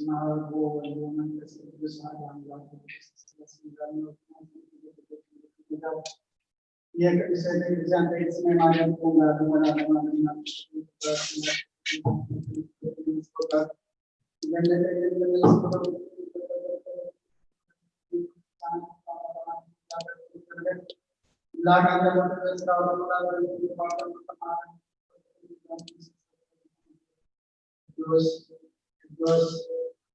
በስመ አብ ወወልድ ወመንፈስ ቅዱስ አሐዱ አምላክ። የቅድስተ ቤተክርስቲያን በየት ስሜ ማርያም ቆም ያድርጎና ለማንና ቅዱስ ቅዱስ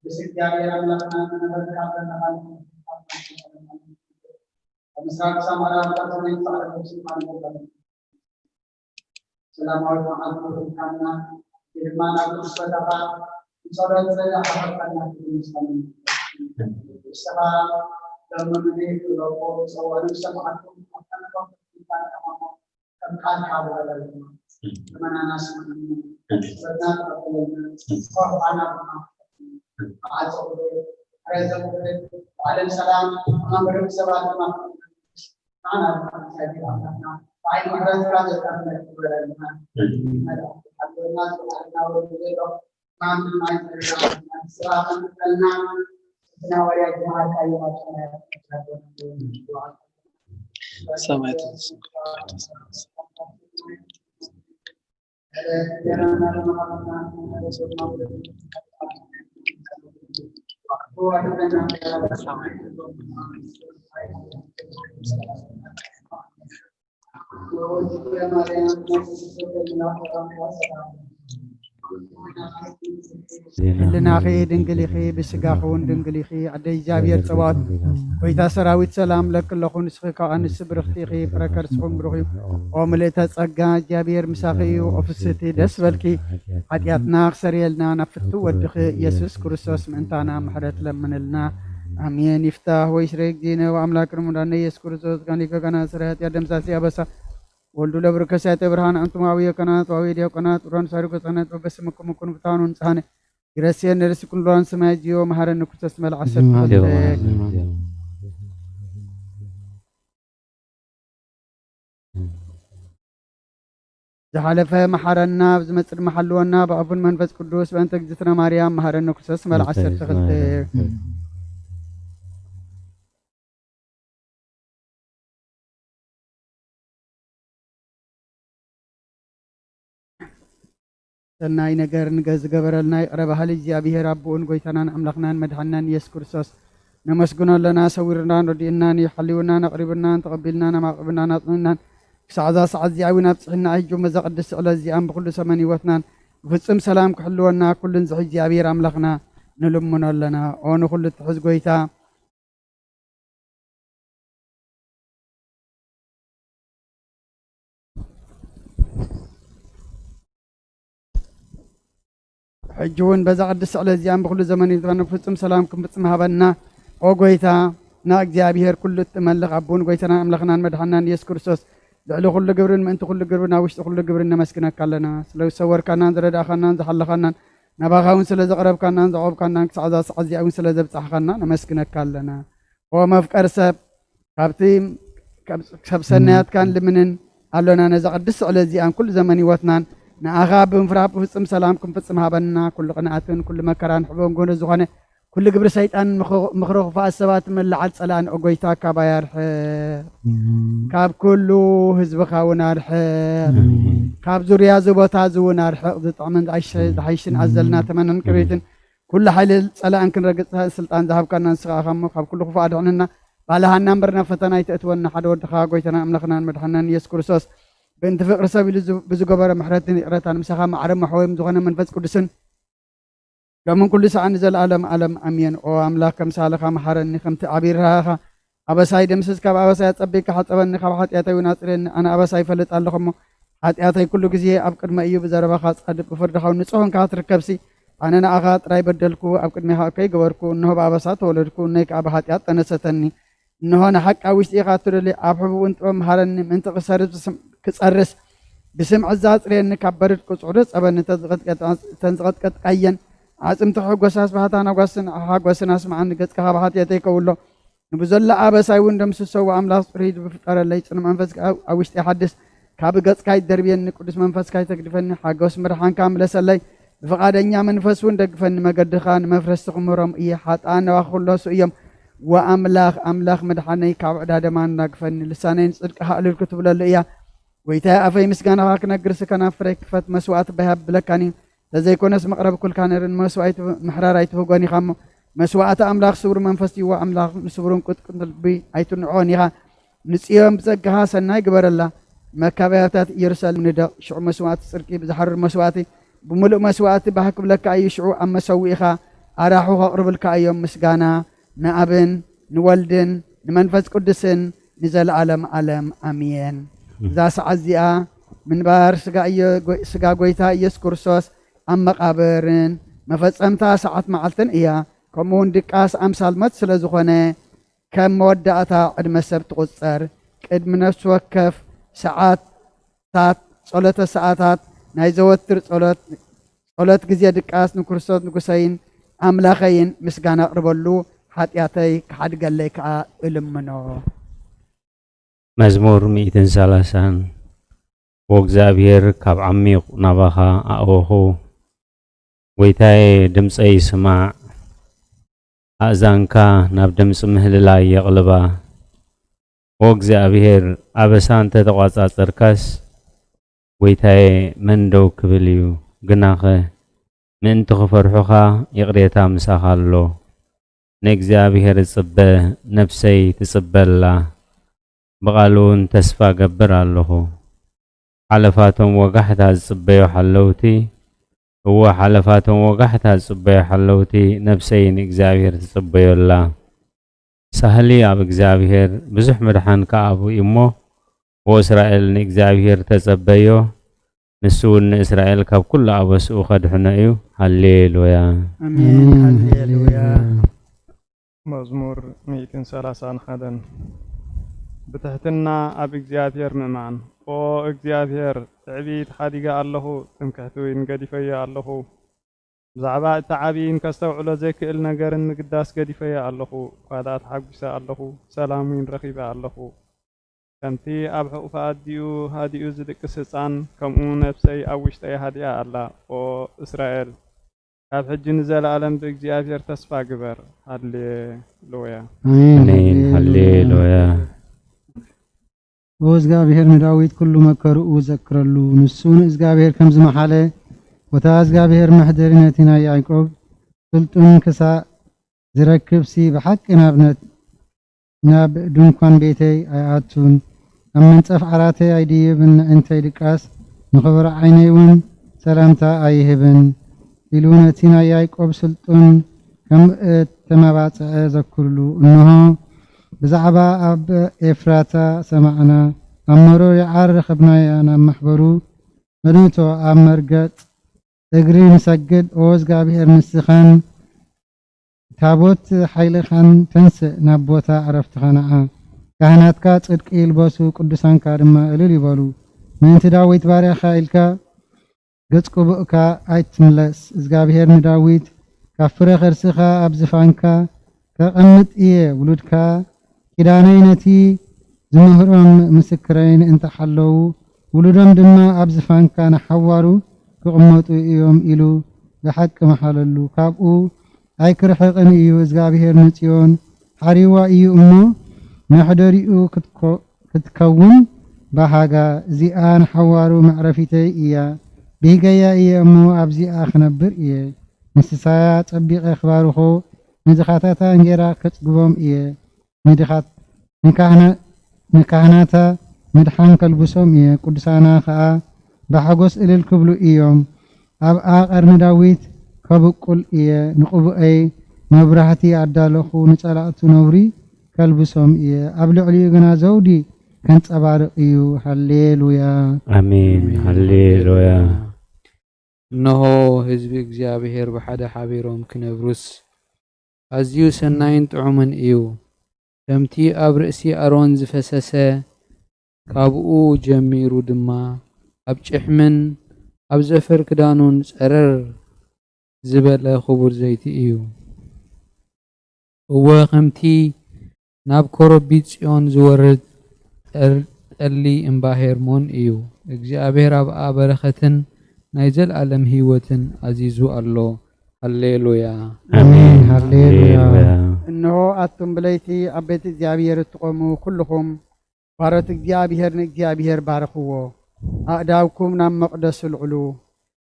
ቅዱስ እግዚአብሔር አምላክና ተመረቃለን። ከምስራቅ ሰማራ አባቶች ጻድቆች ማለት ነው። ሰላማዊ መዓልቲ ርኢኻና፣ ግርማና ቅዱስ ፈተኻ፣ ብጸሎት ዘላሓፈካና ክብል ምስጋና ንስኻ ለምኑኒ ክብለዎ፣ ብጸውዖ ንሰምዓኩም፣ ኣብ ከነፈኩም፣ ከም ቃልካ በለለና። ልመናና ስምዓና፣ ጸሎትና ተቐበለልና፣ ቆርባና ድማ ብዓጸው፣ ሕረ ዘብርህ፣ ብዓለም ሰላም፣ ኣማን ብርክ ሰባት ድማ ንዓና ድማ እግዚኣብሔር ኣምላኽና፣ ብዓይኒ ምሕረትካ ዘጠርነፍ ግበረልና። መልኣኽ ሓልወና፣ ዝወዓልና ወዲ ዘሎ፣ ማን ድማ ይጸልካ፣ ስራኽን ቀልና፣ ስና ወርያ ዝመሃርካዮ ማጨና ሰማያት ህልናኺ ድንግል ኢኺ፣ ብስጋኺ እውን ድንግል ኢኺ። ኣደ እግዚኣብሔር ጸባኦት፣ ጎይታ ሰራዊት ሰላም ለኪ ኣለኹ፣ ንስኺ ካብ ኣንስቲ ብርኽቲ ኢኺ፣ ፍረ ከርስኺ እውን ብሩኽ እዩ። ኦ ምልእተ ጸጋ፣ እግዚኣብሔር ምሳኺ እዩ። ኦ ፍስህቲ፣ ደስ በልኪ። ሓጢኣትና ክሰርየልና ናብ ፍትው ወድኺ ኢየሱስ ክርስቶስ ምእንታና ምሕረት ለምንልና። ኣሜን። ይፍታህ ወይ ስረ እግዚእነ ወኣምላክ ርሙዳነ ኢየሱስ ክርስቶስ ጋኒ ገጋና ስረ ኃጢአት ደምሳሲ ኣበሳ ወልዱ ለብርከ ሲያተ ብርሃን አንቱም አብየ ከናት ወአብየ ዲያቆናት ሮን ሳሪጎ ጸነት በበስምኩም ኩን ብታኑ ንጽሃነ ይረስየን ንርእሲ ኩን ሎን ሰማይ ዚዮ መሐረኒ ኩሰስ መልዓሰብ ዝሓለፈ መሓረና፣ ኣብ ዝመጽእ ድማ ሓልወና፣ ብኣቡን መንፈስ ቅዱስ፣ በእንተ እግዝእትነ ማርያም፣ መሓረኒ ክርስቶስ፣ መል ዓሰርተ ክልተ። ሰናይ ነገር ንገ-፣ ዝገበረልና ይቕረ በሃሊ እግዚኣብሔር ኣቦኡን ጎይታናን ኣምላኽናን መድሓንናን ኢየሱስ ክርስቶስ ነመስግኖ ኣለና። ሰዊርናን ረዲእናን እዩ፣ ሓልዩናን ኣቕሪቡናን ተቐቢልናን ኣማቕብናን ኣጽኒዕናን ክሳዕ እዛ ሰዓት እዚኣ እውን ኣብጽሒና። ሕጂ እውን በዛ ቅድስቲ ዕለት እዚኣን ብኹሉ ሰመን ህይወትናን ብፍጹም ሰላም ክሕልወና ኩሉን ዝሕዝ እግዚኣብሔር ኣምላኽና ንልምኖ ኣለና። ኦ ንኹሉ እትሕዝ ጎይታ፣ ሕጂ እውን በዛ ቅድስቲ ዕለት እዚኣን ብኹሉ ዘመን ይትባን ፍጹም ሰላም ክንፍጽም ሃበና። ኦ ጎይታ፣ ና እግዚኣብሔር ኩሉ እትመልኽ ኣቦን ጎይታናን ኣምላኽናን መድሓናን ኢየሱስ ክርስቶስ፣ ልዕሊ ኩሉ ግብርን ምእንቲ ኩሉ ግብርን ኣብ ውሽጢ ኩሉ ግብርን ነመስግነካ ኣለና። ስለ ዝሰወርካናን ዝረዳእኻናን ዝሓለኻናን፣ ናባኻ እውን ስለ ዘቕረብካናን ዘዕቆብካናን፣ ክሳዕ እዛ ሰዓት እዚኣ እውን ስለ ዘብጻሕኻና ነመስግነካ ኣለና። ኦ መፍቀር ሰብ፣ ካብቲ ካብ፣ ካብ ሰናያትካን ልምንን ኣሎና። ነዛ ቅድስቲ ዕለት እዚኣን ኩሉ ዘመን ህይወትናን ንኣኻ ብምፍራህ ብፍጹም ሰላም ክንፍጽም ሃበና። ኩሉ ቅንኣትን ኩሉ መከራን ሕቦን ጎነ ዝኾነ ኩሉ ግብሪ ሰይጣን ምኽ-፣ ምኽሪ ክፉኣት ሰባት መላዓል ጸላእን ኦ ጎይታ ካባይ ኣርሕቕ። ካብ ኩሉ ህዝብኻ እውን ኣርሕቕ። ኣሜን። ካብ ዙርያ እዚ ቦታ እዚ እውን ኣርሕቕ። ዝጥዕምን ዝሓይሽ-፣ ዝሓይሽን ኣዘልና ተመነን ክብሪትን ኩሉ ሓይሊ ጸላእን ክንረግጽ ስልጣን ዝሃብካና ንስኻ ኢኻ እሞ፣ ካብ ኩሉ ክፉእ ኣድሕነና። ባልሃና እምበር ናብ ፈተና ኣይተእትወና። ሓደ ወድኻ ጎይታናን ኣምላኽናን መድሓናን ኢየሱስ ክርስቶስ፣ ብእንቲ ፍቕሪ ሰብ ኢሉ ዝ-፣ ብዝገበሮ ምሕረትን ይቕረታን፣ ምሳኻ ማዕረ መሕወዮም ዝኾነ መንፈስ ቅዱስን፣ ሎምን ኩሉ ሰዓት ንዘለኣለም ኣለም ኣሜን። ኦ ኣምላኽ፣ ከምሳልኻ መሓረኒ፣ ከምቲ ዓብዪ ርህራኸኻ ኣበሳይ ደምስስ፣ ካብ ኣበሳይ ኣጸቢቕካ ሓጸበኒ፣ ካብ ሓጢኣተይ እውን ኣጽርየኒ። ኣነ ኣበሳይ ይፈልጥ ኣለኹ እሞ፣ ሓጢኣተይ ኩሉ ግዜ ኣብ ቅድመ እዩ። ብዘረባኻ ጻድቕ፣ ብፍርድኻ እውን ንጹህ ኮንካ ክትርከብሲ፣ ኣነ ንኣኻ ጥራይ በደልኩ፣ ኣብ ቅድሜኻ እከይ ገበርኩ። እንሆ ብኣበሳ ተወለድኩ፣ እነይ ከኣ ብሓጢኣት ጠነሰተኒ። እንሆ ንሓቂ ኣብ ውሽጢ ኢኻ እትደሊ፣ ኣብ ሕቡእ እውን ጥበብ መሃረኒ። ምእንቲ ክሰርዝ ብስም-፣ ክጸርስ ብስምዒ ዘጽርየኒ፣ ካብ በረድ ቅጽዑ ጸበኒ። እተን ዝቐጥቀጣ-፣ እተን ዝቐጥቀጥካየን ኣዕጽምቲ ክሕጎሳ፣ ስብሃት ኣናጓስን ሓጎስን ኣስምዓኒ። ገጽካ ካብ ሓጢኣተይ ከውሎ፣ ንብዘሎ ኣበሳይ እውን ደምስሶ። ኣምላኽ ጽሩይ ዝፍጠረለይ፣ ጽኑዕ መንፈስ ኣብ ውሽጢ ሓድስ። ካብ ገጽካ ይደርብየኒ፣ ቅዱስ መንፈስካ ይተግድፈኒ። ሓጎስ ምርሓንካ ምለሰለይ፣ ብፍቓደኛ መንፈስ እውን ደግፈኒ። መገድኻ ንመፍረስቲ ክምህሮም እየ። ሓጥኣን ናባኻ ክምለሱ እዮም። ወኣምላኽ፣ ኣምላኽ መድሓነይ፣ ካብ ዕዳ ደማን ኣናግፈኒ። ልሳነይ ንጽድቅኻ ኣዕልል ክትብለሉ እያ። ጎይታየ፣ ኣፈይ ምስጋናኻ ክነግርሲ፣ ከናፍረይ ክፈት። መስዋእቲ ባህ ኣብለካን እዩ። ተዘይኮነስ መቕረብ ኩልካ ነይሩ። ንመስዋእቲ ምሕራር ኣይትህጎን ኢኻ እሞ፣ መስዋእቲ ኣምላኽ ስውር መንፈስ እዩ። ኣምላኽ ንስውርን ቁጥቁጥ ልቢ ኣይትንዕቖን ኢኻ። ንጽዮን ብጸጋኻ ሰናይ ግበረላ። መካበያታት ኢየሩሳሌም ንደቕ። ሽዑ መስዋእቲ ጽድቂ ብዝሓርር መስዋእቲ፣ ብምሉእ መስዋእቲ ባህ ክብለካ እዩ። ሽዑ ኣብ መሰውኢኻ ኣራሑ ከቕርብልካ እዮም። ምስጋና ንኣብን ንወልድን ንመንፈስ ቅዱስን ንዘለዓለም ዓለም ኣሜን። እዛ ሰዓት እዚኣ ምንባር ስጋ ኢየ-፣ ጎ-፣ ስጋ ጎይታ ኢየሱስ ክርስቶስ ኣብ መቓብርን መፈጸምታ ሰዓት መዓልትን እያ። ከምኡ እውን ድቃስ ኣምሳል ሞት ስለ ዝኾነ፣ ከም መወዳእታ ዕድመ ሰብ ትቑጸር። ቅድሚ ነፍሲ ወከፍ ሰዓታት፣ ጸሎተ ሰዓታት፣ ናይ ዘወትር ጸሎት፣ ጸሎት ግዜ ድቃስ ንክርስቶስ ንጉሰይን ኣምላኸይን ምስጋና ኣቕርበሉ፣ ሓጢኣተይ ክሓድገለይ ከኣ እልምኖ። መዝሙር ሚእትን ሰላሳን። ወእግዚኣብሔር፣ ካብ ዓሚቕ ናባኻ ኣእወኹ። ጐይታየ፣ ድምጸይ ስማዕ፣ ኣእዛንካ ናብ ድምጺ ምህልላይ የቕልባ። ወእግዚኣብሔር፣ ኣበሳ እንተ ተቋጻጸርካስ፣ ጐይታየ፣ መን ደው ክብል እዩ? ግናኸ፣ ምእንቲ ኽፈርሑኻ፣ ይቕሬታ ምሳኻ ኣሎ። ንእግዚኣብሔር እጽበ፣ ነፍሰይ ትጽበ ኣላ። ብቓሉ እውን ተስፋ እገብር ኣለኹ። ሓለፋቶም ወጋሕታ ዝጽበዩ ሓለውቲ፣ እወ፣ ሓለፋቶም ወጋሕታ ዝጽበዩ ሓለውቲ፣ ነፍሰይ ንእግዚኣብሔር ትጽበዮ ኣላ። ሳህሊ ኣብ እግዚኣብሔር፣ ብዙሕ ምድሓን ከኣ ኣብኡ እዩ እሞ፣ ወእስራኤል ንእግዚኣብሔር ተጸበዮ፣ ንሱ እውን ንእስራኤል ካብ ኩሉ ኣበስኡ ኸድሕኖ እዩ። ሃሌሉያ። ኣሜን። ኣሜን። ሃሌሉያ። ሃሌሉያ። መዝሙር ሚእትን ሰላሳን ሓደን። ብትሕትና ኣብ እግዚኣብሔር ምእማን። ኦ እግዚኣብሔር፣ ትዕቢት ሓዲገ ኣለኹ፣ ትምክሕቲ እውን ገዲፈዮ ኣለኹ። ብዛዕባ እቲ ዓቢይን ከስተውዕሎ ዘይክእል ነገርን ምግዳስ ገዲፈዮ ኣለኹ። እኳ ደኣ ተሓጒሰ ኣለኹ፣ ሰላም እውን ረኺበ ኣለኹ። ከምቲ ኣብ ሕቑፊ ኣዲኡ ሃዲኡ ዝድቅስ ህጻን፣ ከምኡ ነፍሰይ ኣብ ውሽጠይ ሃዲኣ ኣላ። ኦ እስራኤል፣ ካብ ሕጂ ንዘለኣለም ብእግዚኣብሔር ተስፋ ግበር። ሃሌሉያ። ኣሜን። ኣሜን። ሃሌሉያ። ሃሌሉያ። ኦ እግዚኣብሔር ንዳዊት ኩሉ መከርኡ ዘክረሉ። ንሱ ንእግዚኣብሔር ከም ዝመሓለ፣ ቦታ እግዚኣብሔር መሕደሪ ነቲ ናይ ያዕቆብ ስልጡን ክሳእ ዝረክብሲ ብሓቂ ናብ ነ-፣ ናብ ድንኳን ቤተይ ኣይኣቱን፣ ኣብ መንጸፍ ዓራተይ ኣይድይብን፣ ንእንተይ ድቃስ ንኽቡር ዓይነይ እውን ሰላምታ ኣይህብን ኢሉ ነቲ ናይ ያዕቆብ ስልጡን ከም እተመባጽዐ ዘክርሉ። እንሆ፣ ብዛዕባ ኣብ ኤፍራታ ሰማዕና፣ ኣብ መሮር ይዓር ረኸብናያ፣ ናብ ማሕበሩ እነእቶ፣ ኣብ መርገጽ እግሪ ንሰግድ። ኦ እግዚኣብሔር፣ ንስኻን ታቦት ሓይልኻን ተንስእ፣ ናብ ቦታ ዕረፍትኻ ንዓ። ካህናትካ ጽድቂ ይልበሱ፣ ቅዱሳንካ ድማ እልል ይበሉ። ምእንቲ ዳዊት ባርያኻ ኢልካ ገጽ ቅቡእካ ኣይትምለስ። እግዚኣብሔር ንዳዊት፣ ካብ ፍረ ከርስኻ ኣብ ዝፋንካ ከቐምጥ እየ። ውሉድካ ኪዳነይ ነቲ ዝምህሮም ምስክረይን እንተ ሓለዉ፣ ውሉዶም ድማ ኣብ ዝፋንካ ንሓዋሩ ክቕመጡ እዮም ኢሉ ብሓቂ መሓለሉ። ካብኡ ኣይክርሕቕን እዩ። እግዚኣብሔር ንጽዮን ሓሪዋ እዩ እሞ፣ መሕደሪኡ ክትኮ-፣ ክትከውን ባሃጋ። እዚኣ ንሓዋሩ መዕረፊተይ እያ፣ ብሂገያ እየ እሞ ኣብዚኣ ክነብር እየ። ንስሳያ ጸቢቐ ክባርኾ፣ ንድኻታታ እንጌራ ከጽግቦም እየ። ንድኻት-፣ ንካህና-፣ ንካህናታ ምድሓን ከልብሶም እየ፣ ቅዱሳና ኸኣ ብሓጎስ እልል ክብሉ እዮም። ኣብኣ ቀርኒ ዳዊት ከብቁል እየ፣ ንቕቡኤይ መብራህቲ ኣዳለኹ፣ ንጸላእቱ ነውሪ ከልብሶም እየ፣ ኣብ ልዕሊኡ ግና ዘውዲ ከንጸባርቕ እዩ። ሃሌሉያ። ኣሜን። ሃሌሉያ። እነሆ፣ ህዝቢ እግዚኣብሔር ብሓደ ሓቢሮም ክነብሩስ፣ ኣዝዩ ሰናይን ጥዑምን እዩ። ከምቲ ኣብ ርእሲ ኣሮን ዝፈሰሰ፣ ካብኡ ጀሚሩ ድማ ኣብ ጭሕምን ኣብ ዘፈር ክዳኑን ጸረር ዝበለ ክቡር ዘይቲ እዩ። እወ፣ ከምቲ ናብ ኮረቢት ጽዮን ዝወርድ ጠር-፣ ጠሊ እምባ ሄርሞን እዩ። እግዚኣብሔር ኣብኣ በረኸትን ናይ ዘለኣለም ህይወትን ኣዚዙ ኣሎ። ሃሌሉያ። ኣሜን። ሃሌሉያ። ሃሌሉያ። እንሆ ኣቱም ብለይቲ ኣብ ቤት እግዚኣብሔር እትቆሙ ኩልኹም ባሮት እግዚኣብሔር ንእግዚኣብሔር ባርኽዎ። ኣእዳውኩም ናብ መቕደሱ ልዕሉ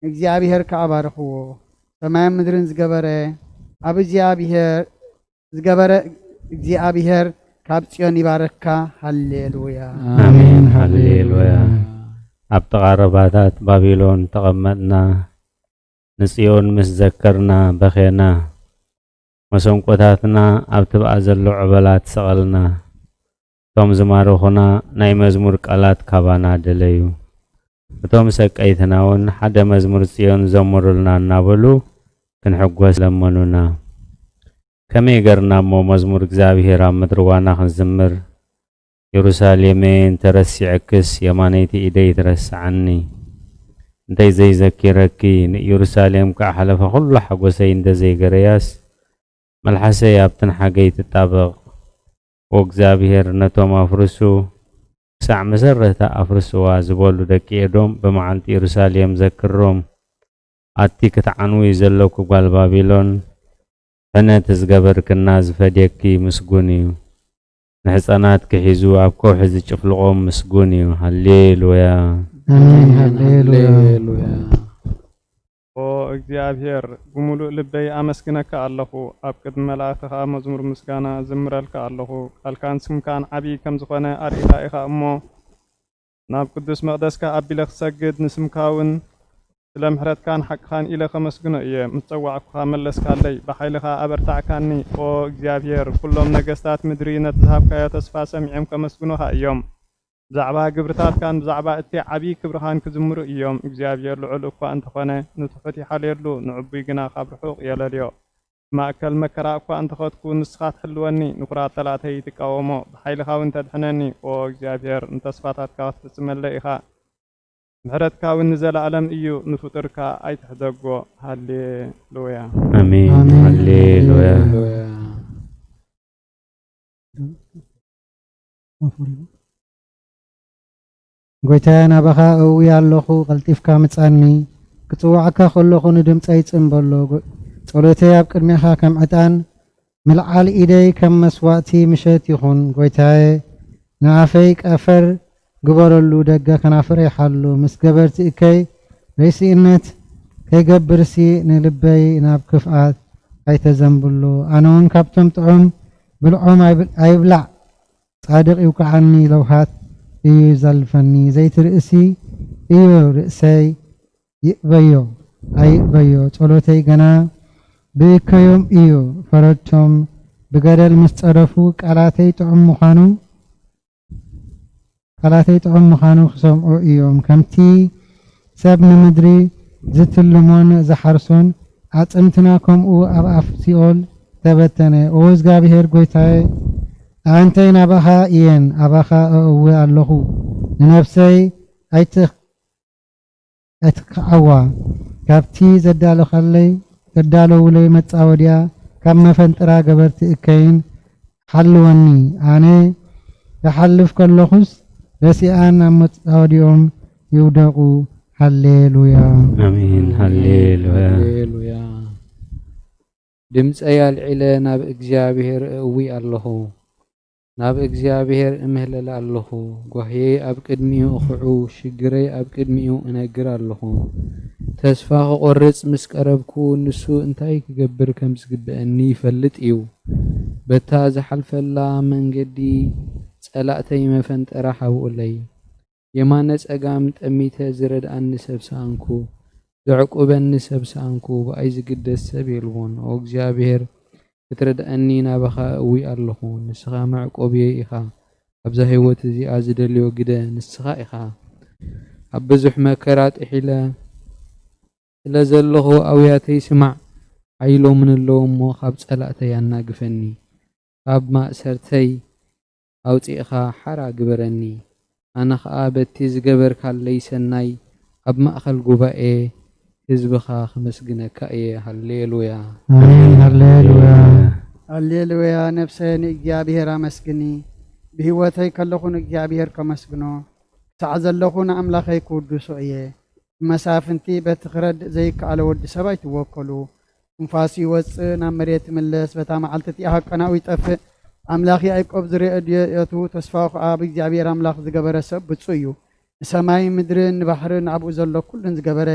ንእግዚኣብሔር ከኣ ባርኽዎ። ሰማይን ምድርን ዝገበረ ኣብ እግዚኣብሔር ዝገበረ እግዚኣብሔር ካብ ጽዮን ይባረካ። ሃሌሉያ። ኣሜን። ሃሌሉያ። ኣብ ጥቓ ረባታት ባቢሎን ተቐመጥና፣ ንጽዮን ምስ ዘከርና በኼና። መሰንቆታትና ኣብ ትብኣ ዘሎ ዕበላት ሰቐልና። እቶም ዝማረኹና ናይ መዝሙር ቃላት ካባና ደለዩ። እቶም ሰቀይትና እውን ሓደ መዝሙር ጽዮን ዘምሩልና እናበሉ ክንሕጎስ ለመኑና። ከመይ ገርና እሞ መዝሙር እግዚኣብሔር ኣብ ምድሪ ዋና ክንዝምር? የሩሳሌመይ እንተረሲዐክስ የማነይቲ ኢደይ ትረስዓኒ። እንተይ ዘይዘኪረኪ ንኢየሩሳሌም ከኣ ሓለፋ ኩሉ ሓጎሰይ እንተዘይገረያስ መልሓሰይ ኣብትን ሓገይ ትጣበቕ። ወእግዚኣብሔር ነቶም ኣፍርሱ ክሳዕ መሰረታ ኣፍርስዋ ዝበሉ ደቂ ኤዶም ብመዓልቲ ኢየሩሳሌም ዘክሮም። ኣቲ ክትዓንዊ ዘለኩ ጓል ባቢሎን ሕነ ተዝገበርክና ዝፈድየኪ ምስጉን እዩ። ንሕፃናት ክሒዙ ኣብ ከውሒ ዝጭፍልቖም ምስጉን እዩ። ሃሌሉያ። ኣሜን። ሃሌሉያ። ሃሌሉያ። ኦ እግዚኣብሔር፣ ብምሉእ ልበይ ኣመስግነካ ኣለኹ፣ ኣብ ቅድሚ መላእኽቲ ኸኣ መዝሙር ምስጋና እዝምረልካ ኣለኹ። ቃልካን ስምካን ዓብዪ ከም ዝኾነ ኣርኢኻ ኢኻ እሞ፣ ናብ ቅዱስ መቕደስካ ኣቢለ ክሰግድ፣ ንስምካ እውን ስለ ምሕረትካን ሓቅኻን ኢለ ከመስግኖ እየ። ምስ ጸዋዕኩኻ መለስካለይ፣ ብሓይልኻ ኣበርታዕካኒ። ኦ እግዚኣብሔር፣ ኩሎም ነገስታት ምድሪ ነቲ ዝሃብካዮ ተስፋ ሰሚዖም ከመስግኑኻ እዮም። ብዛዕባ ግብርታትካን ብዛዕባ እቲ ዓብዪ ክብርኻን ክዝምሩ እዮም። እግዚኣብሔር ልዑል እኳ እንተኾነ፣ ንትሑት ይሓልየሉ፣ ንዕቡይ ግና ካብ ርሑቕ የለልዮ። ብማእከል መከራ እኳ እንተኸድኩ፣ ንስኻ ትሕልወኒ፣ ንኩራት ጠላተይ ትቃወሞ፣ ብሓይልኻ እውን ተድሕነኒ። ኦ እግዚኣብሔር፣ ንተስፋታትካ ክትፍጽመለይ ኢኻ። ምሕረትካ እውን ንዘለኣለም እዩ፣ ንፍጡርካ ኣይትሕደጎ። ሃሌሉያ። ኣሜን። ኣሜን። ሃሌሉያ። ጎይታየ፣ ናባኻ እእዊ ኣለኹ፣ ቀልጢፍካ ምጻኒ። ክጽውዓካ ከለኹ ንድምጸይ ጽን በሎ። ጎ-፣ ጸሎተይ ኣብ ቅድሜኻ ከም ዕጣን፣ ምልዓል ኢደይ ከም መስዋእቲ ምሸት ይኹን። ጎይታየ፣ ንኣፈይ ቀፈር ግበረሉ፣ ደገ ከናፍረይ ሓሉ። ምስ ገበርቲ እከይ ርእሲእነት ከይገብርሲ፣ ንልበይ ናብ ክፍኣት ኣይተዘንብሎ። ኣነ እውን ካብቶም ጥዑም ብልዖም ኣይብ-፣ ኣይብላዕ፣ ጻድቕ ይውቅዓኒ፣ ለውሃት እዩ ይዘልፈኒ። ዘይቲ ርእሲ እዩ ርእሰይ ይእበዮ ኣይእበዮ፣ ጸሎተይ ገና ብእከዮም እዩ። ፈረድቶም ብገደል ምስ ጸደፉ፣ ቃላተይ ጥዑም ምዃኑ፣ ቃላተይ ጥዑም ምዃኑ ክሰምዑ እዮም። ከምቲ ሰብ ንምድሪ ዝትልሞን ዝሓርሶን፣ ኣጽምትና ከምኡ ኣብ ኣፍ ሲኦል ተበተነ። ኦ እግዚኣብሔር ጐይታየ፣ ኣዕንተይ ናባኻ እየን፣ ኣባኻ እእዊ ኣለኹ። ንነፍሰይ ኣይትኽ-፣ ኣይትኽዓዋ። ካብቲ ዘዳለኻለይ፣ ዘዳለውለይ መጻወድያ፣ ካብ መፈንጥራ ገበርቲ እከይን ሓልወኒ። ኣነ ክሓልፍ ከለኹስ፣ ረሲኣን ኣብ መጻወድያኦም ይውደቑ። ሃሌሉያ። ኣሜን። ሃሌሉያ። ሃሌሉያ። ድምፀይ ኣልዒለ ናብ እግዚኣብሔር እእዊ ኣለኹ። ናብ እግዚኣብሔር እምህለል ኣለኹ። ጓህየይ ኣብ ቅድሚኡ እኹዑ፣ ሽግረይ ኣብ ቅድሚኡ እነግር ኣለኹ። ተስፋ ክቖርጽ ምስ ቀረብኩ፣ ንሱ እንታይ ክገብር ከም ዝግብአኒ ይፈልጥ እዩ። በታ ዝሓልፈላ መንገዲ ጸላእተይ መፈንጠራ ሓብኡለይ። የማነ ጸጋም ጠሚተ ዝረድኣኒ ሰብ ሰኣንኩ፣ ዘዕቁበኒ ሰብ ሰኣንኩ፣ ብኣይ ዝግደስ ሰብ የልቦን። ኦ እግዚኣብሔር፣ ክትረድኣኒ ናባኻ እዊ ኣለኹ። ንስኻ መዕቆብየይ ኢኻ። ኣብዛ ህይወት እዚኣ ዝደልዮ ግደ ንስኻ ኢኻ። ኣብ ብዙሕ መከራ ጥሒለ ስለ ዘለኹ ኣውያተይ ስማዕ። ሓይሎምን ኣለዉ እሞ ካብ ጸላእተይ ኣናግፈኒ። ካብ ማእሰርተይ ኣውጺእኻ ሓራ ግበረኒ። ኣነ ኸኣ በቲ ዝገበርካለይ ሰናይ ኣብ ማእከል ጉባኤ ህዝብኻ ከመስግነካ እየ። ሃሌሉያ። ኣሜን። ሃሌሉያ። ሃሌሉያ። ነፍሰ ንእግዚኣብሔር ኣመስግኒ። ብህይወተይ ከለኹ ንእግዚኣብሔር ከመስግኖ፣ ክሳዕ ዘለኹ ንኣምላኸይ ክውድሶ እየ። ብመሳፍንቲ በቲ ክረድእ ዘይከኣሎ ወዲ ሰብ ኣይትወከሉ። ትንፋሱ ይወጽእ፣ ናብ መሬት ይምለስ፣ በታ መዓልቲ እቲኣ ሃቀናኡ ይጠፍእ። ኣምላኽ ያዕቆብ ዝርእዮ ድየቱ፣ ተስፋኡ ኸኣ ኣብ እግዚኣብሔር ኣምላኽ ዝገበረ ሰብ ብጹእ እዩ። ንሰማይን ምድርን ንባሕርን ኣብኡ ዘሎ ኩሉን ዝገበረ፣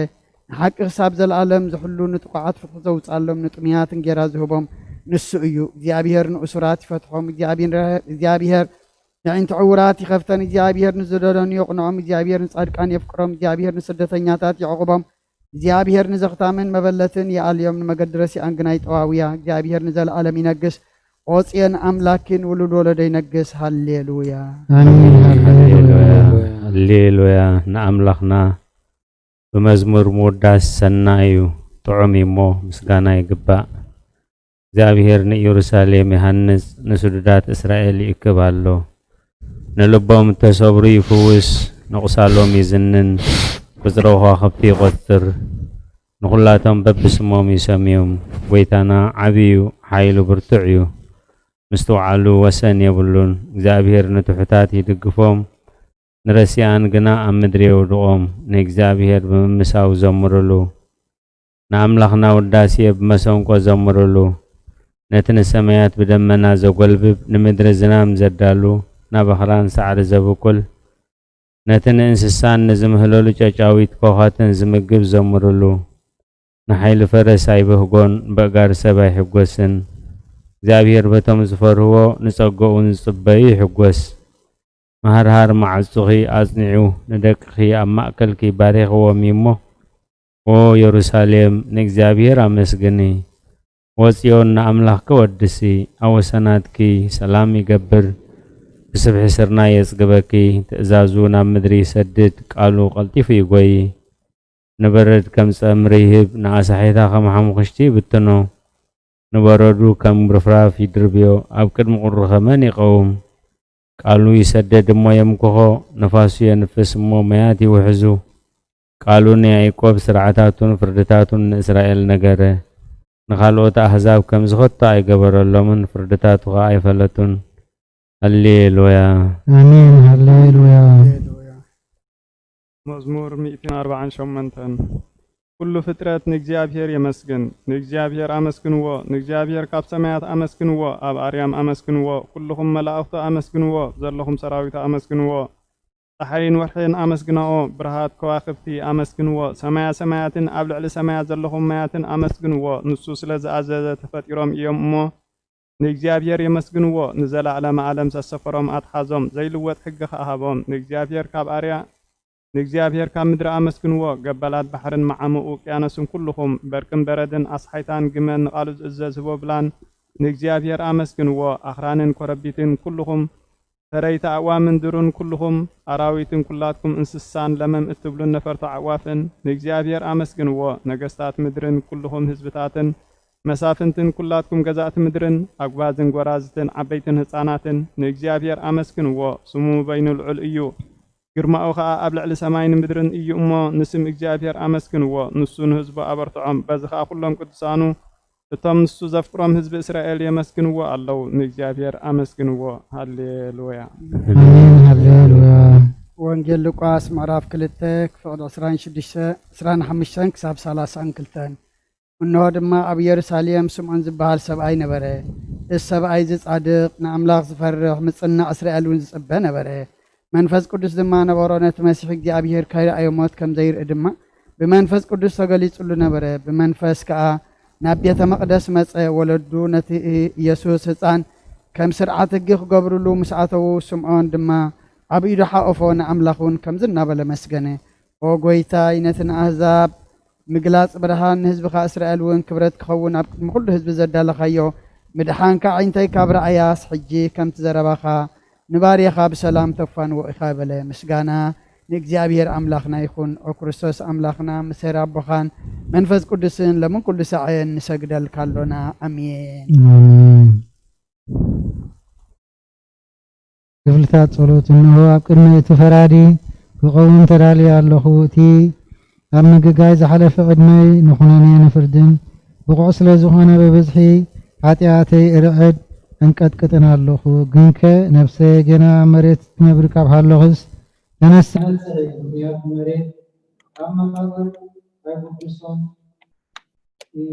ንሓቂ ክሳብ ዘለኣለም ዝሕሉ፣ ንጥቑዓት ፍትሒ ዘውጽኣሎም፣ ንጥሙያት እንጌራ ዝህቦም ንሱ እዩ። እግዚኣብሔር ንእሱራት ይፈትሖም። እግዚኣብሔር፣ እግዚኣብሔር ንዕንቲ ዕውራት ይኸፍተን። እግዚኣብሔር ንዝደለኑ የቕንዖም። እግዚኣብሔር ንጻድቃን የፍቅሮም። እግዚኣብሔር ንስደተኛታት የዕቑቦም። እግዚኣብሔር ንዘኽታምን መበለትን ይኣልዮም፣ ንመገዲ ረሲኣን ግና ይጠዋውያ። እግዚኣብሔር ንዘለኣለም ይነግስ። ኦጽዮን ኣምላኪን ውሉድ ወለዶ ይነግስ። ሃሌሉያ። ኣሜን። ሃሌሉያ። ሃሌሉያ። ንኣምላኽና ብመዝሙር ምውዳስ ሰናይ እዩ፣ ጥዑም እዩ እሞ ምስጋና ይግባእ። እግዚኣብሔር ንኢየሩሳሌም ይሃንጽ፣ ንስዱዳት እስራኤል ይእክብ ኣሎ። ንልቦም እተሰብሩ ይፍውስ፣ ንቑሳሎም ይዝንን፣ ቁጽሪ ከዋኽብቲ ይቖጽር። ንኹላቶም በብስሞም እዩ ሰምዮም። ጐይታና ዓቢ እዩ፣ ሓይሉ ብርቱዕ እዩ፣ ምስትውዓሉ ወሰን የብሉን። እግዚኣብሔር ንትሑታት ይድግፎም፣ ንረሲኣን ግና ኣብ ምድሪ የውድቖም። ንእግዚኣብሔር ብምምሳው ዘምሩሉ፣ ንኣምላኽና ውዳሴ ብመሰንቆ ዘምሩሉ። ነቲ ንሰማያት ብደመና ዘጐልብብ፣ ንምድሪ ዝናም ዘዳሉ፣ ናብ ኣኽራን ሳዕሪ ዘብቁል፣ ነቲ ንእንስሳን ንዝምህለሉ ጨጫዊት ኮዃትን ዝምግብ ዘምሩሉ። ንሓይሊ ፈረስ ኣይበህጎን፣ በእጋር ሰብ ኣይሕጎስን። እግዚኣብሔር በቶም ዝፈርህዎ ንጸጋኡ ንዝጽበዩ ይሕጎስ። መሃርሃር ማዕጾኺ ኣጽኒዑ፣ ንደቅኺ ኣብ ማእከልኪ ባሪኽዎም እዩ እሞ፣ ኦ የሩሳሌም፣ ንእግዚኣብሔር ኣመስግኒ። ወጽዮን ንኣምላኽኪ ወድሲ፣ ኣብ ወሰናትኪ ሰላም ይገብር። ብስብሒ ስርናይ የጽግበኪ፣ ትእዛዙ ናብ ምድሪ ይሰድድ፣ ቃሉ ቀልጢፉ ይጎዪ። ንበረድ ከም ጸምሪ ይህብ፣ ንኣሳሒታ ከም ሓሙኽሽቲ ይብትኖ። ንበረዱ ከም ርፍራፍ ይድርብዮ፣ ኣብ ቅድሚ ቁሪ ኸመን ይቐውም። ቃሉ ይሰደድ እሞ የምክኾ፣ ነፋሱ የንፍስ እሞ ማያት ይውሕዙ። ቃሉ ንያዕቆብ ስርዓታቱን ፍርድታቱን ንእስራኤል ነገረ። ንኻልኦት ኣህዛብ ከምዚ ኸቶ ኣይገበረሎምን፣ ፍርድታቱ ኸኣ ኣይፈለጡን። ሃሌሉያ። ኣሜን። ሃሌሉያ። መዝሙር ሚእትን ኣርባዓን ሸሞንተን። ኩሉ ፍጥረት ንእግዚኣብሔር የመስግን። ንእግዚኣብሔር ኣመስግንዎ፣ ንእግዚኣብሔር ካብ ሰማያት ኣመስግንዎ፣ ኣብ ኣርያም ኣመስግንዎ፣ ኩልኹም መላእኽቱ ኣመስግንዎ፣ ዘለኹም ሰራዊቱ ኣመስግንዎ። ጸሓይን ወርሕን ኣመስግናኦ፣ ብርሃት ከዋኽብቲ ኣመስግንዎ፣ ሰማያ ሰማያትን ኣብ ልዕሊ ሰማያት ዘለኹም ማያትን ኣመስግንዎ። ንሱ ስለ ዝኣዘዘ ተፈጢሮም እዮም እሞ፣ ንእግዚኣብሔር የመስግንዎ። ንዘለዓለመ ዓለም ዘሰፈሮም ኣትሓዞም፣ ዘይልወጥ ሕጊ ኸኣ ሃቦም። ንእግዚኣብሔር ካብ ኣርያ ንእግዚኣብሔር ካብ ምድሪ ኣመስግንዎ። ገባላት ባሕርን መዓሙቕ ውቅያኖስን ኩልኹም፣ በርቅን በረድን ኣስሓይታን ግመን ንቓሉ ዝእዘዝ ህቦብላን ንእግዚኣብሔር ኣመስግንዎ። ኣኽራንን ኮረቢትን ኩልኹም፣ ፈረይቲ ኣእዋምን ዱርን ኩልኹም፣ ኣራዊትን ኩላትኩም እንስሳን ለመም እትብሉን ነፈርቲ ኣዕዋፍን ንእግዚኣብሔር ኣመስግንዎ። ነገስታት ምድርን ኩልኹም ህዝብታትን መሳፍንትን ኩላትኩም ገዛእቲ ምድርን፣ ኣጉባዝን ጐራዝትን ዓበይትን ህፃናትን ንእግዚኣብሔር ኣመስግንዎ። ስሙ በይኑ ልዑል እዩ፣ ግርማኡ ኸዓ ኣብ ልዕሊ ሰማይን ምድርን እዩ እሞ፣ ንስም እግዚኣብሔር ኣመስግንዎ። ንሱ ንህዝቡ ኣበርትዖም፣ በዚ ኸዓ ኵሎም ቅዱሳኑ፣ እቶም ንሱ ዘፍቅሮም ህዝቢ እስራኤል የመስግንዎ ኣለዉ። ንእግዚኣብሔር ኣመስግንዎ። ሃሌሉያ። ኣሜን። ሃሌሉያ። ወንጌል ሉቃስ ምዕራፍ ክልተ ክፍቕድ ዕስራን ሽዱሽተ፣ ዕስራን ሓሙሽተን ክሳብ ሰላሳን ክልተን። እንሆ ድማ ኣብ ኢየሩሳሌም ስምዖን ዝበሃል ሰብኣይ ነበረ። እዚ ሰብኣይ እዚ ጻድቕ፣ ንኣምላኽ ዝፈርሕ፣ ምጽናዕ እስራኤል እውን ዝጽበ ነበረ። መንፈስ ቅዱስ ድማ ነበሮ፣ ነቲ መሲሕ እግዚኣብሔር ከይረኣዮ ሞት ከም ዘይርኢ ድማ ብመንፈስ ቅዱስ ተገሊጹሉ ነበረ። ብመንፈስ ከኣ ናብ ቤተ መቕደስ መጸ። ወለዱ ነቲ ኢየሱስ ህጻን ከም ስርዓት ሕጊ ክገብሩሉ ምስ ኣተዉ፣ ስምዖን ድማ ኣብ ኢዱ ሓቖፎ፣ ንኣምላኽ እውን ከምዚ እናበለ መስገነ። ኦ ጐይታይ፣ ነቲ ንኣህዛብ ምግላጽ ብርሃን፣ ንህዝብኻ እስራኤል እውን ክብረት ክኸውን ኣብ ቅድሚ ኩሉ ህዝቢ ዘዳለኻዮ ምድሓንካ ኣዒንተይ ካብ ረኣያስ፣ ሕጂ ከምቲ ዘረባኻ ንባርያኻ ብሰላም ተፋንዎ ኢኻ በለ። ምስጋና ንእግዚኣብሔር ኣምላኽና ይኹን። ኦ ክርስቶስ ኣምላኽና፣ ምስ ኄር ኣቦኻን መንፈስ ቅዱስን ለምን ኩሉ ሳዕን ንሰግደልካ ኣሎና። ኣሜን። ኣሜን። ክፍልታት ጸሎት። እንሆ ኣብ ቅድሚ እቲ ፈራዲ ክቐውም ተዳልየ ኣለኹ። እቲ ኣብ ምግጋይ ዝሓለፈ ዕድመይ ንኹነኔ ንፍርድን ብቑዕ ስለ ዝኾነ ብብዝሒ ሓጢኣተይ እርዕድ እንቀጥቅጥን ኣለኹ። ግንከ ነፍሰየ ጌና ኣብ መሬት ትነብር ካብ ሃለኹስ ተነሳ። መሬት ካብ መቓብር ኣይጉድሶን እዩ።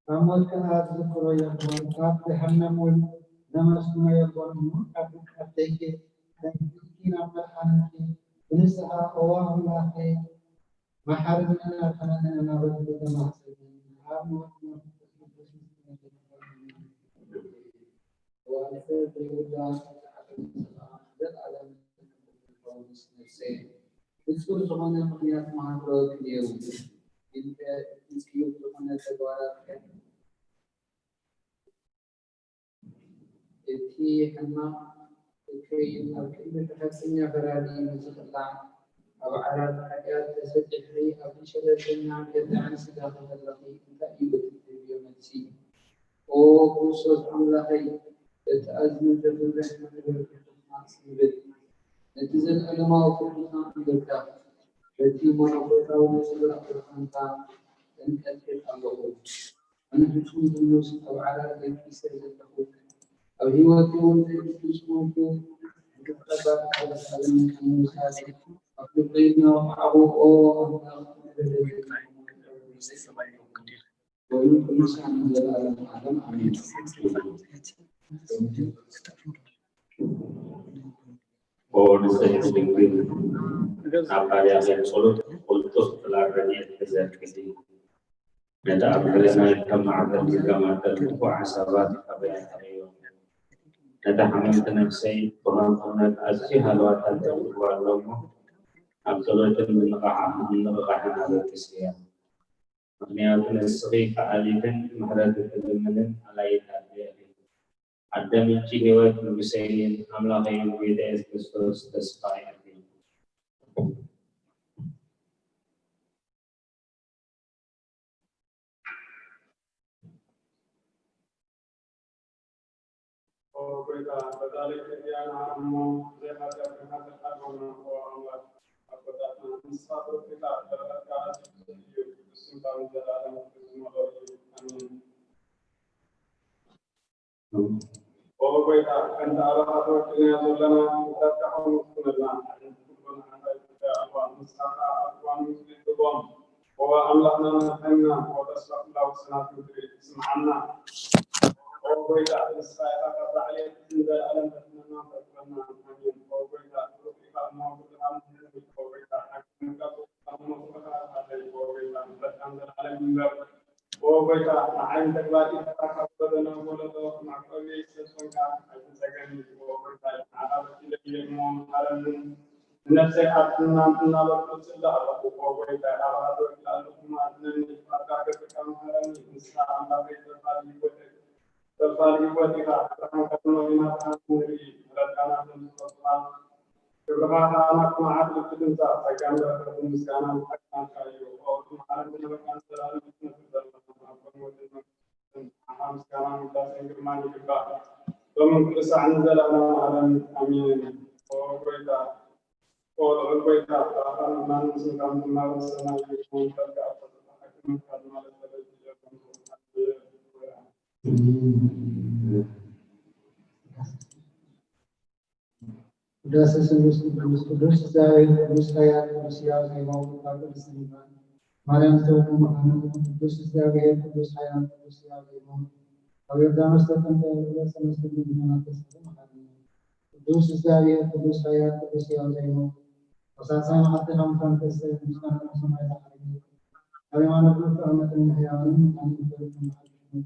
ካብ ሞት ከኣ ዝዝክሮ የልቦን፣ ካብ ገሃነም እውን ዘመስግኖ የልቦን እሞ፣ ካብ ውድቀት ደይከ ተንኪርኪ ናብ መድሓኒኪ ብንስሓ፣ "እወ ኣምላኸይ፣ መሓረኒ፣ ኣድሕነኒ" እናበልኪ ተማሕጸኒ። ኣብ ሞት መንፈስ ቅዱስ ምስ ትነግሪ፣ እዋን ሰብ ዘይብላ፣ ንጹር ዝኾነ ምኽንያት መሃክረወኪ ነይሩ። ግን ከ ንጽዩፍ ዝኾነ ተግባራትከ? እቲ ሕማቕ እከይ ኣብ ቅድሚ እቲ ሓቀኛ ፈራዲ ንዝቕላዕ፣ ኣብ ዓራት ሓጢኣት ተሰጢሕኺ ኣብ ሸለልተኛ ገዛዕን ስጋኺ ከለኺ እንታይ እዩ እቲ ትደልዮ መልሲ? ኦ ክርስቶስ ኣምላኸይ፣ በቲ ኣዝዩ ዘፍርሕ ማሕበር ቅዱሳን ጽምብል፣ ነቲ ዘለኣለማዊ ፍቕርኻ እምብርካኽ፣ በቲ መለኮታዊ ነጸብራቕ ብርሃንካ እምቀጥቅጥ ኣለኹ። ኣነ ፍጹም ዝሙስ ኣብ ዓራት ደቂሰ ዘለኹ፣ ኣብ ህይወተይ እውን ዘይቅዱስ ኮንኩ፣ ንክትቀባእ ካብ ዝሓለኒ ካብ ምውሳድ፣ ኣብ ልበይ እናወቕዓኹ፣ ኦ ኣምላኽ፣ ንበደለይ ወይም ቅዱሳን ንዘለኣለም ዓለም ኣሜን። ኦ ንጽሕቲ ድንግል፣ ናብ ባርያኺ ብጸሎት ቅልጡፍ ጽላል ረድኤት ግዘርክልኝ። ነቲ ኣብ ልዕሌና ከም ማዕበል ዝገማጠል ክፉእ ሓሳባት ካባይ ኣርሕቕዮ። ነታ ሓመልቲ ነፍሰይ ብኸንቱነት ኣዝዩ ሃለዋታ ተውርዋ ኣሎ እሞ፣ ኣብ ጸሎትን ምንቕቓሕ-፣ ምንቕቓሕን ኣበግስያ። ምኽንያቱ ንስኺ ከኣሊትን ምሕረት እትልምንን ኣላይት ኣደ ኢኺ። ኣደ ምንጪ ህይወት ንጉሰይን ኣምላኸይን ጎይታ የሱስ ክርስቶስ ተስፋ ኢኺ። ኦ ጎይታ፣ በዛ ለይቲ እዚኣ ንዓና እሞ ብዘይ ሓጢኣት ክንሓድር ሓድጎና። ኦ ኣምላኽ ኣቦታትና፣ ንስኻ ብርክታ በረኸትካ ኣዝዩ ብዙሕ እዩ፣ ቅዱስ ስምካ ንዘለኣለም ክብሪ ዝመልኦ እዩ። ኣሜን። ኦ ጎይታ፣ ከምቲ ኣባኻ ተወኪልናዮ ዘለና፣ ፍጥረትካ ከምኡ ትኹነልና። ኣዕንንቲ ኩሉ ንዓኻ ይጽበያ ኣለዋ፣ ንስኻ ከኣ ኣብ እዋኑ ይፍልይ ትህቦም። ኦ ኣምላኽናን መድሓኒናን፣ ኦ ተስፋ ኩላ ውስናት ምድሪ፣ ስምዓና። ኦ ጎይታ፣ ንስኻ ኢኻ ካብ ላዕሊ ንዘለኣለም ተድሕነናን ተቕብለናን። ኣሜን። ኦ ጎይታ፣ ብሩኽ ኢኻ እሞ ብርሃን ትህብ። ኦ ጎይታ፣ ሓቂ ምንጋር ኦ ጎይታ፣ ንዓይን ተግባር ኢድካ ካብ ጎደና ወለዶ መዕቆቢ ስለ ዝኾንካ ኣይትጸገኒ። ኦ ጎይታ፣ ንዓኻ በዲለ እየ እሞ መሓረኒ። ንነፍሰይ ኣድሕና እናበልኩ እጽሊ ኣለኹ። ኦ ጎይታ፣ ኣባኻ ተወኪለ ኣለኹ እሞ ኣድሕነኒ። ፍቓድካ ገብርካ መሓረኒ። ንስኻ ኣምላኸይ፣ ዘፋሪ ህይወተይ፣ ዘፋሪ ህይወት ኢኻ። ብርሃንካ ድማ ኢና ብርሃን ንርኢ። ምሕረትካ ናብቶም ዝፈትዉኻ፣ ክብርኻ ኸኣ ናብቲ መዓት ልቢ ትምጻእ። ጸጋን በረኸትን ምስጋናን ብሓቂ ናትካ እዩ። ኦ ብቲ መዓርግ ዝነበርካ ንዘለኣለም ክትነብር ዘለኻ፣ ኣብ ቅድሚ ወልድን መንፈስ ቅዱስን ንዓኻ ምስጋናን ውዳሴን ግርማን ይግባእ፣ ሎምን ኩሉ ሳዕ ንዘለኣለም ዓለም። ኣሜን። ኦ ጎይታ፣ ኦ ልዑል ጎይታ፣ ብኣኻን ብማንን ስምካን ዝማረጽ ሰማይ እዩ። መንፈስካ ኣብ ተፈጥሮ ሓቂ ምንካል ማለት ተበጅ እዮም። ቅዳሴ ስሉስ ቅዱስ፣ ቅዱስ እግዚኣብሔር ቅዱስ ኃያል ቅዱስ ሕያው ዘይመውት፣ ኣብ ቅድስት ድንግል ማርያም ዝተወልደ ምዃኑ፣ ቅዱስ እግዚኣብሔር ቅዱስ ኃያል ቅዱስ ሕያው ዘይመውት፣ ኣብ ዮርዳኖስ ተጠምቀ፣ ዝብለ ሰለስተ ግዜ እናተሳለ መሓረና። ቅዱስ እግዚኣብሔር ቅዱስ ኃያል ቅዱስ ሕያው ዘይመውት፣ ተሳሳይ መዓልቲ ካብ ሙታን ተንስአ፣ ምስጋና ናብ ሰማይ ዝዓረገ፣ ኣብ የማነ ብሩክ ተቐመጠ፣ ንሕያዋንን ሙታንን ይፈርድ መሓሪ ሽሙ።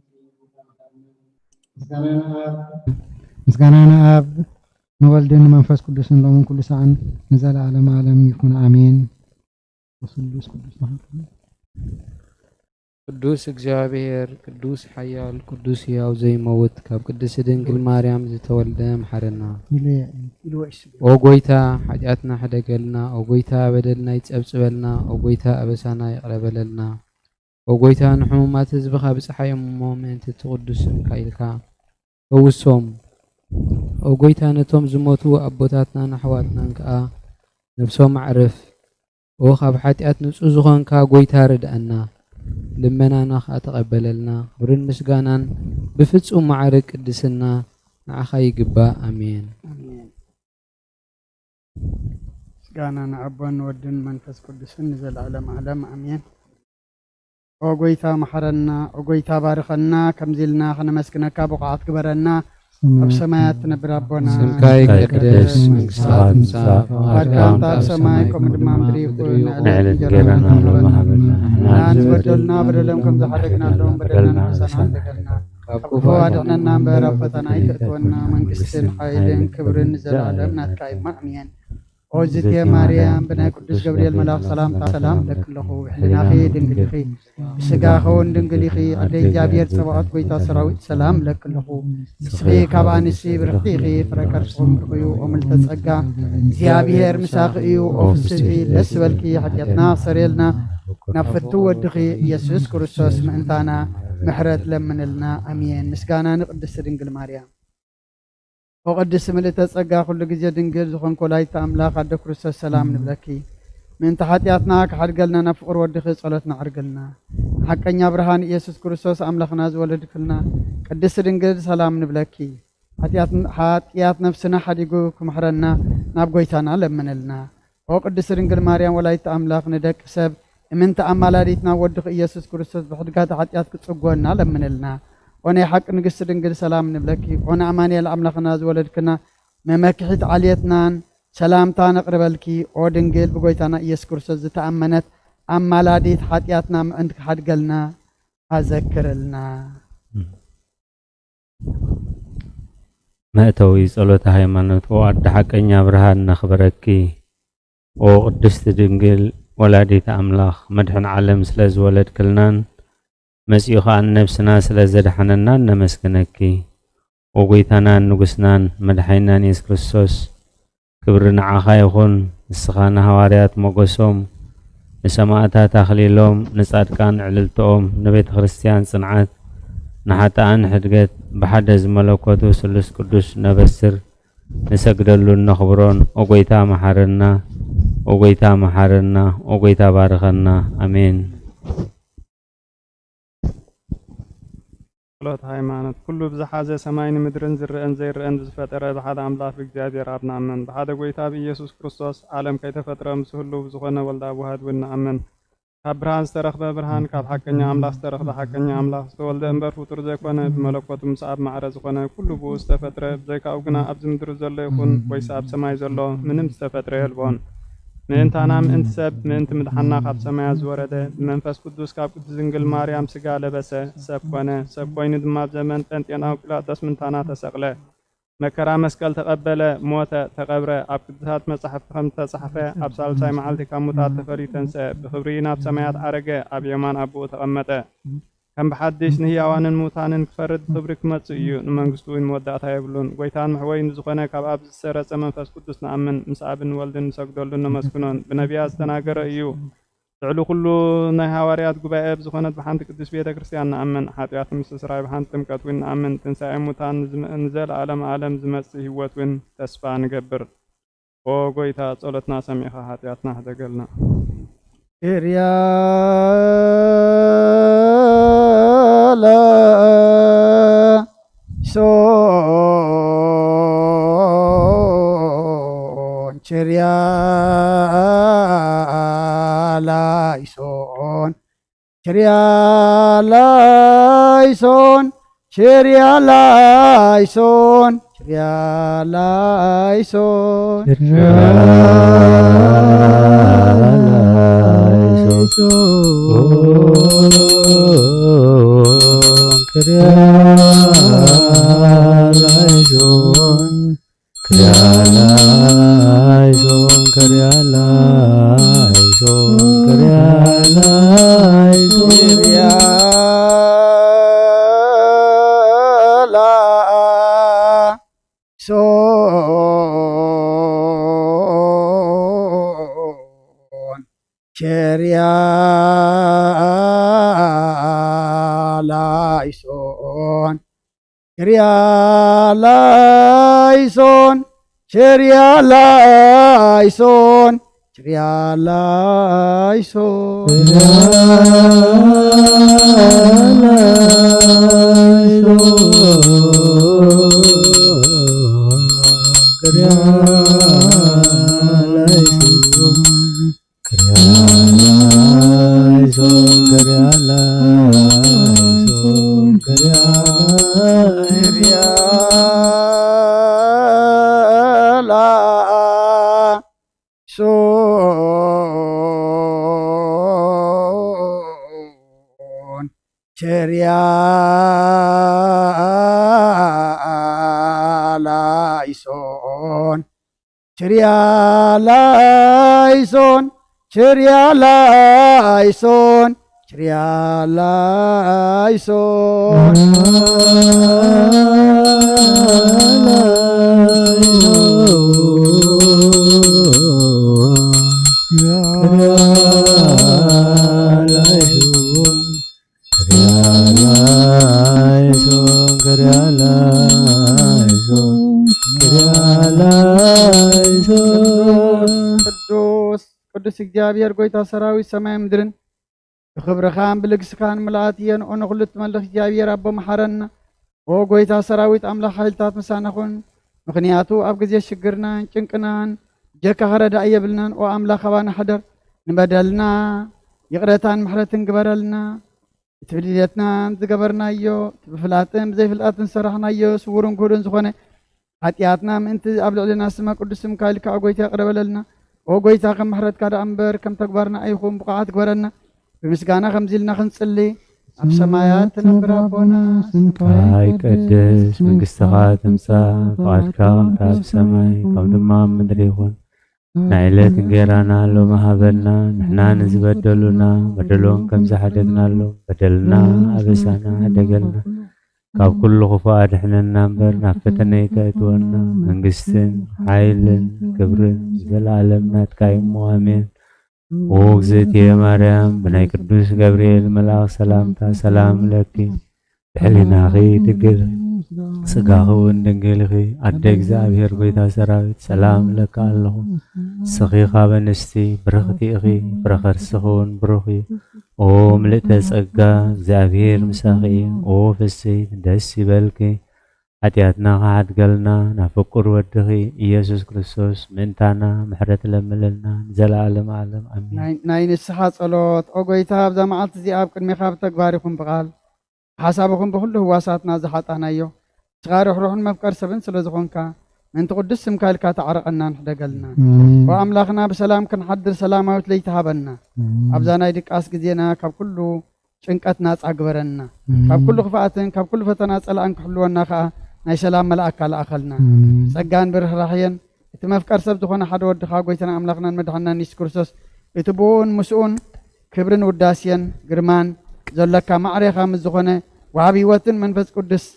ምስጋና ንኣብ፣ ምስጋና ንኣብ፣ ንወልድን ንመንፈስ ቅዱስን ሎምን ኩሉ ሰዓን ንዘለዓለመ ዓለም ይኹን፣ ኣሜን። ወስሉስ ቅዱስ መሃሪ። ቅዱስ እግዚኣብሔር፣ ቅዱስ ሓያል፣ ቅዱስ ሕያው ዘይመውት፣ ካብ ቅድስቲ ድንግል ማርያም ዝተወልደ፣ መሓረና። ኢሉ እየ። ኦ ጐይታ፣ ሓጢኣትና ሕደገልና። ኦ ጐይታ፣ በደልና ይጸብጽበልና። ኦ ጐይታ፣ ኣበሳና ይቕረ በለልና። ኦ ጐይታ፣ ንሕሙማት ህዝብኻ ብጽሓዮም እሞ፣ ምእንቲ እቲ ቅዱስ ስምካ ኢልካ ፈውሶም። ኦ ጐይታ፣ ነቶም ዝሞቱ ኣቦታትናን ኣሕዋትናን ከኣ ነብሶም ኣዕርፍ። ኦ ካብ ሓጢኣት ንጹህ ዝኾንካ ጐይታ፣ ርድኣና፣ ልመናና ከኣ ተቐበለልና። ክብርን ምስጋናን ብፍጹም ማዕርግ ቅድስና ንዓኻ ይግባእ። ኣሜን። ኣሜን። ምስጋና ንኣቦን ወድን መንፈስ ቅዱስን ንዘለዓለም ዓለም ኣሜን። ኦ ጎይታ መሓረና፣ ኦ ጎይታ ባርኸና፣ ከምዚ ኢልና ከነመስግነካ ብቑዓት ግበረና። ኣብ ሰማያት ትነብር ኣቦና፣ ስምካ ይቀደስ፣ መንግስትኻ ትምጻእ፣ ፈቓድካ ከምቲ ኣብ ሰማይ ከምኡ ድማ ምድሪ ይኹን። ንዕለት እንጀራና ሎሚ ሃበና፣ ንሕና ዝበደሉና በደሎም ከም ዝሓደግናሎም በደልና ንሕሰና በደልና፣ ካብ ክፉ ኣድሕነና እምበር ኣብ ፈተና ኣይተእትወና። መንግስትን ሓይልን ክብርን ንዘለዓለም ናትካ እዩ። ኣሜን። ኦ ዝቴ ማርያም፣ ብናይ ቅዱስ ገብርኤል መልኣኽ ሰላምታ ሰላም እብለኪ ኣለኹ። ብሕልናኺ ድንግል ኢኺ፣ ብስጋኺ እውን ድንግል ኢኺ። ኣደ እግዚኣብሔር ጸባኦት፣ ጎይታ ሰራዊት፣ ሰላም እብለኪ ኣለኹ። ንስኺ ካብ ኣንስቲ ብርኽቲ ኢኺ፣ ፍረ ከርስኺ ብሩኽ እዩ። ኦ ምልዕተ ጸጋ፣ እግዚኣብሔር ምሳኺ እዩ። ኦ ፍስሕቲ፣ ደስ ይበልኪ፣ ሓጢኣትና ኣስተሰርየልና፣ ናብ ፍቱ ወድኺ ኢየሱስ ክርስቶስ ምእንታና ምሕረት ለምንልና። ኣሜን። ምስጋና ንቅድስቲ ድንግል ማርያም። ኦ ቅድስቲ ምልእተ ጸጋ፣ ኩሉ ግዜ ድንግል ዝኾንኪ ወላዲተ ኣምላኽ፣ ኣደ ክርስቶስ፣ ሰላም ንብለኪ። ምእንቲ ሓጢኣትና ክሓድገልና፣ ናብ ፍቕሪ ወድኺ ጸሎትና ኣዕርግልና። ሓቀኛ ብርሃን ኢየሱስ ክርስቶስ፣ ኣምላኽና ዝወለድክልና ቅድስቲ ድንግል፣ ሰላም ንብለኪ። ሓጢኣት፣ ሓጢኣት ነፍስና ሓዲጉ ክምሕረና፣ ናብ ጎይታና ለምንልና። ኦ ቅድስቲ ድንግል ማርያም፣ ወላዲተ ኣምላኽ፣ ንደቂ ሰብ እምንቲ ኣማላዲት ናብ ወድኺ ኢየሱስ ክርስቶስ ብሕድጋተ ሓጢኣት ክጽጎና ለምንልና። ኦ ናይ ሓቂ ንግስቲ ድንግል፣ ሰላም ንብለኪ። ኦ ንኣማኑኤል ኣምላኽና ዝወለድክና፣ መመክሒት ዓልየትናን ሰላምታ ነቕርበልኪ። ኦ ድንግል፣ ብጎይታና ኢየሱስ ክርስቶስ ዝተኣመነት ኣማላዲት፣ ሓጢኣትና ምእንቲ ክሓድገልና ኣዘክርልና። መእተዊ ጸሎተ ሃይማኖት። ኦ ኣደ ሓቀኛ ብርሃን፣ ነኽብረኪ። ኦ ቅድስቲ ድንግል፣ ወላዲት ኣምላኽ፣ መድሕን ዓለም ስለ ዝወለድክልናን መጺኡ ኸኣ ንነብስና ስለ ዘድሓነናን ነመስግነኪ። ኦ ጎይታናን ንጉስናን መድሓኒናን የሱስ ክርስቶስ፣ ክብሪ ንዓኻ ይኹን። ንስኻ ንሃዋርያት ሞገሶም፣ ንሰማእታት ኣኽሊሎም፣ ንጻድቃን ዕልልትኦም፣ ንቤተ ክርስቲያን ጽንዓት፣ ንሓጥኣን ሕድገት፣ ብሓደ ዝመለኮቱ ስሉስ ቅዱስ ነበስር፣ ንሰግደሉን ነኽብሮን። ኦ ጎይታ መሓረና፣ ኦ ጎይታ መሓረና፣ ኦ ጎይታ ባርኸና። ኣሜን። ጸሎት ሃይማኖት። ኩሉ ብዝሓዘ ሰማይን ምድርን ዝረአን ዘይረአን ብዝፈጠረ ብሓደ ኣምላኽ ብእግዚኣብሔር ኣብ ንኣምን። ብሓደ ጎይታ ብኢየሱስ ክርስቶስ ዓለም ከይተፈጥረ ምስ ህሉው ብዝኾነ ወልድ ኣብ ዋህድ እውን ንኣምን። ካብ ብርሃን ዝተረኽበ ብርሃን፣ ካብ ሓቀኛ ኣምላኽ ዝተረኽበ ሓቀኛ ኣምላኽ፣ ዝተወልደ እምበር ፍጡር ዘይኮነ፣ ብመለኮቱ ምስ ኣብ ማዕረ ዝኾነ ኩሉ ብኡ ዝተፈጥረ፣ ብዘይካኡ ግና ኣብዚ ምድሪ ዘሎ ይኹን ወይስ ኣብ ሰማይ ዘሎ ምንም ዝተፈጥረ የልቦን። ምእንታና፣ ምእንቲ ሰብ፣ ምእንቲ ምድሓንና ካብ ሰማያት ዝወረደ፣ ብመንፈስ ቅዱስ ካብ ቅድስት ድንግል ማርያም ስጋ ለበሰ፣ ሰብ ኮነ። ሰብ ኮይኑ ድማ ኣብ ዘመን ጴንጤናዊ ጲላጦስ ምእንታና ተሰቕለ። መከራ መስቀል ተቐበለ፣ ሞተ፣ ተቐብረ። ኣብ ቅዱሳት መጻሕፍቲ ከም ዝተጻሕፈ፣ ኣብ ሳልሳይ መዓልቲ ካብ ሙታት ተፈልዩ ተንስአ፣ ብኽብሪ ናብ ሰማያት ዓረገ፣ ኣብ የማን ኣቦኡ ተቐመጠ። ከም ብሓድሽ ንህያዋንን ሙታንን ክፈርድ ብኽብሪ ክመጽእ እዩ፣ ንመንግስቱ እውን መወዳእታ የብሉን። ጎይታን መሕወይን ዝኾነ ካብ ኣብ ዝሰረጸ መንፈስ ቅዱስ ንኣምን፣ ምስ ኣብን ወልድን ንሰግደሉን ነመስግኖን። ብነቢያት ዝተናገረ እዩ። ልዕሊ ኩሉ ናይ ሃዋርያት ጉባኤ ብዝኾነት ብሓንቲ ቅድስት ቤተ ክርስቲያን ንኣምን። ሓጢኣት ንምስትስራይ ብሓንቲ ጥምቀት እውን ንኣምን። ትንሳኤ ሙታን ንዝመ-፣ ንዘለኣለም ዓለም ዝመጽእ ህይወት እውን ተስፋ ንገብር። ኦ ጎይታ፣ ጸሎትና ሰሚዕኻ ሓጢኣትና ሕደገልና። ኪርያ ላይሶን፣ ኪርያ ላይሶን፣ ኪርያ ላይሶን፣ ኪርያ ላይሶን፣ ኪርያ ላይሶን። ሶን፣ ቸርያ ላይሶን፣ ቸርያ ላይሶን፣ ቸርያ ላይሶን፣ ቸርያ ላይሶን። ላይሶን ቸርያ ላይሶን ችርያላይሶን ችርያላይሶን ችርያላይሶን ላይሶን ክርያ ላይሶን ክርያ ላይሶን ክርያ ላይሶን። ቅዱስ ቅዱስ እግዚኣብሔር ጎይታ ሰራዊት ሰማይ ምድርን ብክብርኻን ብልግስኻን ምልኣት እየን። ኦ ንኹሉ እትመልኽ እግዚኣብሔር ኣቦ መሓረና። ኦ ጎይታ ሰራዊት ኣምላኽ ሓይልታት ምሳና ኹን። ምኽንያቱ ኣብ ግዜ ሽግርናን ጭንቅናን ጀካ ኸረዳእ የብልናን። ኦ ኣምላኽ ኣባና ሕደር። ንበደልና ይቕረታን ምሕረትን ግበረልና። እቲ ብድሌትና ዝገበርናዮ፣ እቲ ብፍላጥን ብዘይፍላጥን ዝሰራሕናዮ፣ ስውርን ግሁድን ዝኾነ ሓጢኣትና ምእንቲ ኣብ ልዕልና ስመ ቅዱስ ስምካ ኢልካ፣ ኦ ጎይታ፣ ይቕረ በለልና። ኦ ጎይታ፣ ከም ምሕረትካ ደኣ እምበር ከም ተግባርና ኣይኹን፣ ብቑዓት ግበረና። ብምስጋና ከምዚ ኢልና ክንጽሊ፣ ኣብ ሰማያት ትነብር ኣቦና፣ ስምካ ይቀደስ፣ መንግስትኻ ትምጻእ፣ ፍቓድካ ከምቲ ኣብ ሰማይ ከም ድማ ኣብ ምድሪ ይኹን። ናይ ዕለት እንጌራና ሎሚ ሃበና፣ ንሕና ንዝበደሉና በደሎም ከም ዝሓደግናሎም፣ በደልና ኣበሳና ሓደገልና፣ ካብ ኩሉ ክፉእ ኣድሕነና እምበር፣ ናብ ፈተነ ኣይተእትወና። መንግስትን ሓይልን ክብርን ንዘለኣለም ናትካ እዩ እሞ፣ ኣሜን። ኦ እግዝእትየ ማርያም፣ ብናይ ቅዱስ ገብርኤል መልኣኽ ሰላምታ ሰላም እለኪ፣ ብሕሊናኺ ድንግል፣ ስጋኺ እውን ድንግል ኢኺ። ኣደ እግዚኣብሔር፣ ጎይታ ሰራዊት፣ ሰላም እለካ ኣለኹ። ንስኺ ካብ ኣንስቲ ብርኽቲ ኢኺ፣ ፍረ ከርስኺ እውን ብሩኽ እዩ። ኦ ምልእተ ጸጋ፣ እግዚኣብሔር ምሳኺ እዩ። ኦ ፍስሕቲ፣ ደስ ይበልኪ፣ ሓጢኣትና ክሓድገልና ናብ ፍቁር ወድኺ ኢየሱስ ክርስቶስ ምእንታና ምሕረት ለምለልና ንዘለኣለም ዓለም፣ ኣሜን። ናይ ናይ ንስሓ ጸሎት። ኦ ጎይታ፣ ኣብዛ መዓልቲ እዚኣ ኣብ ቅድሜኻ ብተግባር ይኹን ብቓል፣ ብሓሳብ ይኹን ብኹሉ ህዋሳትና ዝሓጣናዮ፣ ንስኻ ርሕሩሕን መፍቀር ሰብን ስለ ዝኾንካ፣ ምእንቲ ቅዱስ ስምካ ኢልካ ተዓረቐናን ሕደገልና። ኣሜን። ኦ ኣምላኽና፣ ብሰላም ክንሓድር ሰላማዊት ለይቲ ሃበና። ኣሜን። ኣብዛ ናይ ድቃስ ግዜና ካብ ኩሉ ጭንቀት ናጻ ግበረና። ኣሜን። ካብ ኩሉ ክፍኣትን ካብ ኩሉ ፈተና ጸላእን ክሕልወና ከኣ ናይ ሰላም መልኣካ ለኣኸልና። ኣሜን። ጸጋን ብርህራህየን እቲ መፍቀር ሰብ ዝኾነ ሓደ ወድኻ፣ ጎይታና ኣምላኽናን መድሓንናን የሱስ ክርስቶስ፣ እቲ ብኡን ምስኡን ክብርን ውዳሴን ግርማን ዘሎካ ማዕሬኻ ምስ ዝኾነ፣ ወሃቢ ህይወትን መንፈስ ቅዱስ፣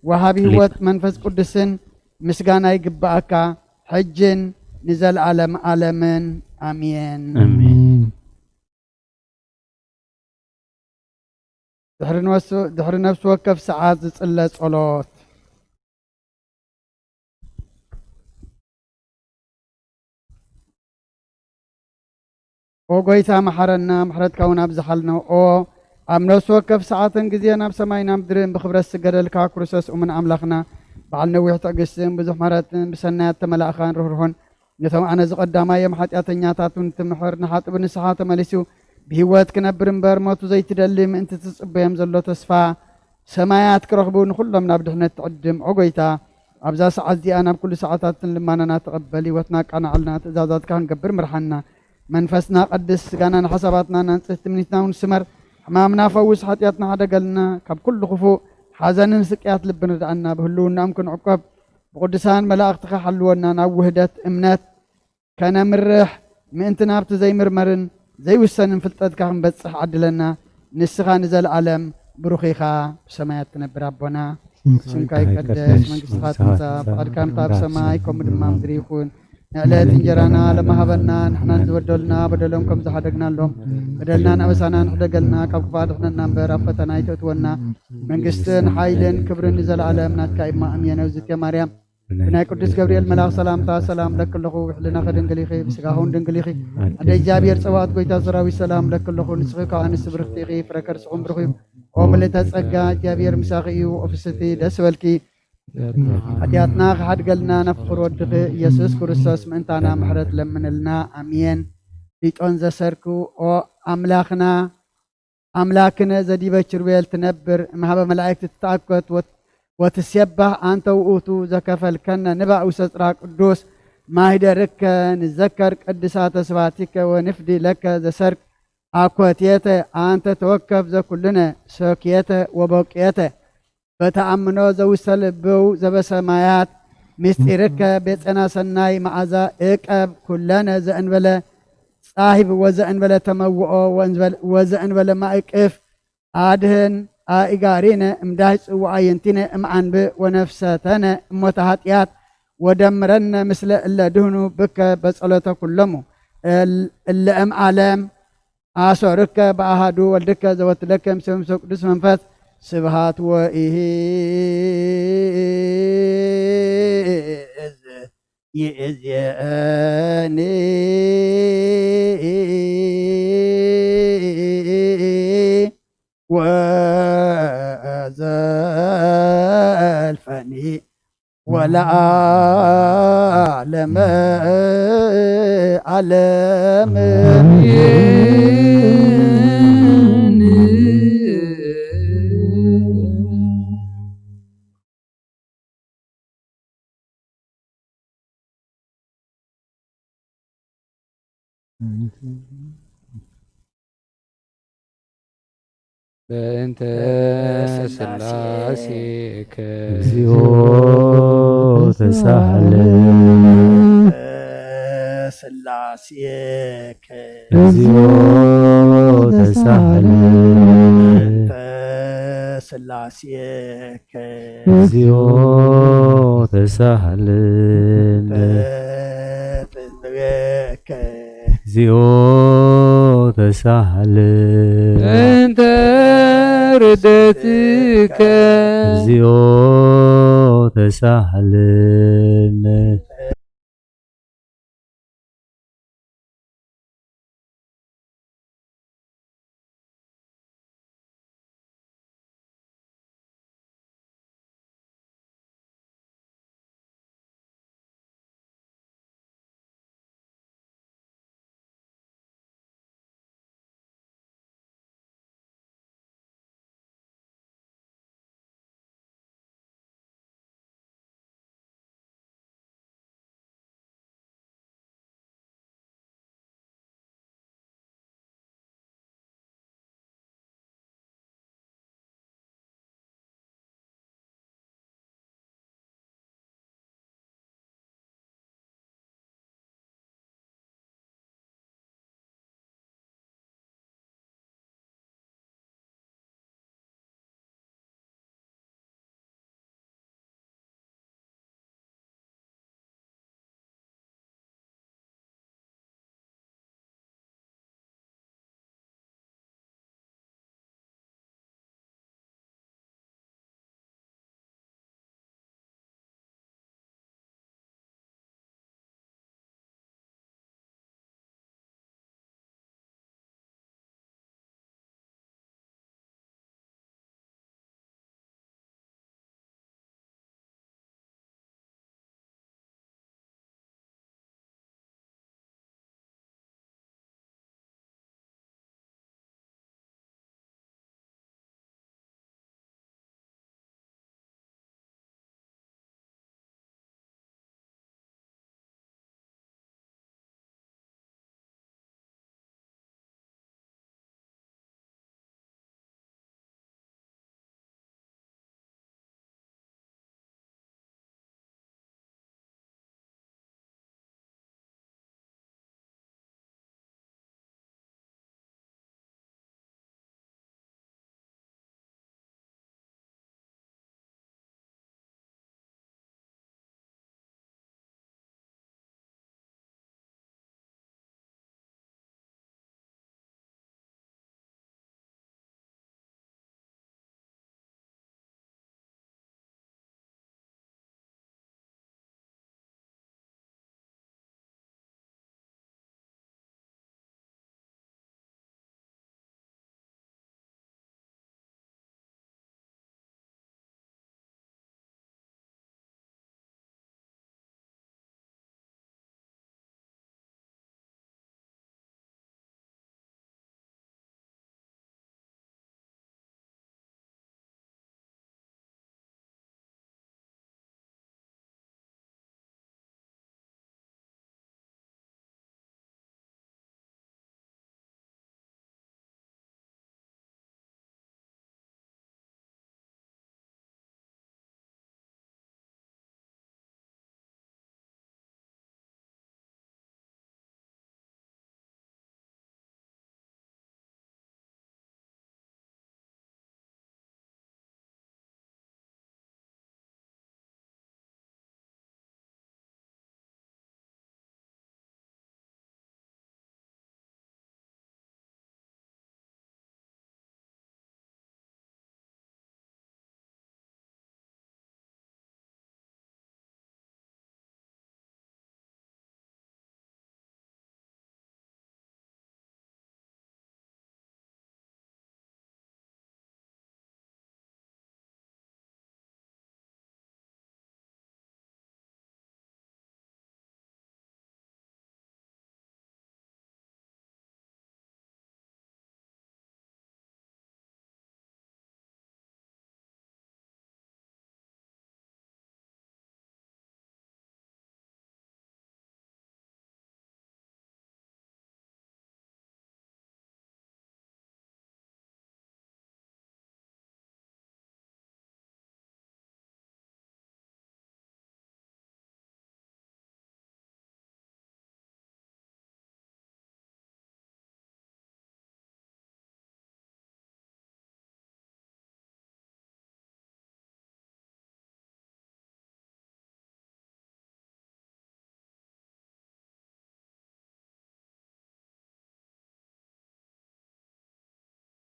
ወሃቢ ህይወት መንፈስ ቅዱስን ምስጋና ይግብኣካ፣ ሕጅን ንዘለኣለም ዓለምን። ኣሜን። ኣሜን። ድሕሪ ነፍሲ፣ ድሕሪ ነፍሲ ወከፍ ሰዓት ዝጽለ ጸሎት። ኦ ጎይታ፣ መሓረና፣ ምሕረትካ እውን ኣብዝሓልና። ኦ ኣብ ነፍሲ ወከፍ ሰዓትን ግዜን ኣብ ሰማይን ኣብ ምድርን ብኽብረት ዝስገደልካ ክርስቶስ እሙን ኣምላኽና፣ በዓል ነዊሕ ትዕግስትን ብዙሕ ምሕረትን ብሰናያት ተመላእኻን ርህሩህን፣ ነቶም ኣነ ዝቐዳማዮም ሓጢኣተኛታቱን ትምሕር፣ ንሓጥብ ንስሓ ተመሊሱ ብህይወት ክነብር እምበር፣ ሞቱ ዘይትደሊ ምእንቲ ትጽበዮም ዘሎ ተስፋ ሰማያት ክረኽቡ፣ ንኹሎም ናብ ድሕነት ትዕድም። ኦ ጎይታ፣ ኣብዛ ሰዓት እዚኣ ናብ ኩሉ ሰዓታትን ልማናና ተቐበል፣ ህይወትና ኣቃናዕልና፣ ትእዛዛትካ ክንገብር ምርሓና። መንፈስና ቀድስ፣ ስጋና ንሓሳባትና ናንጽህ፣ ትምኒትና እውን ስመር። ሕማምና ፈውስ፣ ሓጢኣትና ሓደገልና፣ ካብ ኩሉ ክፉእ ሓዘንን ስቅያት ልቢ ንርድኣና፣ ብህልውናኦም ክንዕቆብ ብቅዱሳን መላእኽትኻ ሓልወና፣ ናብ ውህደት እምነት ከነምርሕ ምእንቲ ናብቲ ዘይምርመርን ዘይውሰንን ፍልጠትካ ክንበጽሕ ዓድለና። ንስኻ ንዘለኣለም ብሩኽ ኢኻ፣ ብሰማያት ትነብር ኣቦና። ስምካ ይቀደስ፣ መንግስትኻ ትምጻእ፣ ፍቓድካ ከምታ ኣብ ሰማይ ከምኡ ድማ ኣብ ምድሪ ይኹን። ንዕለት እንጀራና ሎሚ ሃበና፣ ንሕና ንዝበደሉና በደሎም ከም ዝሓደግናሎም፣ በደልናን ኣበሳናን ሕደገልና፣ ካብ ክፉእ ኣድሕነና እምበር፣ ኣብ ፈተና ኣይተእትወና። መንግስትን ሓይልን ክብርን ንዘለኣለም ናትካ እዩ እሞ፣ ኣሜን። እግዝእትየ ማርያም፣ ብናይ ቅዱስ ገብርኤል መልኣኽ ሰላምታ ሰላም እለኪ ኣለኹ። ብሕልናኺ ድንግል ኢኺ፣ ብስጋኺ እውን ድንግል ኢኺ። ኣደ እግዚኣብሔር ጸባኦት ጎይታ ሰራዊት ሰላም እለኪ ኣለኹ። ንስኺ ካብ ኣንስቲ ብርኽቲ ኢኺ፣ ፍረ ከርስኺ እውን ብሩኽ እዩ። ኦ ምልእተ ጸጋ፣ እግዚኣብሔር ምሳኺ እዩ። ኦ ፍስሕቲ፣ ደስ በልኪ። ሓጢኣትና ክሓድገልና ናብ ፍቑር ወድኺ ኢየሱስ ክርስቶስ ምእንታና ምሕረት ለምንልና። ኣሜን። ሊጦን ዘሰርኩ፣ ኦ ኣምላኽና፣ ኣምላክነ ዘዲበ ኪሩቤል ትነብር፣ እምሃበ መላእክት ትትኣኮት ወት-፣ ወትሴባህ ኣንተ ውእቱ ዘከፈልከነ ንባእ ውሰጥራ ቅዱስ ማሂደርከ ንዘከር ቅድሳተ ስባቲከ ወንፍዲ ለከ ዘሰርክ ኣኮትየተ ኣንተ ተወከፍ ዘኩልነ ሰክየተ ወበቅየተ በተኣምኖ ዘውሰ ልብው ዘበሰማያት ምስጢርከ ቤጸና ሰናይ መዓዛ እቀብ ኩለነ ዘእንበለ ጻሂብ ወዘእንበለ ተመውኦ ወእንበለ-፣ ወዘእንበለ ማእቅፍ ኣድህን ኣኢጋሪነ እምዳህ ጽውዓ የንቲነ እምዓንብ ወነፍሰተነ እሞተ ኃጢአት ወደምረነ ምስለ እለ ድህኑ ብከ በጸሎተ ኩሎሙ እል-፣ እለ እም ዓለም ኣሶርከ በአሃዱ ወልድከ ዘወትለከ ምስለ መንፈስ ቅዱስ መንፈስ ስብሃት ወኢሂ ይእዜኒ ወዘልፈኒ ወለዓለመ ዓለም። በእንተ ስላሴከ እግዚኦ ተሳሃለ። ስላሴከ እግዚኦ ተሳሃለ። በእንተ ስላሴከ እግዚኦ ተሳሃለ። በእንተ ስላሴከ እግዚኦ ተሳሃለ። በእንተ ርደትከ እግዚኦ ተሳሃለ።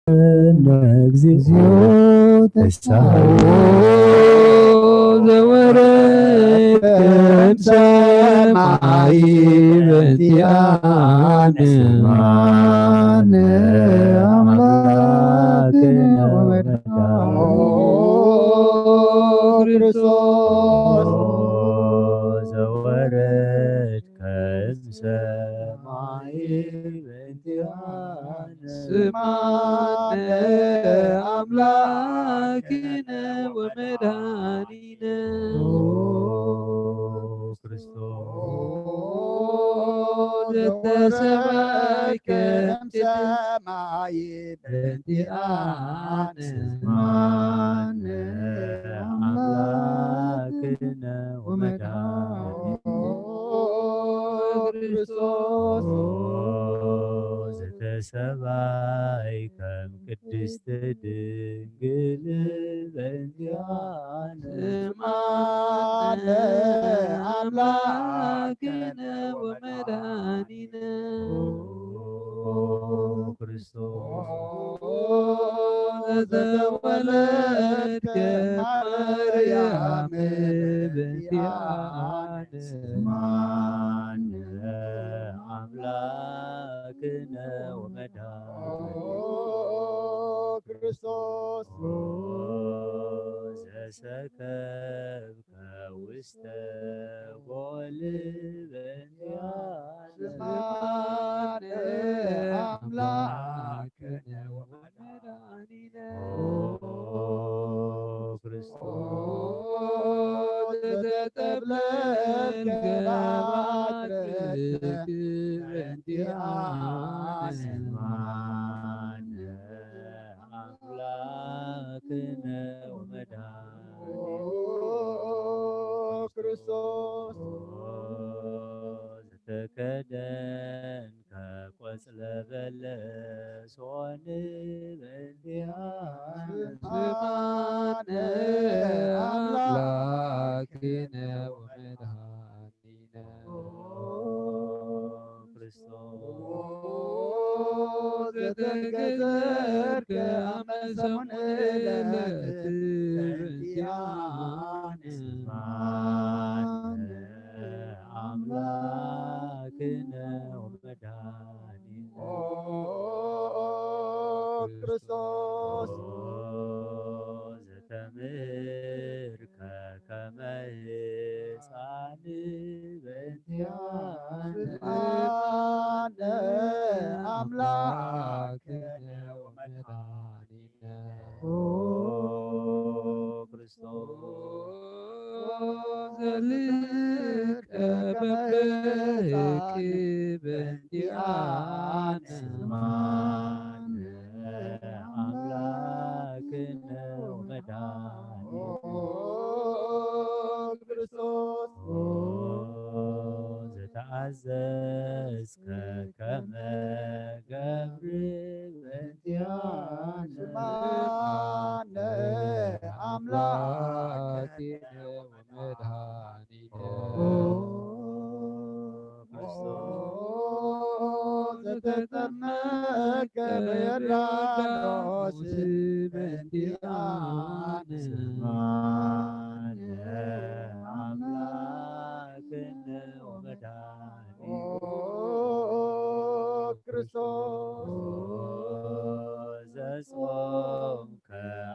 እግዚኦ ተሳሃሎ ዘወረድከ እምሰማይ በእንቲአነ። ስምዓነ አምላክነ ወመድኃኒነ ክርስቶስ ዘወረድከ እምሰማይ በእንቲአነ። ስምዓነ አምላክነ ወመድኃኒነ ክርስቶስ ዘተሰማይከ እምሰማይ በእንቲአነ። ስምዓነ አምላክነ ወመድኃኒነ ክርስቶስ ዘተሰማይከ እም ቅድስት ድንግል በእንቲአነ። ስምዓነ አምላክነ ወመድኃኒነ ክርስቶስ ዘተወለድከ ማርያም በእንቲአነ። ስምዓነ አምላክነ ወመድኃኒነ ክርስቶስ ዘሰከብከ ውስተ ጎል በእንቲአነ። ስምዓነ አምላክነ ወመድኃኒነ ክርስቶስ ዘተጠብለልከ በአጽርክት በእንቲአነ። ስምዓነ አምላክነ ወመድኃኒነ ክርስቶስ ዘተከደንከ ቆጽለ በለስ ሆን በእንቲአነ። ስምዓነ አምላክነ ወመድኃኒነ ክርስቶስ ዘተገዘርከ አመ ሰሙን ዕለት በእንቲአነ። ስምዓነ አምላክነ ወመድኃኒነ ክርስቶስ ዘተምህርከ ከመ ሕፃን በእንቲአነ። ስምዓነ አምላክነ ወመድኃኒነ ክርስቶስ ዘልቀ በበህቅ በእንቲአነ። ስምዓነ አምላክነ ወመድኃኒነ ክርስቶስ ዘተአዘዝከ ከመ ገብር በእንቲአነ። ስምዓነ አምላክነ ወመድኃኒነ ክርስቶስ ዘተጠመቀ በዮርዳኖስ በእንቲአነ። ስምዓነ አምላክነ ወመድኃኒነ ክርስቶስ ዘጾምከ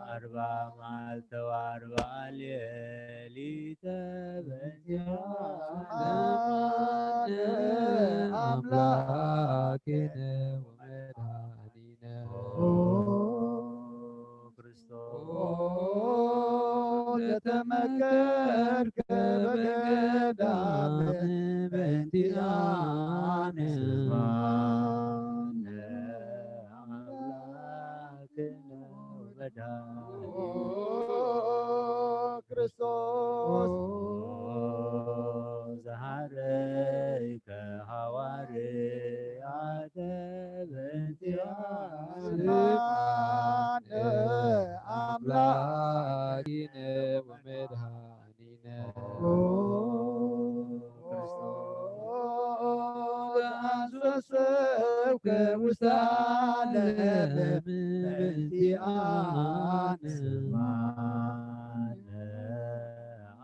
አርባ መዓልተ ወአርባ ሌሊተ በእንቲአነ። ስምዓነ አምላክነ ወመድኃኒነ ክርስቶስ ዘተመከርከ በገዳም በእንቲአነ። ስምዓነ አምላክነ ወመድኃኒነ ክርስቶስ ዘሐረይከ ሐዋርያተ በእንቲአነ። ስምዓነ አምላክነ ወመድኃኒነ ክርስቶስ ዘአንሰሰ ውስተ ዓለም በእንቲኣነ። ስማነ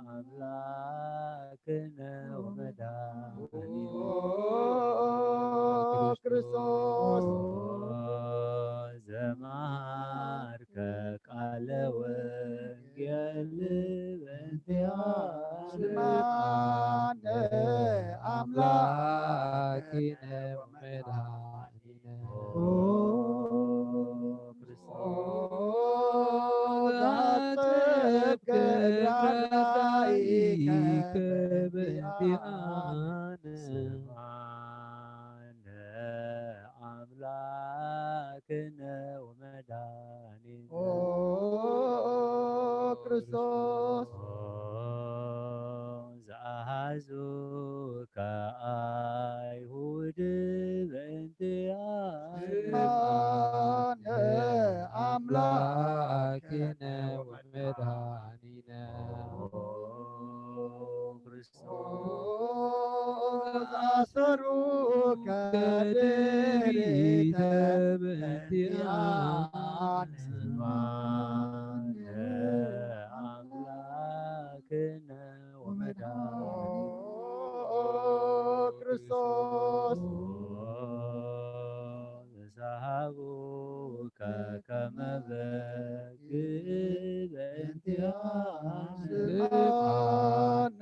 ኣምላክነ ወመድኃኒነ ክርስቶስ ዘመሃርከ ቃለ ወንጌል በእንቲኣነ። ስማነ ኣምላክነ ወመድኃኒነ። ኦ ክርስቶስ ዘአጠብከ እግረ አዳኢከ በእንቲአነ። ስማነ አምላክነ ወመድኃኒነ። ኦ ክርስቶስ ዘአሐዙከ አይሁድ በእንቲአነ። ስማነ አምላክነ ወመድኃኒነ። ኦ ክርስቶስ ዘአሰሩከ ድሪተ በእንቲአነ። ስማነ አምላክነ ወመድኃኒነ። ኦ ክርስቶስ ዘሰሃቡከ ከመ በግ በእንቲአነ። ስማነ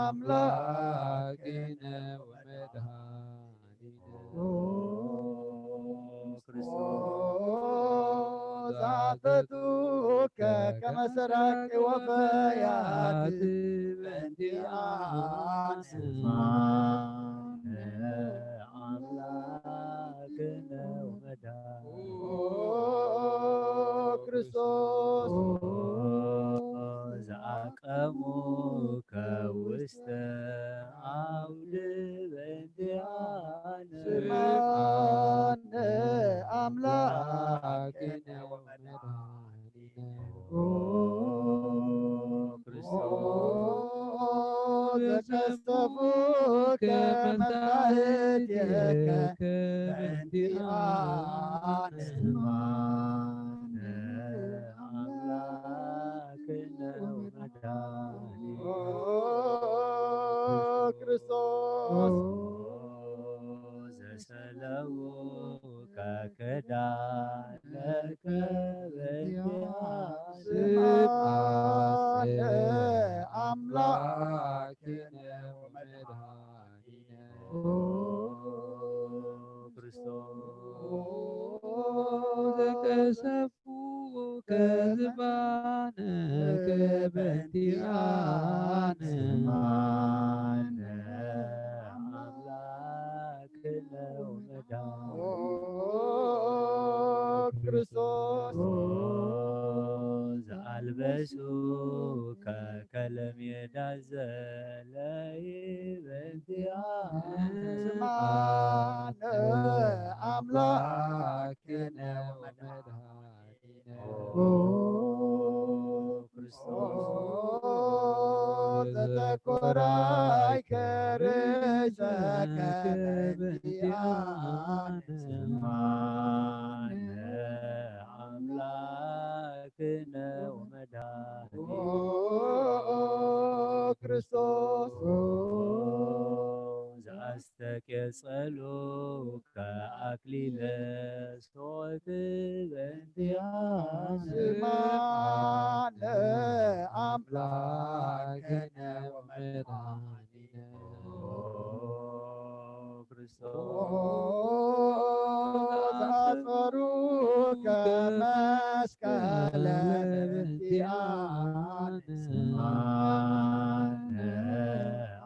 አምላክነ ወመድኃኒነ። ኦ ክርስቶስ ዘአተቱከ ከመ ሰራቂ ወፈያት በእንቲአነ። ስማነ አምላክነ ወመድኃኒነ። ኦ ክርስቶስ ዘአቀሙከ ውስተ አውድ በእንቲአነ። ስማነ አምላክነ ወመድኃኒነ። ኦ ክርስቶስ ዘቀሰፉከ መታሕቴከ በእንቲአነ። ስማነ አምላክነ ወመድኃኒነ። ኦ ክርስቶስ ዘሰለዉከ ክዳነከ በእንቲአነ። ስማነ አምላክነ ወመድኃኒነ። ኦ ክርስቶስ ዘቀሰፉከ ዝባነከ በእንቲአነ። ስማነ አምላክነ ወመድኃኒነ። ኦ ክርስቶስ ዘአልበሱከ ከለሜዳ ዘለይ በእንቲአነ። ስማነ አምላክነ ወመድኃኒነ። ኦ ክርስቶስ ዘተኮራይከ ርእሰከ በእንቲአነ። ስማነ አምላክነ ወመድኃኒነ። ኦ ክርስቶስ ዘአስተቄጸሉከ አክሊለ ሶት በእንቲአነ። ስማነ አምላክነ ወመድኃኒነ። ኦ ክርስቶስ አሰሩከ መስቀለ በእንቲአነ። ስማነ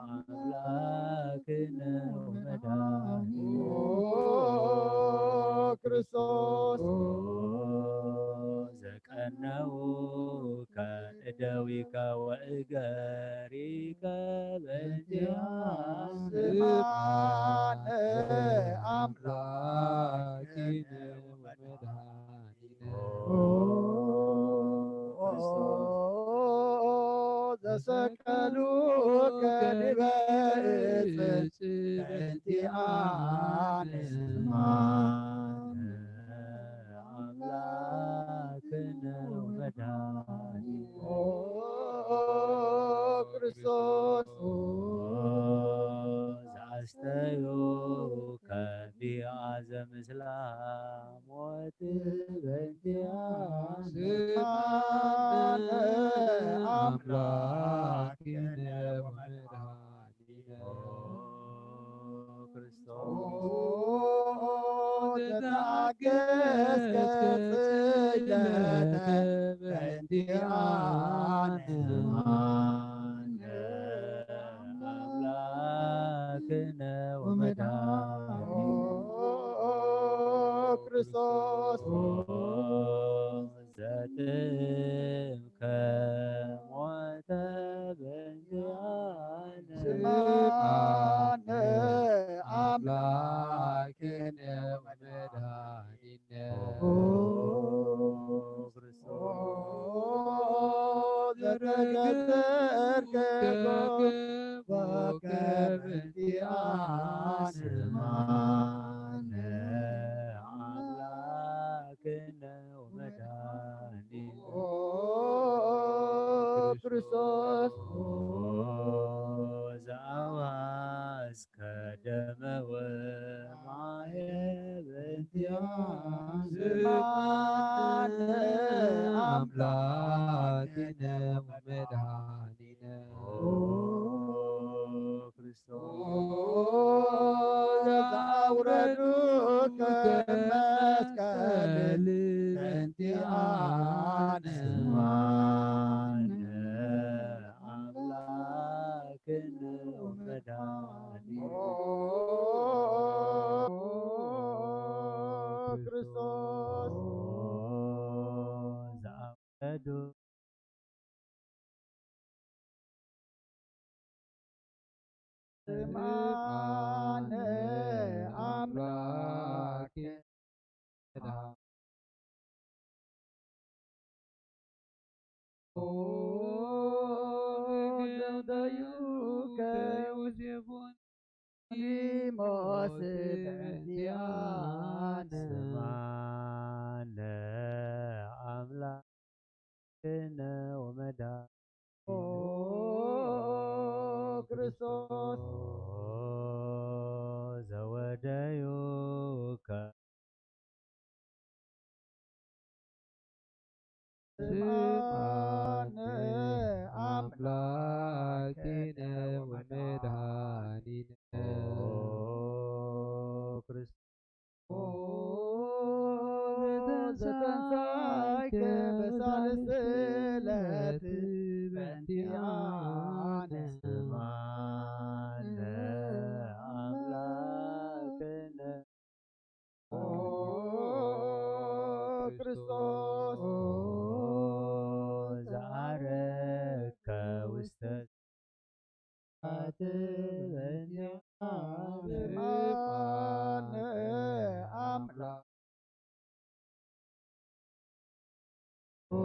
አምላክነ ወመድኃኒነ። ኦ ክርስቶስ ዘቀነውከ እደዊከ ወእገሪከ በእንቲአነ። ስማነ አምላክነ ወመድኃኒነ። ኦ ክርስቶስ ሰቀሉ ከዲበ እጽ በእንቲኣነ ስማነ ኣምላክነ ወመድኃኒነ ኦ ክርስቶስ ዛስተዩ ከቢኣ ዘምስላ ሞት በእንቲኣነ ስማነ ኣምላክነ ወመድኃኒነ ክርስቶስ ተተኣገስከ ጽለተ በእንቲኣነ ስማነ ኣምላክነ ወመድኃኒነ ክርስቶስ ዘጥምከ ሞተ በእንቲኣነ ስማነ ኣምላክነ ወመድኃኒነ ክርስቶስ ዘተገተርከ ገቦከ በእንቲኣነ ስማነ ኣምላክነ ወመድኃኒነ ክርስቶስ ዘኣዋስከ ደመ ወማየ በእንቲኣነ ስማነ ኣምላክነ ወመድኃኒነ ክርስቶስ ዘኣውረዱከ መስቀል በእንቲኣነ ስማነ ኣምላክነ ወመድኃኒነ ክርስቶስ ዘኣውረዱ ስማነ ኣምላክ ሞስ በእንቲኣነ ስማነ ኣምላክነ ወመድኃኒነ ኦ ክርስቶስ ዘወደዩከ ስማነ ኣምላክነ ወመድኃኒነ ኦ ክርስቶስ ዘተንሳእከ በሳልስት ዕለት በእንቲኣነ ስማነ ኣምላክነ ኦ ክርስቶስ ዘዓረግከ ውስተ ስማነ ኣምላክ ኦ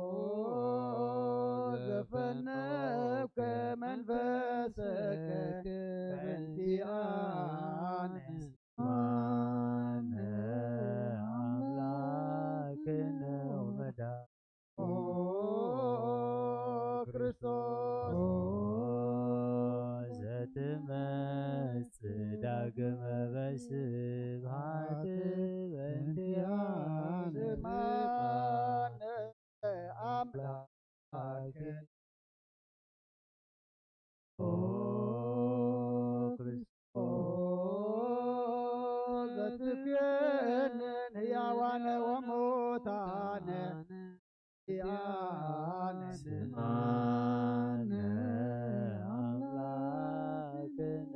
ክርስቶስ ዘፈነውከ መንፈስከ በእንቲኣነ ስማነ ኣምላክነ ወመድኃኒነ ኦ ክርስቶስ ዘትመጽእ ዳግመ በስብሐት በእንቲኣነ ስማነ ኣምላክ ኦ ክርስቶስ ዘትኩንን ሕያዋነ ወሙታነ ዚኣነ ስማነ ኣምላክነ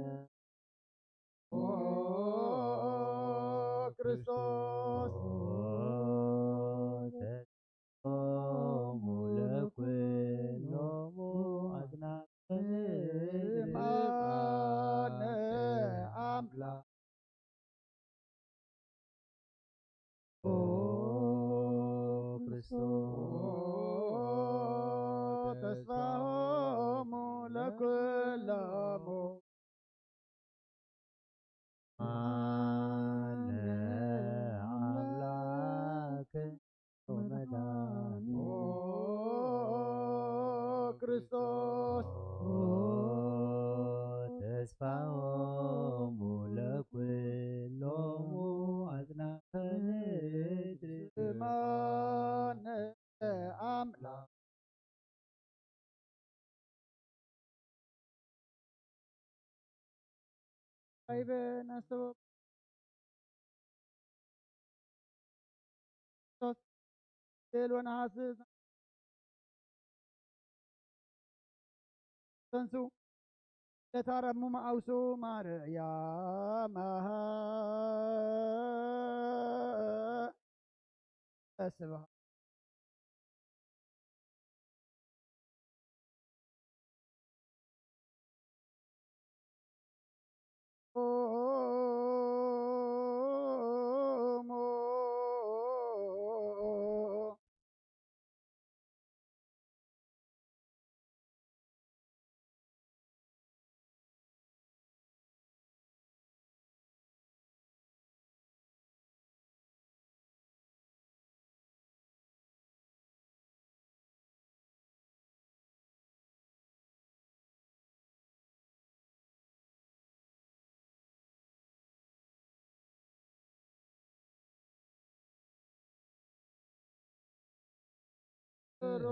ኦ ክርስቶስ ኦ ተስፋሙ ለኩሉ ክርስቶስ ተስፋሆሙ ለኩሎሙ ኣጽናፈ ምድሪ። ስማነ ኣምላኽ ኣይበ ናስተወ ክርስቶስ ስዕል ወነሓስ ተንሱ ለታረሙ መኣውሱ ማርያም ስብሐት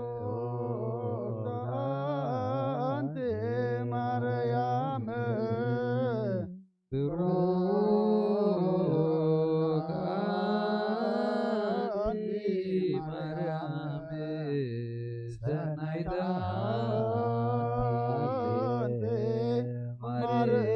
ብሩክት ኣንቲ ማርያም፣ ብሩክት ኣንቲ ማርያም፣ ሰናይት ኣንቲ ማርያም፣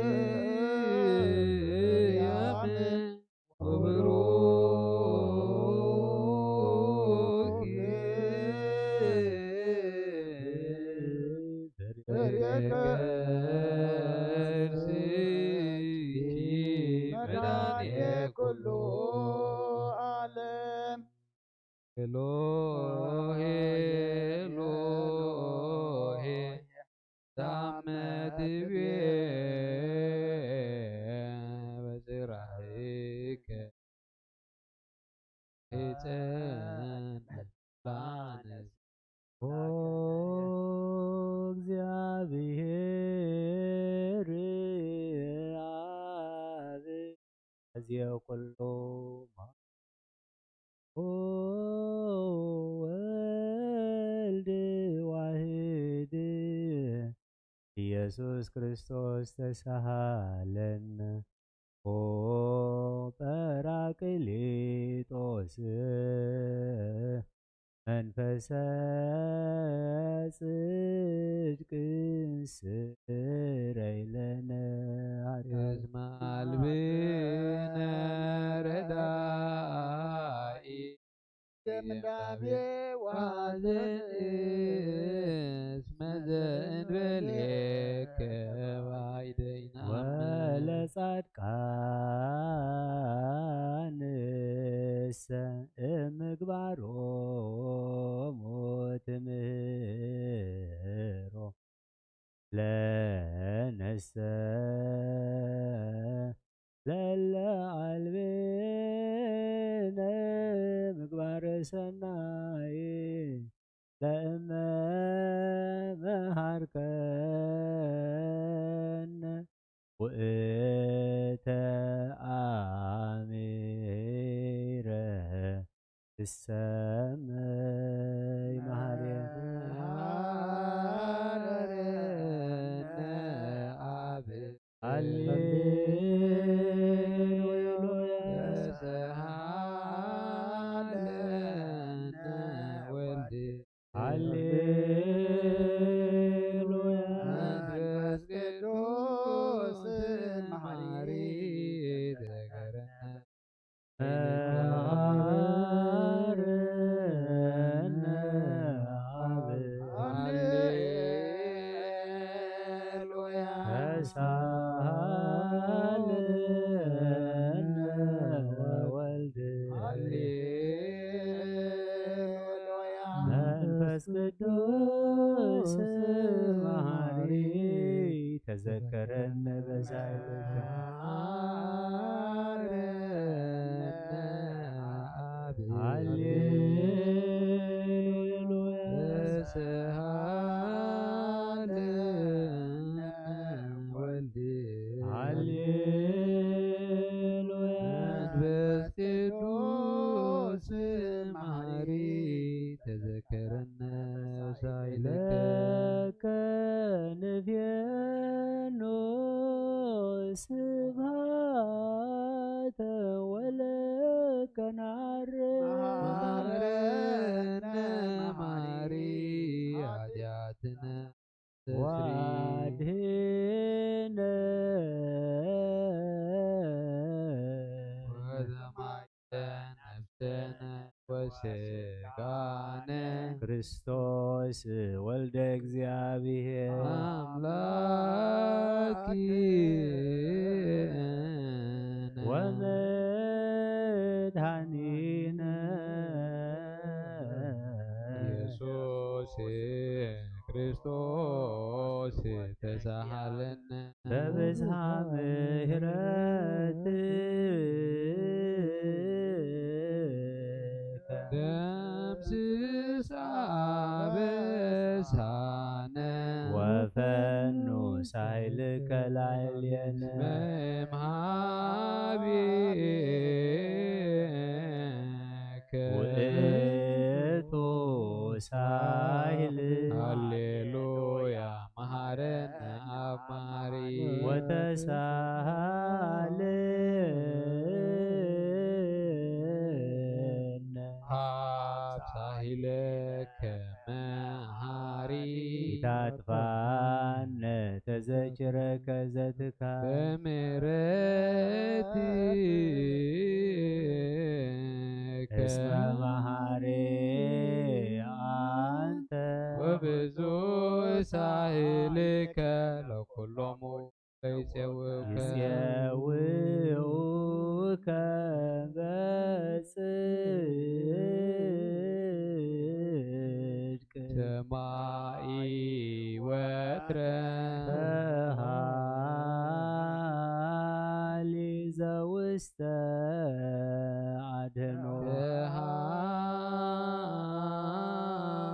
ኢየሱስ ክርስቶስ ተሳሃለነ። ኦ ጳራቅሊጦስ መንፈሰ ጽድቅ ስረይለነ። ኃጢአት ማልብነ ረዳኢ ምንዳቤ ዋዘን እስመ ዘእንበሌከ ባይደይና ወለጻድቃንሰ እምግባሮሙ ትምህሮ ለነሰ ለለ አልቤነ ምግባረ ሰናይ ለእመ መሃርከነ ውእተ አሚረ ትሰመይ መሃርየ። መሃረነ አብ ሃሌሉያ ተሰሃለነ ወልድ ሃሌሉያ መንፈስ ቅዱስ መሐሪ ተገረነ። መሐረነ አብ ሃሌሉያ ተሳሃለነ ወወልድ ሃሌሉያ መንፈስ ቅዱስ መሐሪ ተዘከረነ በዛይልከ። መሐረነ አብ ሃሌ ክርስቶስ ወልደ እግዚኣብሔር ኣምላኪነ ወመድኃኒነ ኢየሱስ ክርስቶስ ተሳሃለነ በብዝሃ ምሕረትከ ደምስስ ኣበሳነ ወፈኑ ሳይልከ ላዕሌነ መምሃቤከ ውእቱ ሳይል ሃሌሉያ መሃረነ ኣብ መሃሪ ወተሳሃለነ ሃብ ሳሂለከ መሃሪ ኢታጥፋነ ተዘኪረከ ዘትካ በምሕረትከ እስመ መሃሪ ኣንተ ወብዙሕ ሳህልከ ለኩሎሙ ይጼውከ ይጼውከ በጽድቅ ሰማይ ወትረ በሃሊ ዘውስተ ኣድህኖ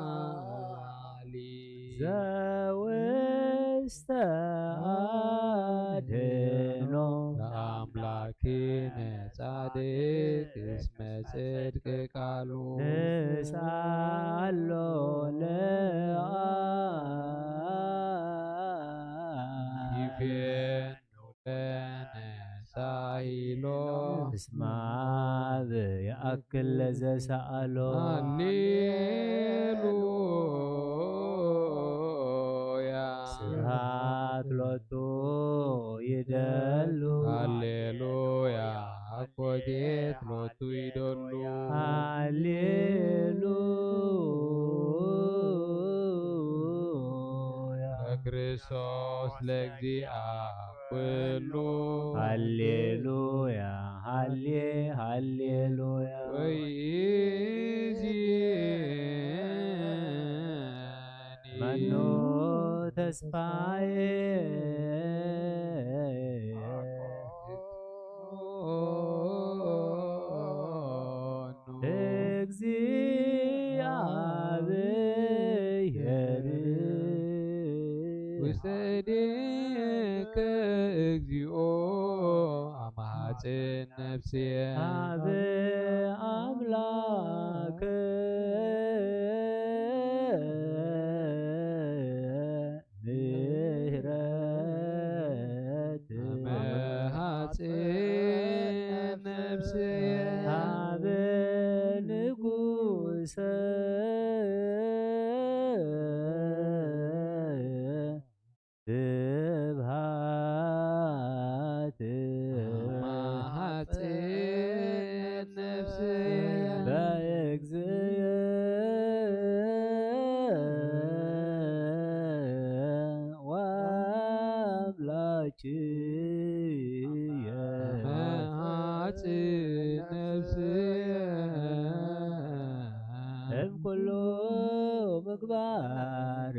በሃሊ ዘውስተ ኣድህኖ ለአምላክነ ጻድቅ እስመ ጽድቅ ቃሉ ንስኣሎ ለኣ ይፌኑ ለነ ሳሂሎ እስመ አብ ይኣክል ለዘሰኣሎ ሃሌሉያ ስብሐት ሎቱ ይደሉ ሃሌሉያ አኮቴት ሎቱ ይደሉ ሃሌሉያ ለክርስቶስ ለእግዚአ ኩሉ ሃሌሉያ ሃሌ ሃሌሉያ ወይእዜኒ መኑ ተስፋዬ እግዚአብሔር ውስተ እዴከ እግዚኦ አማጽን ነፍስየ አብ አምላክ ምሕረት መሃጽን ነፍስየ አብ ንጉሰ ስብሃት ማሃጽን ነፍስየ በእግዚእ ወአምላክየ መሃጽን ነፍስየ እምኩሉ ምግባር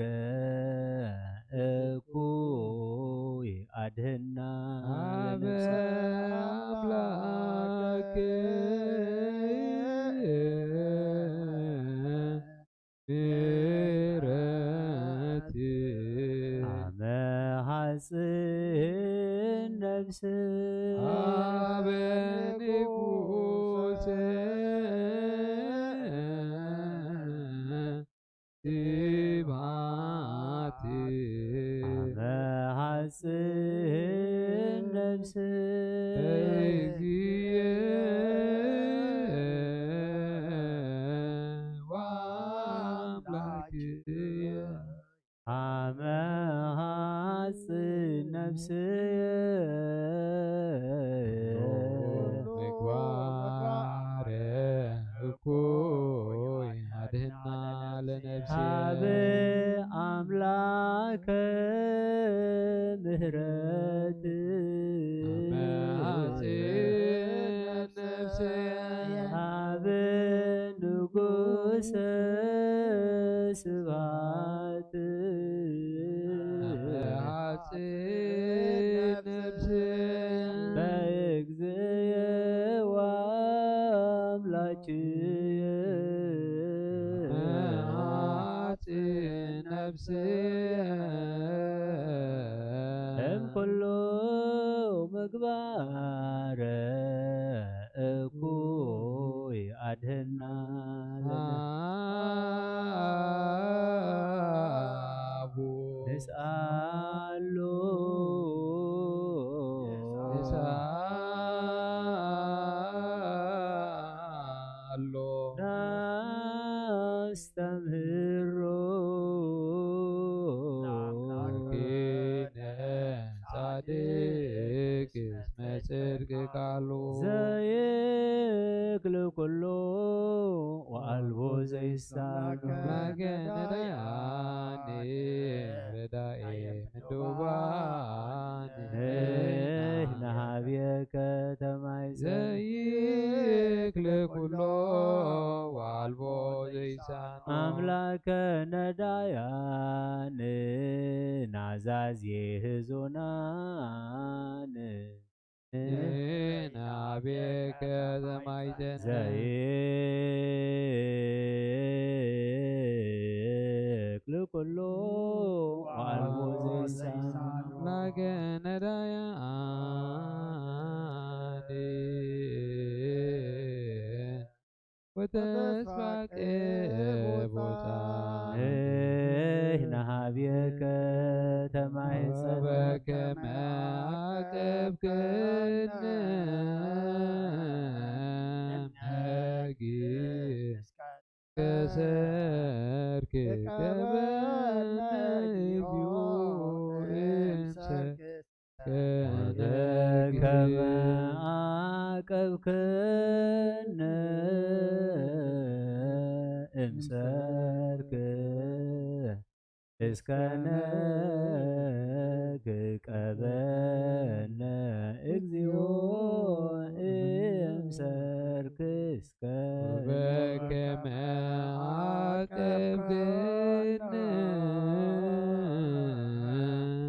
እኩይ አድህና አበ ለነፍስና። አምላክ ምሕረት አመ ሐጽን ነፍስ አበ ንጉሰ ስብሐት አመ ሐጽን ነፍስ በእግዚእ ወአምላክየ አመ ሐጽን ነፍስየ ምግባረ እኩይ አድህና ለነ ሀበ ኣምላከ ምህረት መሐጽን ነፍስ ሀበ ንጉሰ ስብሐት መሐጽን ነፍስ በእግዚእ ወአምላክየ መሐጽን ነፍስ እምኩሉ ምግባረ እኩይ አድህና ለነ። አቡ ንስአሎ ንስአሎ ናስተምህሮ ኪነ ጻድቅ እስመ ጽድቅ ቃሉ ዘይክል ኩሎ ወአልቦ ዘይሳኖ። አምላከ ነዳያኒ ረዳኤ ምድዋኒ ነህ ነሃብየከ ተማይዘ ዘይክል ኩሎ ወአልቦ ዘይሳኖ። አምላከ ነዳያን ናዛዜ ህዙናን ንሕና ቤከ ዘማይተነ ዘይክል ኩሎ አልቦ ዘይሳኖ። አምላከ ነዳያን ወተስፋ ቅቦታ ንሕና ሀብየከ ተማይጸነ በከመ አቀብከነ እምነጊ ከሰርክ ቀበነ እግዚኦ እምሰርክ ከመ አቀብከነ እምሰርክ እስከ ነግ ቀበነ እግዚኦ እምሰርክ እስከ በከመ አቀብከነ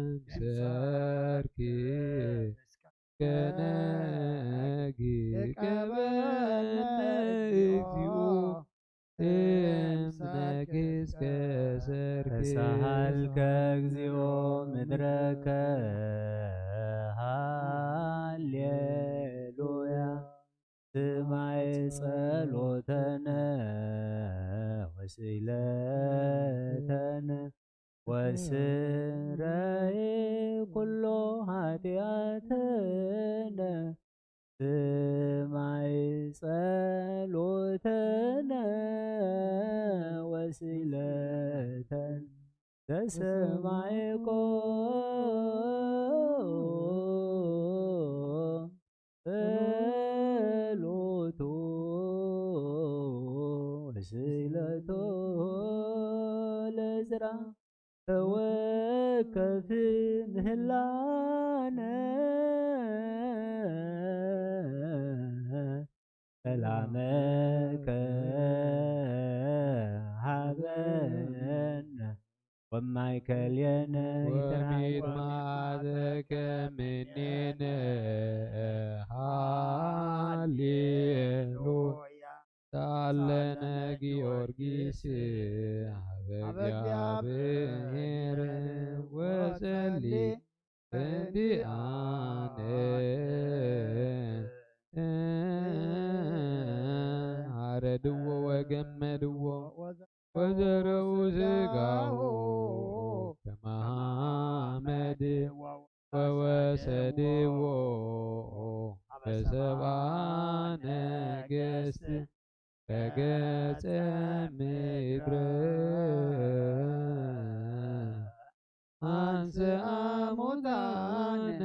እምሰርክ ከነጊ ቀበነ እግዚኦ እምነክ እስከ ሰርክ። ተሳሃልከ እግዚኦ ምድረከ ሃሌሉያ። ስማይ ጸሎተነ ወስእለተነ ወስረይ ኩሎ ኃጢአተነ። ስማይ ጸሎተነ ወስእለተነ ዘሰማይኮ ጸሎቶ ወስእለቶ ለዝራ ተወከፍ ምህላነ ሰላመከ ሃበነ ወማእከሌነ ይትርሃይኮ ወሚጥማዘከ ምኔነ ሃሌሉያ። ሳለነ ጊዮርጊስ ሀበ እግዚአብሔር ወጸሊ እንዲአነ አረድዎ ወገመድዎ ወዘረኡ ስጋሁ ከመ ሐመድ ወወሰድዎ በሰብአ ነገሥት በገጸ ምድር አንስአ ሙታነ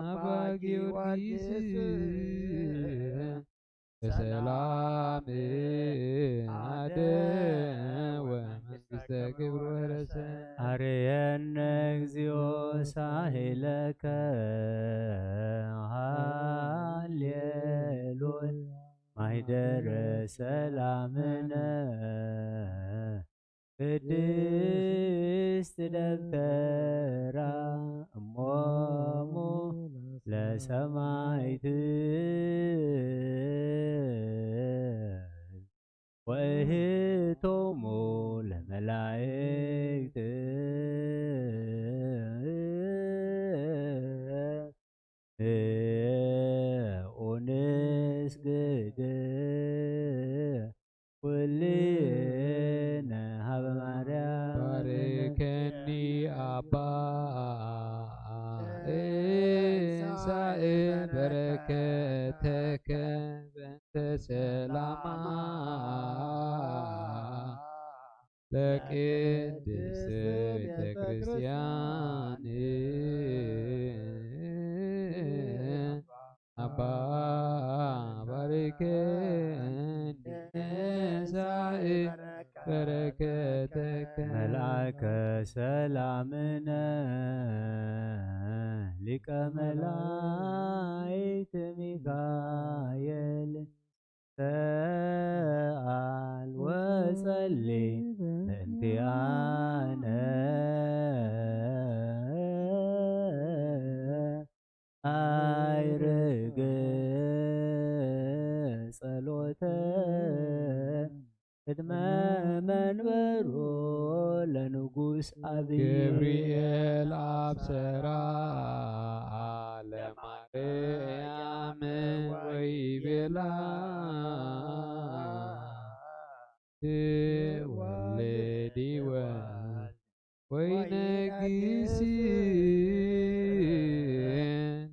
አባ ጊዮርጊስ በሰላም አደወ መንግስተ ዘግብር ወረሰ። አርየነ እግዚኦ ሳህለከ። ሃሌሉያ። ማይደረ ሰላምነ። ቅድስት ደብተራ እሞሙ ለሰማይት ወእህቶሙ ለመላእክት ኡንስግድ ኩልነ ሀበ ማርያም። ባርከኒ አባ እንሳእ በረከተከ በእንተ ሰላማ ለቅድስት ቤተ ክርስቲያን። አባ ባርከኒ እንሳእ በረከተከ። መልአከ ሰላምነ ሊቀ መላእክት ሚካኤል ሰአል ወጸሊ በእንቲአነ። አይርግ ጸሎተ ቅድመ መንበሮ ለንጉስ አብይ። ገብርኤል አብሰራ ለማርያም ወይቤላ ትወልዲ ወልድ ወይነግሲ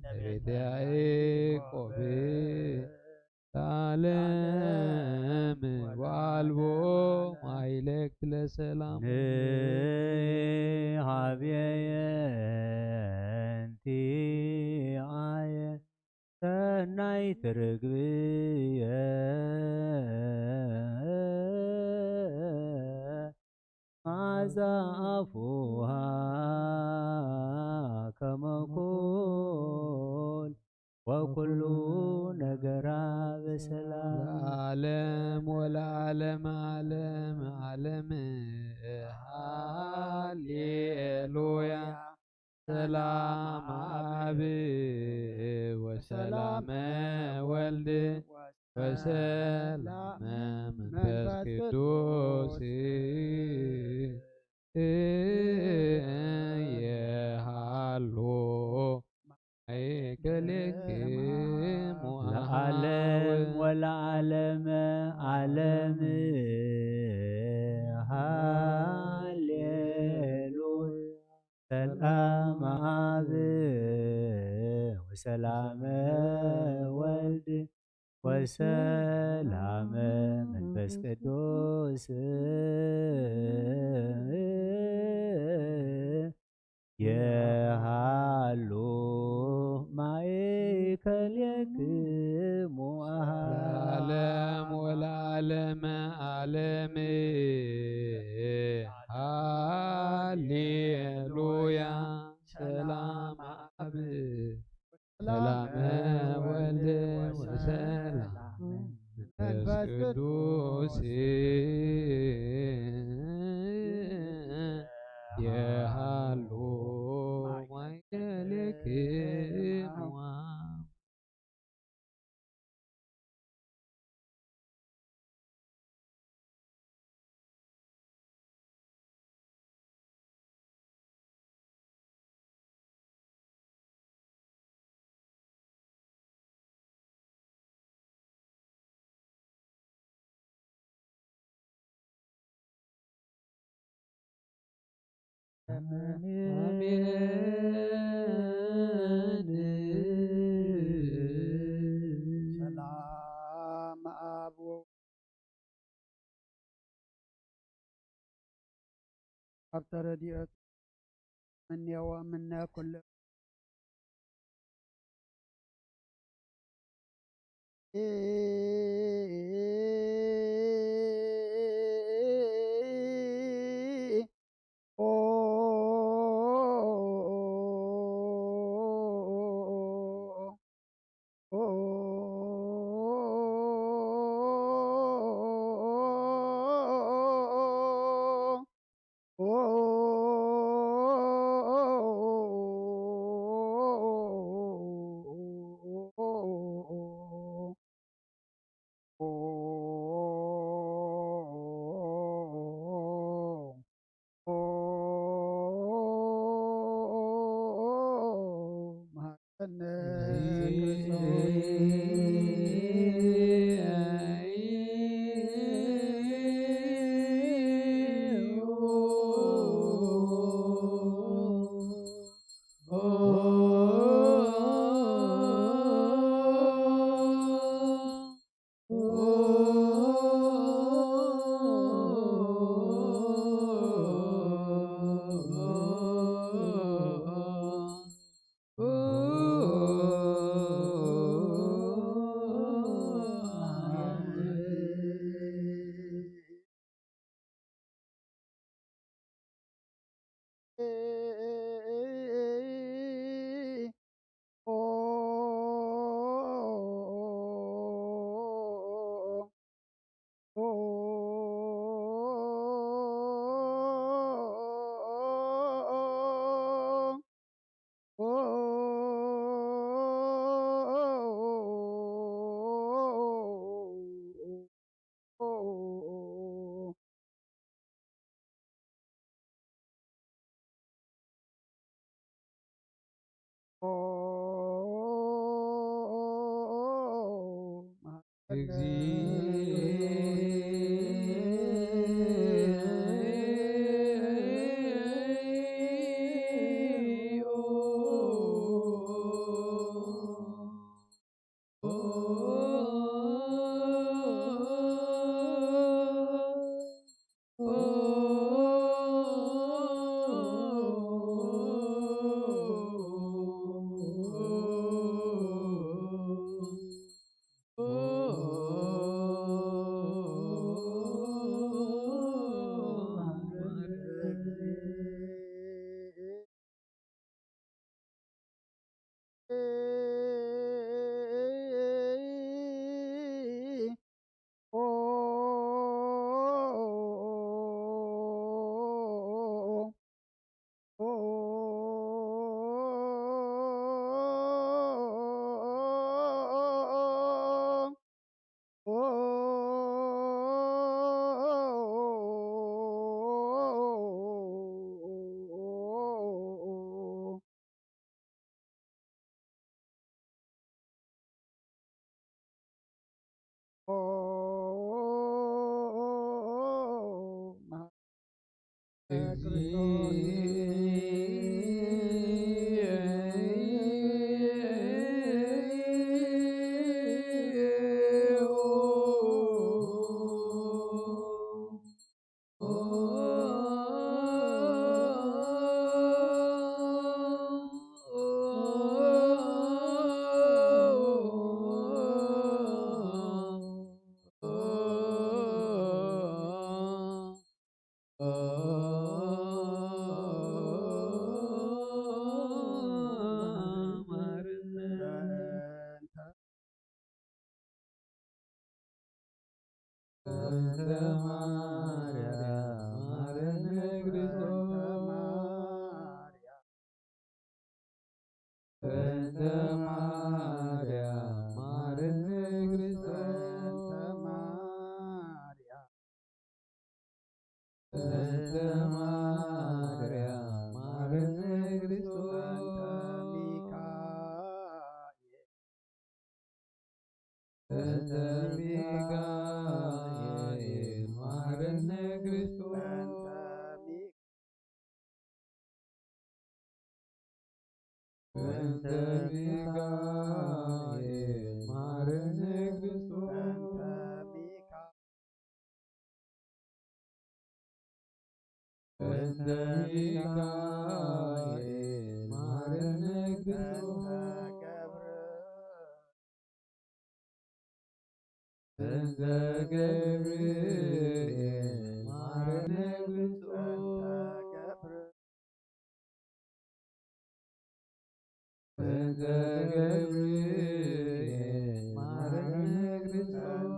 ለቤተ ያዕቆብ ለዓለም ወአልቦ ማይለክ ለሰላም። ንሃብየ እንቲአየ ሰናይት ርግብየ መዓዛ አፉሃ ከመ ኩል ወኩሉ ነገራ በሰላም። ለዓለም ወለዓለም ዓለም ዓለም። ሃሌሉያ። ሰላም አብ ወሰላም ወልድ ወሰላም መንፈስ ቅዱስ የሃሎ ማእከሌክሙ ለዓለም ወለዓለም ዓለም። ሃሌሉያ። ሰላም አብ ወሰላም ወልድ ወሰላም መንፈስ ቅዱስ የሃሉ ማእከሌክሙ። ለዓለም ወለዓለም ዓለም። ሃሌሉያ። ሰላም አብ ሰላም ወልድ ወሰላም መንፈስ ቅዱስ የሃሉ ማእከሌክሙ። አሜን። ሰላም አብ ወ-፣ ኣብ ተረዲኦት ምንየዎ ምነ ኩሉ በእንተ ማርያም ማረነ ክርስቶስ። በእንተ ማርያም ማረነ ክርስቶስ። በእንተ ማርያም ማረነ ክርስቶስ። በእንተ ሚካኤል ማረነ ክርስቶስ። በእንተ ሚካኤል ማረነ ክርስቶስ። በእንተ ሚካኤል ማረነ ክርስቶስ። በእንተ ገብርኤል ማረነ ክርስቶስ። በእንተ ገብርኤል ማረነ ክርስቶስ።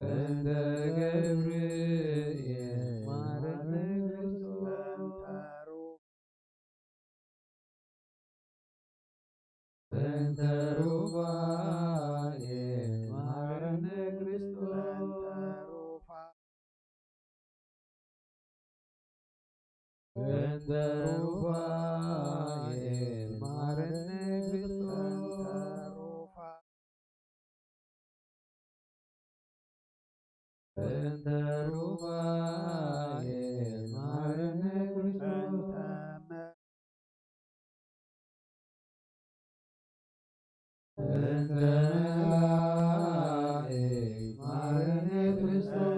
በእንተ ገብርኤል ማረነ ክርስቶስ። በእንተ ሩፋኤል ማረነ ክርስቶስ። በእንተ ሩፋኤል ማረነ ክርስቶስ። በእንተ ሩፋኤል ማረነ ክርስቶስ። በእንተ መላእክት ማረነ ክርስቶስ።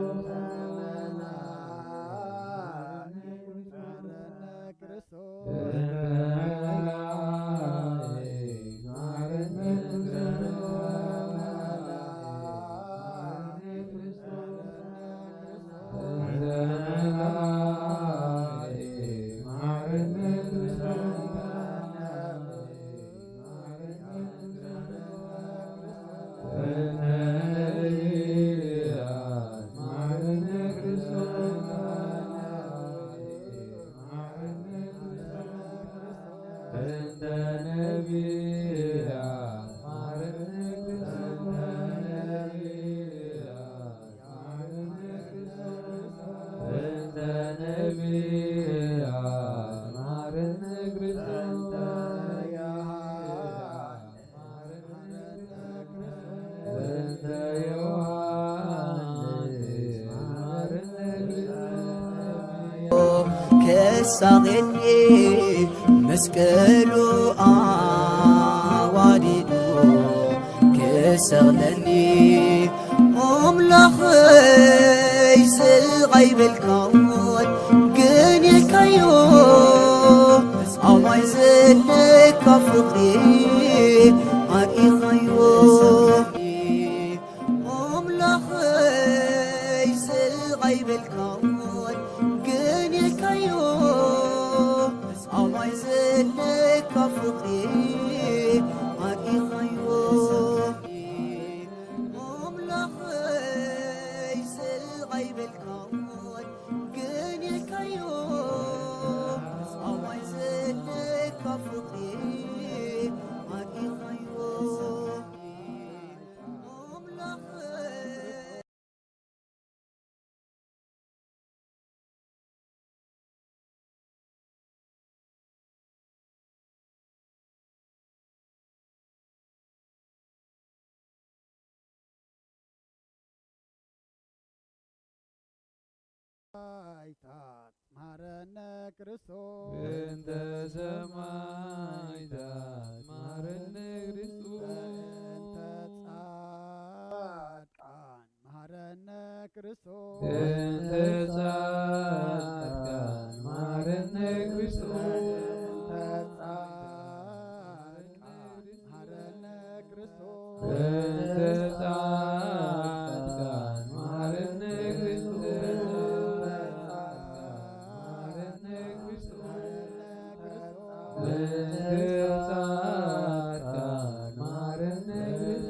ሳቐኒ መስቀሉ ኣዋዲዱ ክሰቕለኒ ኣምላኸይ ስቕ ኣይበልካን ግን ኢልካዮ ኣባይ ዘለካ ፍቕሪ ኣርኢኻዮ ኣምላኸይ ስቕ ኣይበልካን ግን ኢልካዮ ኣባይ ዘለካ ፍቕሪ ኣርኢኻዮ ኣምላኸይ ስቕ ኣይበልካን ግን ኢልካዮ ኣባይ ዘለካ ፍቕሪ ኣርኢኻዮ ኣምላኸይ ሰማይታት ማረነ ክርስቶስ። እንተ ሰማይታት ማረነ ክርስቶስ። እንተ ጻድቃን ማረነ ክርስቶስ። እንተ ጻድቃን ማረነ ክርስቶስ። እንተ ጻድቃን ማረነ ክርስቶስ። እንተ ጻድቃን ማረነ ክርስቶስ። እንተ ጻድቃን ማረነ ክርስቶስ።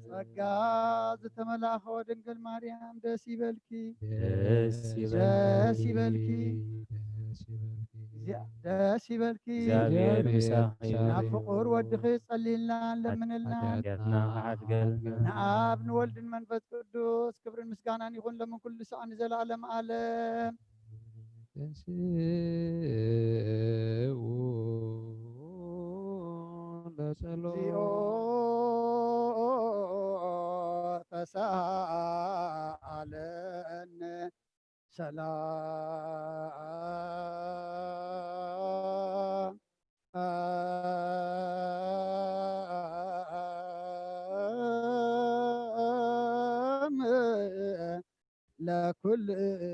ጸጋ ዝተመላእኸ ድንግል ማርያም ደስ ይበልኪ፣ ደስ ደስ ይበልኪ፣ ይበልኪ፣ ደስ ይበልኪ፣ ደስ ይበልኪ። እግዚኣብሔር ምሳኺ ይኹን። ናብ ፍቑር ወድኺ ጸልይልና ለምንልና። ሓጢኣትና ክሓድገልና። ንኣብ ንወልድን መንፈስ ቅዱስ ክብርን ምስጋናን ይኹን ለምን ኩሉ ሰዓት ንዘለዓለም ዓለም። ተንሥኡ ለጸሎት። እግዚኦ ተሳሃለነ ሰላም ለኩልክሙ።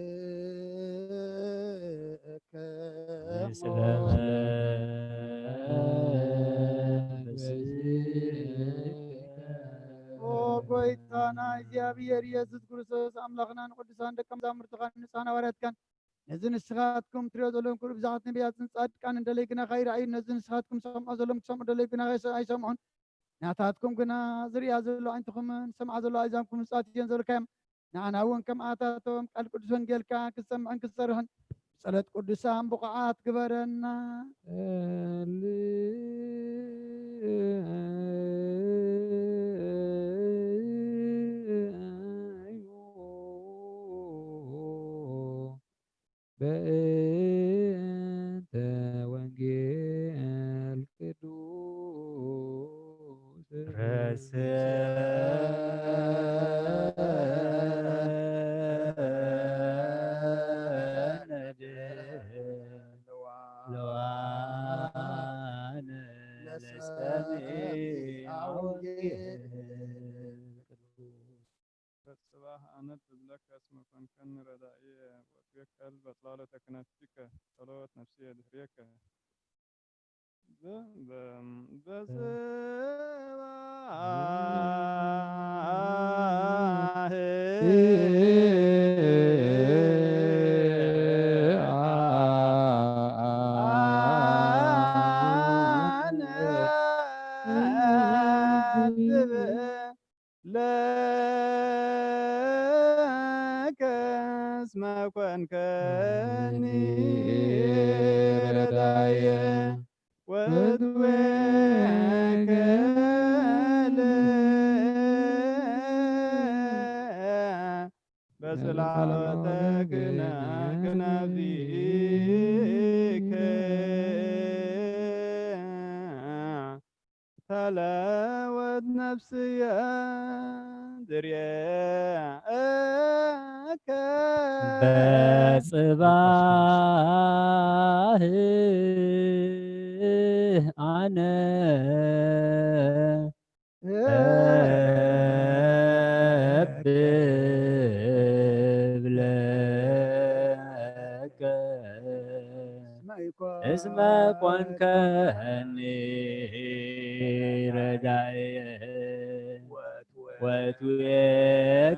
ምስለ መንፈስከ። ኦ ጎይታና እግዚኣብሔር ኢየሱስ ክርስቶስ ኣምላኽናን ቅዱሳን ደቀ መዛሙርትኻን ንጹሓን ሃዋርያትካን ነዚ ንስኻትኩም ትሪኦ ዘለኹም ክብሪ ብዙሓት ነቢያትን ጻድቃንን ደለይ ግናኻ ይረኣዩ። ነዚ ንስኻትኩም ሰምዖ ዘለኹም ክሰምዑ ደለይ ግናኻ ኣይሰ-፣ ኣይሰምዑን። ናታትኩም ግና ዝርእያ ዘሎ ኣዒንትኹምን ዝሰምዓ ዘሎ ኣእዛንኩም ብሉጻት እየን ዝበልካዮም። ንዓና እውን ከምኣታቶም ቃል ቅዱስ ወንጌልካ ክሰምዕን ክሰርሕን ብጸሎት ቅዱሳን ብቑዓት ግበረና። በእንተ ወንጌል ቅዱስ ረስነ ለዋነ ለሰሚዐ ወንጌል ቅዱስ። በጽባሕ ኣነብብ ለከ እስመ ኮንከኒ ረዳእየ፣ ወእትዌከል በጽላሎተ ክነፍሲከ፣ ጸሎት ነፍስየ ድሕሬከ። በ-፣ በ-፣ በጽባሕ ኣነብብ ለ እስመ ኮንከኒ ረዳየ ወትወከል በጽላሎተ ክነ ክነቢከ ተለወት ነፍስየ ድሬከ በጽባህ ኣነ እብለከ እስመ ኮንከኒ ረዳየ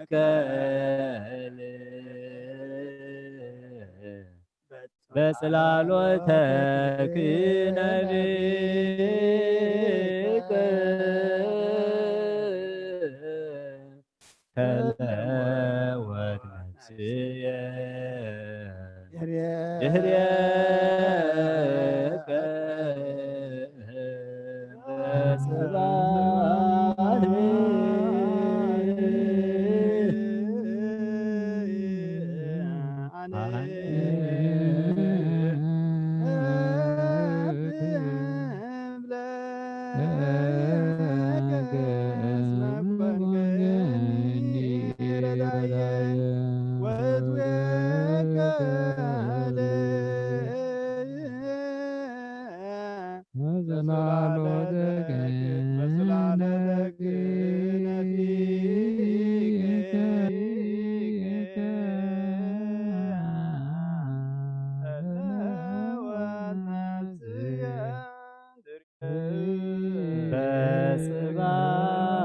ወትዌከል በጽላሎተ ክነቢከ ተለወት ነፍስየ ድህሬከ በጽባህ ኣነ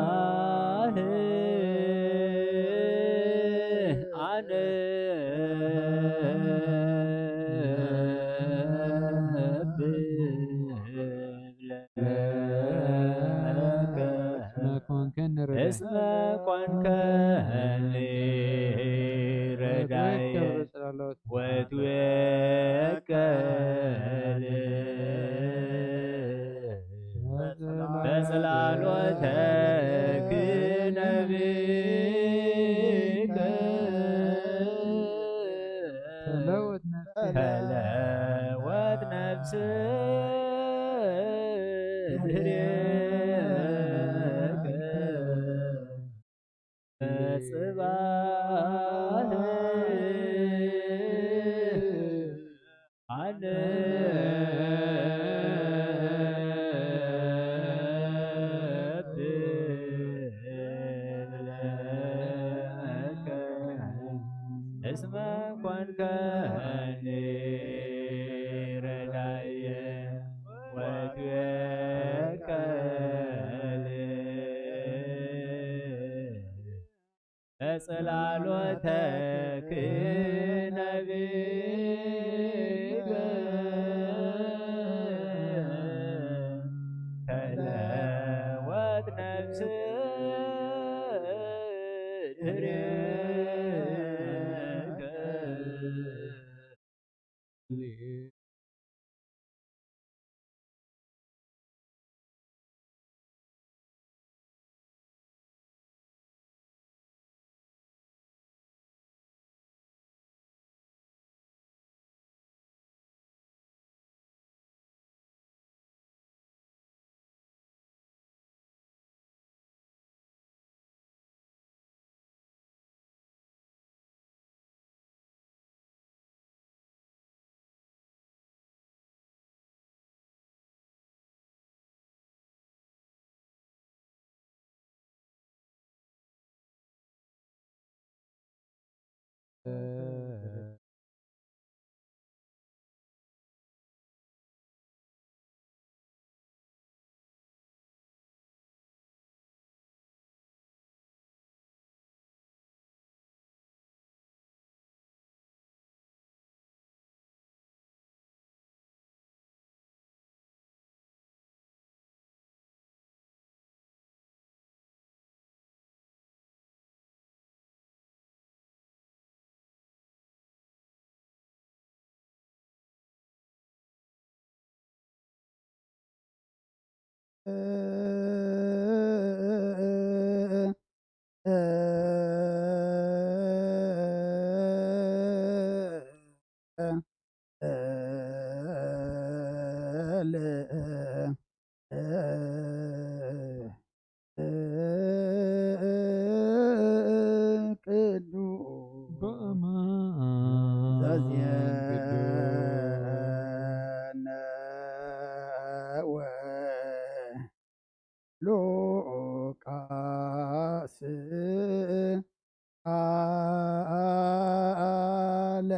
በጽባህ ኣነ እብለከ እስመ ኮንከኒ ረዳኢ እስመ ኮንከኒ ረዳኢ ወትወከል በጽላሎተ ክነቢከ ተለወት ነፍስ ተለወት ነፍስ ድሬከ በጽባህ ኣነ እብለከ እስመ ኮንከኒ ረዳየ ወትወከል በጽላሎተ ክነቢከ ተለወት ነፍስ ድሬከ ቅዱስ በአማን ዘዜነወ ሉቃስ ቃለ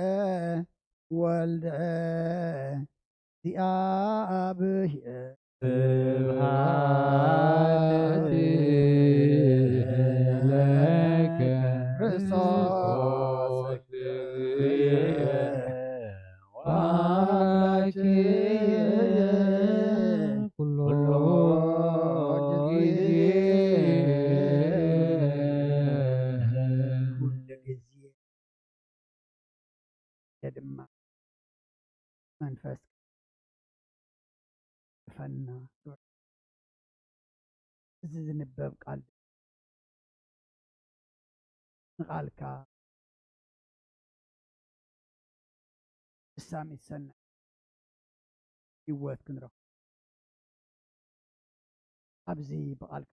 ወልደ እግዚኣብሔር። ስብሐት ለከ ክርስቶስ ወአምላክየ ኩሎ ጊዜ። ኩሉ ግዜ ድማ መንፈስ ፈና። እዚ ዝንበብ ቃል ንቓልካ ፍሳም ይሰንዕ ህይወት ክንረኽብ ኣብዚ ብቓልካ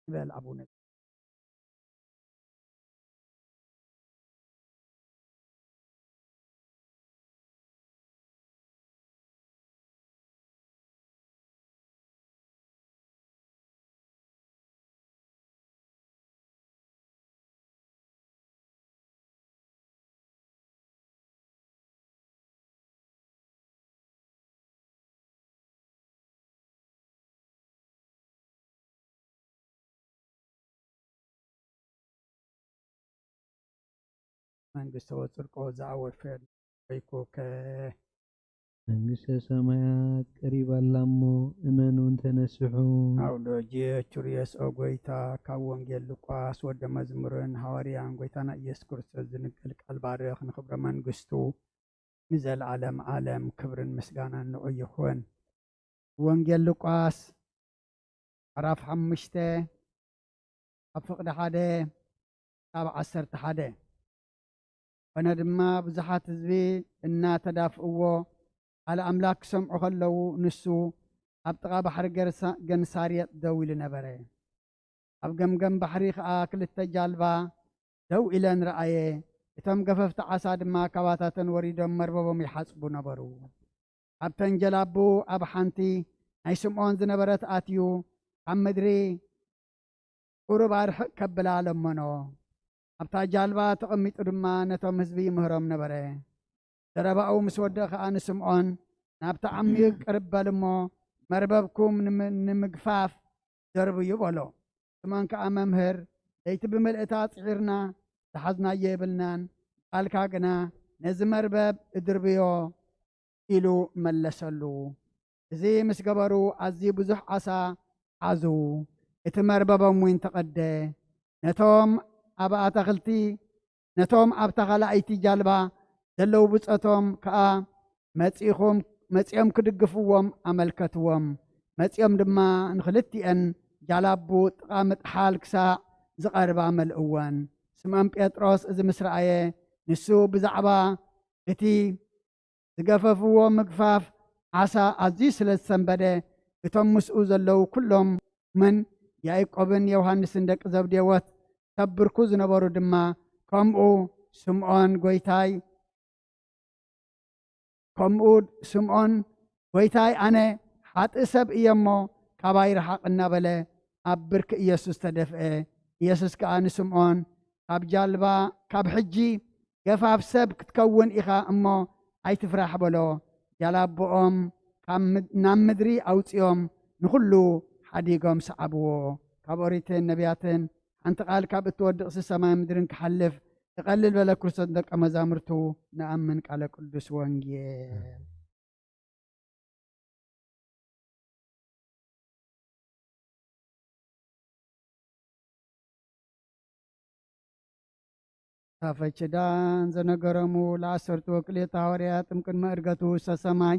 ንበል ኣቡነ። መንግስቶ ወጽድቆ ዘአወፈር ወይኮከ መንግስተ ሰማያት ቀሪባ ኣላ እሞ እመኑን ተነስሑ። አውዶጄ ቹሪየስ ኦ ጎይታ፣ ካብ ወንጌል ሉቃስ ወደ መዝሙርን ሃዋርያን ጎይታና ኢየሱስ ክርስቶስ ዝንገል ቃል ባርኽ። ንኽብረ መንግስቱ ንዘለዓለም ዓለም ክብርን ምስጋናን ንዑ ይኹን። ወንጌል ሉቃስ ምዕራፍ ሓሙሽተ ካብ ፍቕዲ ሓደ ካብ ዓሰርተ ሓደ። ኮነ ድማ ብዙሓት ህዝቢ እናተዳፍእዎ ቃል ኣምላኽ ክሰምዑ ከለዉ፣ ንሱ ኣብ ጥቓ ባሕሪ ገርሳ-፣ ገንሳሬጥ ደው ኢሉ ነበረ። ኣብ ገምገም ባሕሪ ኸኣ ክልተ ጃልባ ደው ኢለን ረኣየ። እቶም ገፈፍቲ ዓሳ ድማ ካባታተን ወሪዶም መርበቦም ይሓጽቡ ነበሩ። ኣብተን ጀላቡ ኣብ ሓንቲ ናይ ስምዖን ዝነበረት ኣትዩ፣ ካብ ምድሪ ቁሩብ ኣርሕቕ ከብላ ለመኖ። ኣብታ ጃልባ ተቐሚጡ ድማ ነቶም ህዝቢ ይምህሮም ነበረ። ዘረባኡ ምስ ወደአ ኸኣ ንስምዖን፣ "ናብቲ ዓሚቕ ቅርብ በል እሞ፣ መርበብኩም ንም-፣ ንምግፋፍ ደርብዩ" በሎ። ስምዖን ከኣ፣ "መምህር፣ ለይቲ ብምልእታ ጽዒርና፣ ዝሓዝናዮ የብልናን፣ ቃልካ ግና ነዚ መርበብ እድርብዮ" ኢሉ መለሰሉ። እዚ ምስ ገበሩ ኣዝዩ ብዙሕ ዓሳ ሓዙ፣ እቲ መርበቦም እውን ተቐደ። ነቶም ኣብ ኣታኽልቲ፣ ነቶም ኣብታ ካልኣይቲ ጃልባ ዘለዉ ብጾቶም ከኣ መጺኹም፣ መጺኦም ክድግፍዎም ኣመልከትዎም። መጺኦም ድማ ንኽልቲኤን ጃላቡ ጥቓ ምጥሓል ክሳዕ ዝቐርባ መልእወን። ስምዖን ጴጥሮስ እዚ ምስ ረኣየ፣ ንሱ ብዛዕባ እቲ ዝገፈፍዎ ምግፋፍ ዓሳ ኣዝዩ ስለ ዝሰንበደ፣ እቶም ምስኡ ዘለዉ ኩሎምን ያዕቆብን ዮሃንስን ደቂ ዘብዴዎስ ከብርኩ ዝነበሩ ድማ፣ ከምኡ ስምዖን ጎይታይ፣ ከምኡ ስምዖን ጎይታይ፣ ኣነ ሓጥእ ሰብ እየ እሞ ካባይ ረሓቕ እናበለ ኣብ ብርኪ ኢየሱስ ተደፍአ። ኢየሱስ ከኣ ንስምዖን፣ "ካብ ጃልባ፣ ካብ ሕጂ ገፋፍ ሰብ ክትከውን ኢኻ እሞ ኣይትፍራሕ" በሎ። ጃላብኦም ካብ ምድ-፣ ናብ ምድሪ ኣውጺኦም ንኹሉ ሓዲጎም ሰዓብዎ። ካብ ኦሪትን ነቢያትን ሓንቲ ቃል ካብ እትወድቕሲ ሰማይ ምድርን ክሓልፍ ክቐልል በለ። ክርስቶስ ደቀ መዛሙርቱ ንኣምን። ቃለ ቅዱስ ወንጌል። ታፈችዳን ዘነገረሙ ለአሰርቱ ወክልኤቱ ሐዋርያት እምቅድመ ዕርገቱ ውስተ ሰማይ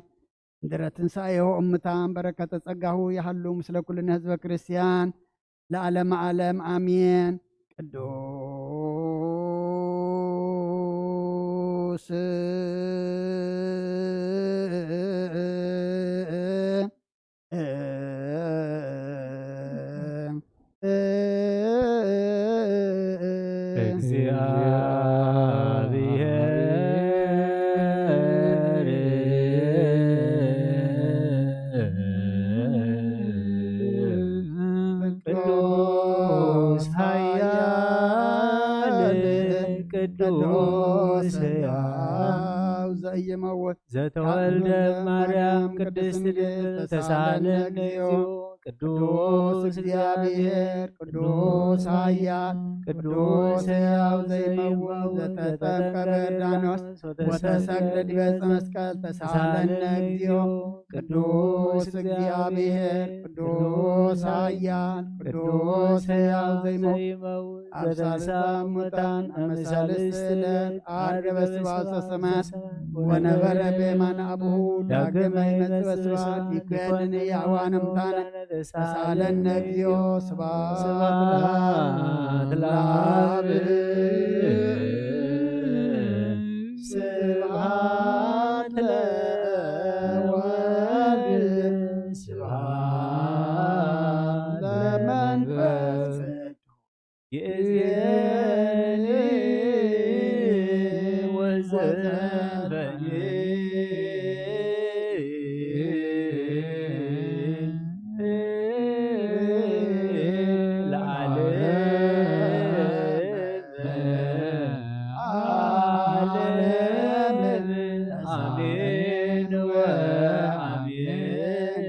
እንድረ ትንሳኤሁ እሙታን በረከተ ጸጋሁ ይሃሉ ምስለ ኩልነ ህዝበ ክርስቲያን ለዓለመ ዓለም ኣሜን። ቅዱስ እግዚአብሔር ቅዱስ ኃያል ቅዱስ ሕያው ዘኢይመውት ዘተወልደ ማርያም ቅድስት ድንግል ተሳለነ እግዚኦ። ቅዱስ እግዚአብሔር ቅዱስ ኃያል ቅዱስ ሕያው ዘይመውት ዘተጠምቀ በዮርዳኖስ ወተሰቅለ ዲበ ዕፀ መስቀል ተሳለነ እግዚኦ። ቅዱስ እግዚአብሔር ቅዱስ ኃያል ቅዱስ ሕያው ዘይመውት አብ ሳልስተ እሙታን አመ ሳልስት ዕለት ዐርገ በስብሐት ዘሰማያት ወነበረ በየማነ አቡሁ ዳግመ ይመጽእ በስብሐት ይኩነኒ የአዋን እሙታነ ተሳለነ እግዚኦ። ስብሐት ለአብ ስብሐት ለወልድ ስብሐት ለመንፈስ ይእዜኒ ወዘልፈኒ ለዓለመ ዓለም። አሜን ወአሜን።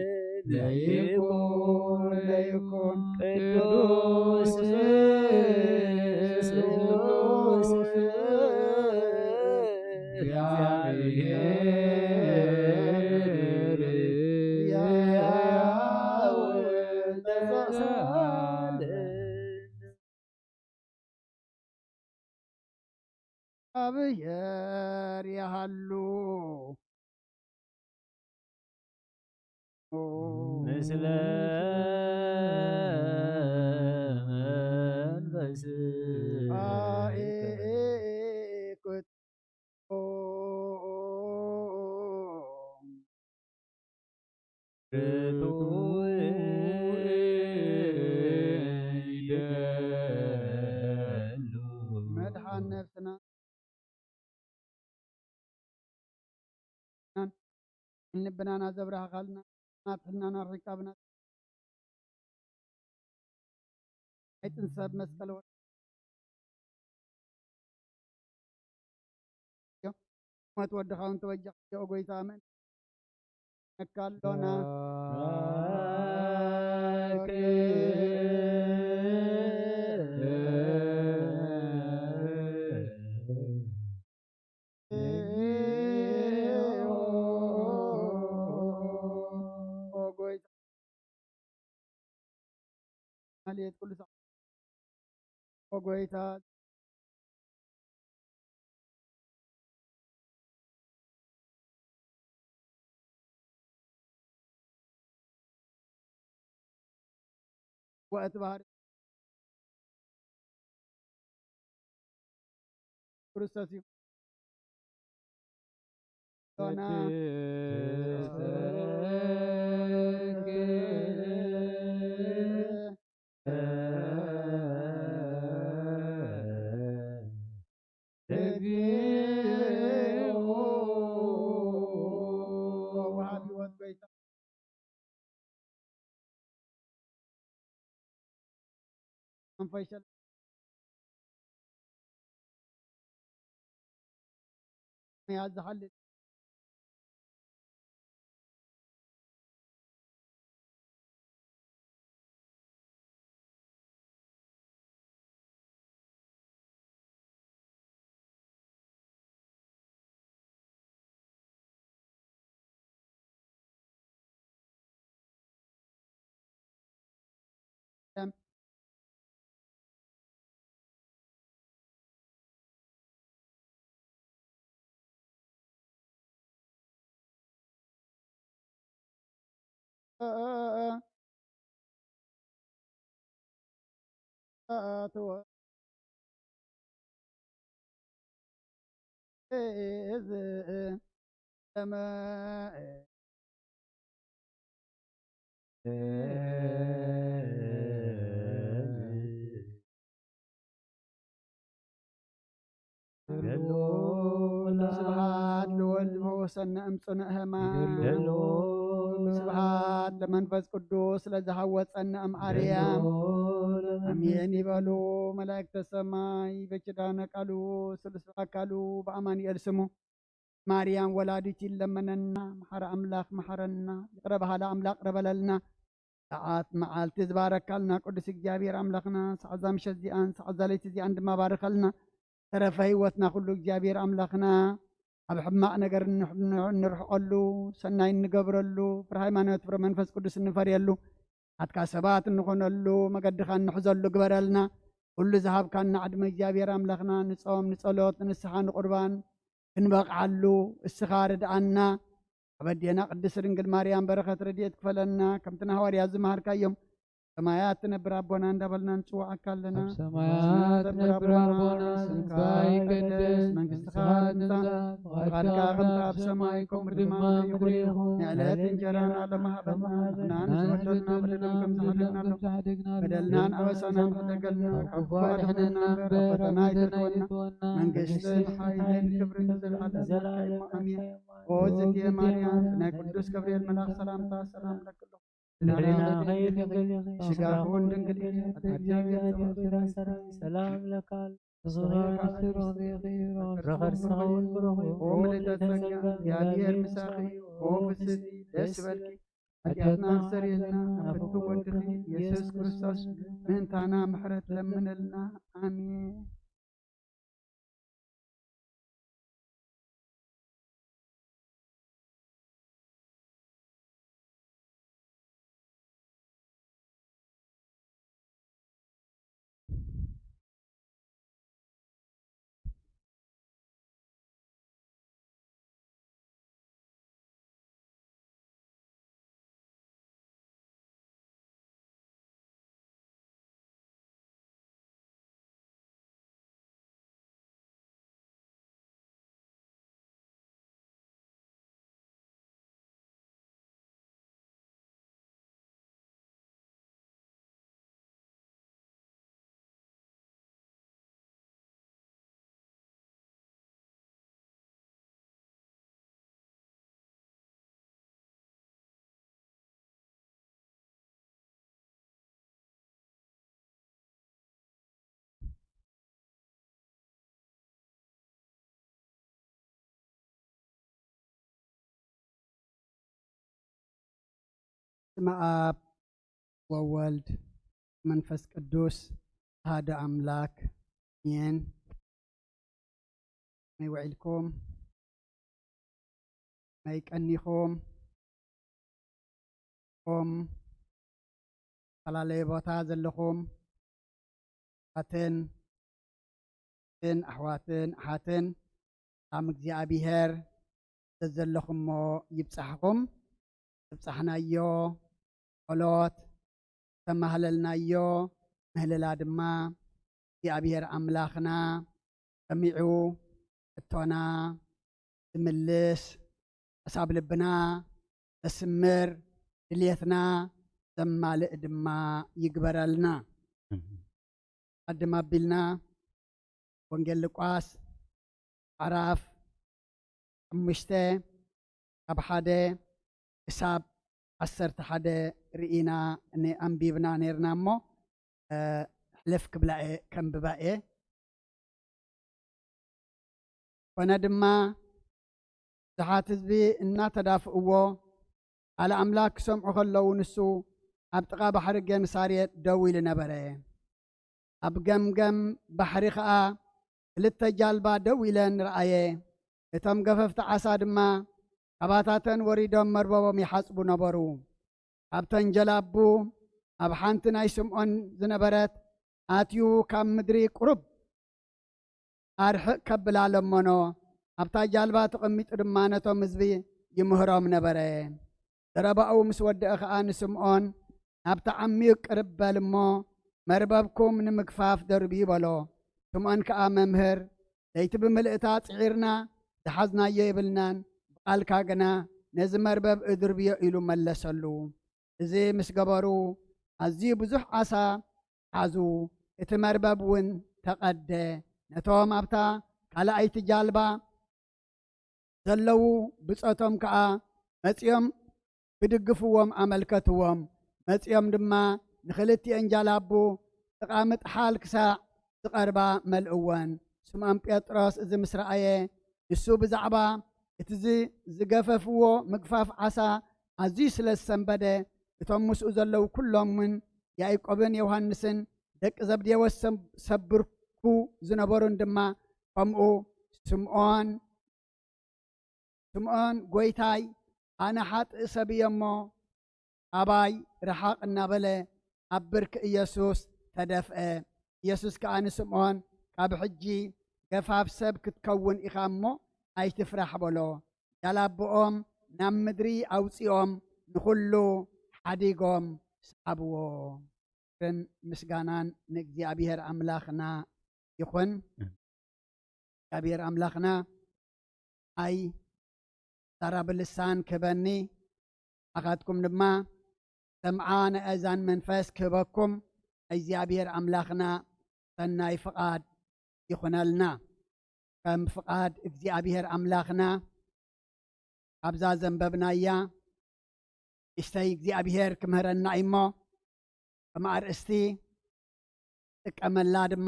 ለይኩን ለይኩን ቅዱስ ቅዱስ እግዚአብሔር ያው ተሳለ። እግዚአብሔር ያሃሉ ምስለ መንፈስከ ርቱዕ ይደሉ። መድኃን ነፍስና ልብናና ዘብራህኻልና ናትሕናና ርካብና ኣይጥንሰብ መስቀል ወ- ሞት ወድኻ እውን ተበጃ ኦ ጎይታ ኣመን ነካሎና። ኦ ጎይታ ማሌት ኩሉ ሰ- ኦ ጎይታ ወእትባህር ክርስቶስ እዩ። ዮና እግዚኦ ወሃቢ ሕይወት ጎይታ መንፈስ ሸል- መያዝ ዝሓልል ኣእትወ እዝ ሰማይ ስብሐት ለወልድ ፈወሰነ እምጽኑዕ ሕማም። ስብሐት ለመንፈስ ቅዱስ ለዝሃወጸነ እም ኣርያም። ኣሜን ይበሉ መላእክተ ሰማይ። በኪዳነ ቃሉ ስሉስ ኣካሉ በኣማኑኤል ስሙ ማርያም ወላዲት ይለመነና። መሓረ ኣምላኽ መሓረና። ይቕረ በሃላ ኣምላኽ ይቕረ በለልና። ሰዓት መዓልቲ ዝባረካልና ቅዱስ እግዚኣብሔር ኣምላኽና፣ ሰዓት እዛ ምሸት እዚኣን፣ ሰዓት እዛ ለይቲ እዚኣን ድማ ባርከልና። ተረፈ ህይወትና ኩሉ እግዚኣብሔር ኣምላኽና ኣብ ሕማቕ ነገር እንሕ-፣ እንርሕቐሉ፣ ሰናይ እንገብረሉ፣ ፍረ ሃይማኖት፣ ፍረ መንፈስ ቅዱስ እንፈርየሉ፣ ኣትካ ሰባት እንኾነሉ፣ መገድኻ እንሕዘሉ ግበረልና። ኩሉ ዝሃብካና ዕድመ እግዚኣብሔር ኣምላኽና ንጾም፣ ንጸሎት፣ ንንስሓ፣ ንቁርባን ክንበቕዓሉ እስኻ ርድኣና። ኣብ ኣዴና ቅድስት ድንግል ማርያም በረኸት ረድኤት ክፈለና። ከምቲ ንሃዋርያት ዝመሃርካዮም፣ ሰማያት ትነብር ኣቦና እንዳበልና ንጽውዓካ ኣለና። ኣብ ሰማያት ትነብር ኣቦና፣ ስምካ ይቀደስ፣ መንግስትኻ ትምጻእ፣ ፍቓድካ ከምቲ ኣብ ሰማይ ከምኡ ድማ ኣብ ምድሪ ይኹን። ንዕለት እንጀራና ሎሚ ሃበና፣ ንሕናን ዝበደሉና በደልና ከም ዝሓደግና፣ በደልናን ኣበሳናን ሕደገልና፣ ካብ ክፉ ኣድሕነና እምበር፣ ኣብ ፈተና ኣይተእትወና። መንግስትን ሓይልን ክብርን ንዘለዓለም ናትካ እዩ። ኣሜን። ኦ ዝንትየ ማርያም፣ ናይ ቅዱስ ገብርኤል መልኣኽ ሰላምታ ሰላም እለኪ ኣለኹ። ልዕሌና ኸይር ይበልኺ፣ ስጋኹን ድንግል እዩ፣ ኣቲ እግዚኣብሔር ሰላም ለካ። ርኸርስኻ እውን ብሩኽ እዩ። ኦ ምልዕተ ጸጋ፣ እግዚኣብሔር ምሳኺ እዩ። ኦ ፍስቲ ደስ ይበልኪ። ሓጢኣትና ኣስተሰርየልና፣ ናብ ፍትው ወድኺ ኢየሱስ ክርስቶስ ምእንታና ምሕረት ለምነልና። ኣሜን። ስመ ኣብ ወወልድ መንፈስ ቅዱስ ኣሃደ ኣምላክ ኣሜን። መይ ውዒልኩም? መይ ቀኒኹም? ኹም ዝተፈላለየ ቦታ ዘለኹም ኣትን፣ ኣትን ኣሕዋትን ኣሓትን፣ ሰላም እግዚኣብሔር ዘዘለኹሞ ይብጻሕኹም። ዘብጻሕናዮ ጸሎት፣ ዝተማህለልናዮ ምህልላ ድማ እግዚኣብሔር ኣምላኽና ሰሚዑ ሕቶና ዝምልስ፣ ሓሳብ ልብና ዘስምር፣ ድልየትና ዘማልእ ድማ ይግበረልና። ኣሜን። ቀድም ኣቢልና ወንጌል ሉቃስ ምዕራፍ ሓሙሽተ ካብ ሓደ ክሳብ ዓሰርተ ሓደ ርኢና ን-፣ ኣንቢብና ነይርና እሞ፣ እ፣ ሕልፍ ክብላ እየ፣ ከንብባ እየ። ኮነ ድማ ብዙሓት ህዝቢ እናተዳፍእዎ፣ ቃል ኣምላኽ ክሰምዑ ከለዉ፣ ንሱ ኣብ ጥቓ ባሕሪ ጌንሳሬጥ ደው ኢሉ ነበረ። ኣብ ገምገም ባሕሪ ኸኣ ክልተ ጃልባ ደው ኢለን ረኣየ። እቶም ገፈፍቲ ዓሳ ድማ ካባታተን ወሪዶም መርበቦም ይሓጽቡ ነበሩ። ካብተን ጀላቡ ኣብ ሓንቲ ናይ ስምዖን ዝነበረት ኣትዩ ካብ ምድሪ ቁሩብ ኣርሕቕ ከብላ ለመኖ። ኣብታ ጃልባ ተቐሚጡ ድማ ነቶም ህዝቢ ይምህሮም ነበረ። ዘረባኡ ምስ ወደአ ኸኣ ንስምዖን፣ "ናብቲ ዓሚቕ ቅርብ በል እሞ፣ መርበብኩም ንምግፋፍ ደርብዩ" በሎ። ስምዖን ከኣ፣ "መምህር፣ ለይቲ ብምልእታ ጽዒርና፣ ዝሓዝናዮ የብልናን፣ ብቓልካ ግና ነዚ መርበብ እድርብዮ" ኢሉ መለሰሉ። እዚ ምስ ገበሩ፣ ኣዝዩ ብዙሕ ዓሳ ሓዙ፣ እቲ መርበብ እውን ተቐደ። ነቶም ኣብታ ካልኣይቲ ጃልባ ዘለዉ ብጾቶም ከኣ መጺኦም ክድግፍዎም ኣመልከትዎም። መጺኦም ድማ ንኽልቲኤን ጃላቡ ጥቓ ምጥሓል ክሳዕ ዝቐርባ መልእወን። ስምዖን ጴጥሮስ እዚ ምስ ረኣየ፣ ንሱ ብዛዕባ እቲ ዝ-፣ ዝገፈፍዎ ምግፋፍ ዓሳ ኣዝዩ ስለ ዝሰንበደ፣ እቶም ምስኡ ዘለዉ ኩሎም እውን፣ ያዕቆብን ዮሃንስን ደቂ ዘብዴዎስ ሰብ-፣ ሰብ ብርኩ ዝነበሩን ድማ ከምኡ። ስምዖን፣ "ስምዖን ጐይታይ፣ ኣነ ሓጥእ ሰብ እየ እሞ፣ ካባይ ርሓቕ" እናበለ ኣብ ብርኪ ኢየሱስ ተደፍአ። ኢየሱስ ከኣ ንስምዖን፣ "ካብ ሕጂ ገፋፍ ሰብ ክትከውን ኢኻ እሞ ኣይትፍራሕ" በሎ። ጃላብኦም ናብ ምድሪ ኣውጺኦም ንኹሉ ሓዲጎም ሰዓብዎ። ክብርን ምስጋናን ንእግዚኣብሔር ኣምላኽና ይኹን። እግዚኣብሔር ኣምላኽና ኣይ ዛራቢ ልሳን ክህበኒ፣ ኣኻትኩም ድማ ሰምዓ ናይ ኣእዛን መንፈስ ክህበኩም እግዚኣብሔር ኣምላኽና ሰናይ ፍቓድ ይኹነልና። ከም ፍቓድ እግዚኣብሔር ኣምላኽና ኣብዛ ዘንበብናያ ንእሽተይ እግዚኣብሔር ክምህረና እዩ እሞ፣ ከም ኣርእስቲ ጥቀመላ ድማ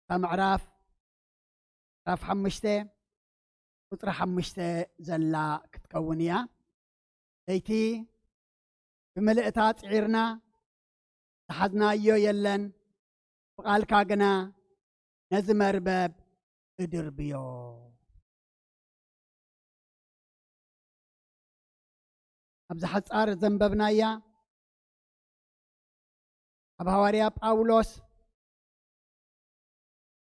እታ ምዕራፍ፣ ምዕራፍ ሓሙሽተ ቁጽሪ ሓሙሽተ ዘላ ክትከውን እያ። ለይቲ ብምልእታ ጽዒርና ዝሓዝናዮ የለን፣ ብቓልካ ግና ነዚ መርበብ እድርብዮ። ኣብዚ ሓጻር ዘንበብናያ ካብ ሃዋርያ ጳውሎስ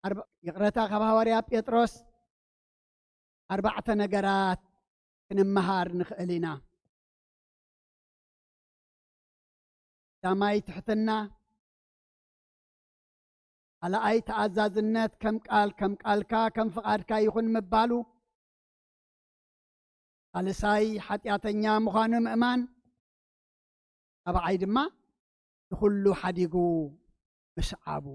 ኣርባ-፣ ይቕረታ፣ ካብ ሃዋርያ ጴጥሮስ ኣርባዕተ ነገራት ክንመሃር ንኽእል ኢና። ቀዳማይ ትሕትና፣ ካልኣይ ተኣዛዝነት፣ ከም ቃል፣ ከም ቃልካ፣ ከም ፍቓድካ ይኹን ምባሉ፣ ሳልሳይ ሓጢኣተኛ ምዃኑ ምእማን፣ ራብዓይ ድማ ንኹሉ ሓዲጉ ምስዓቡ።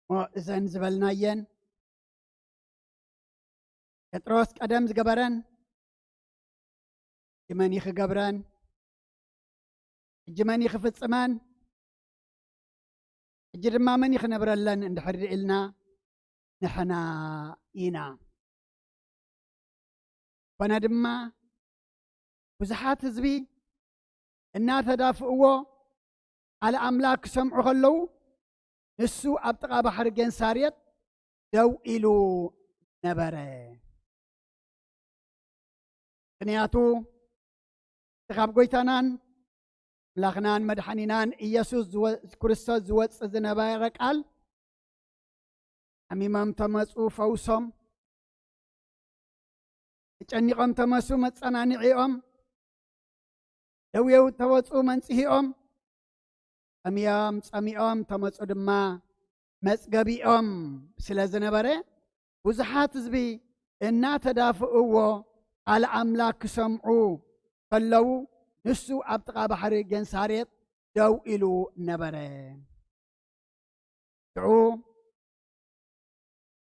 እሞ እዘን ዝበልናየን ጴጥሮስ ቀደም ዝገበረን ሕጂ መን እዩ ክገብረን? ሕጂ መን እዩ ክፍጽመን? ሕጂ ድማ መን እዩ ክነብረለን እንድሕር ኢልና ንሕና ኢና። ኮነ ድማ ብዙሓት ህዝቢ እናተዳፍእዎ ቃል ኣምላኽ ክሰምዑ ከለዉ፣ ንሱ ኣብ ጥቓ ባሕሪ ጌንሳሬጥ ደው ኢሉ ነበረ። ምኽንያቱ፣ እቲ ካብ ጐይታናን ኣምላኽናን መድሓኒናን ኢየሱስ ዝወ-፣ ክርስቶስ ዝወጽእ ዝነበረ ቃል፣ ሓሚሞም ተመጹ ፈውሶም፣ ተጨኒቖም ተመሱ መጸናንዒኦም፣ ደዌው ተወጹ መንጽሂኦም፣ ጠምዮም ጸሚኦም ተመጹ ድማ መጽገቢኦም ስለ ዝነበረ፣ ብዙሓት ህዝቢ እናተዳፍእዎ ቃል ኣምላኽ ክሰምዑ ከለዉ፣ ንሱ ኣብ ጥቓ ባሕሪ ጌንሳሬጥ ደው ኢሉ ነበረ። ሽዑ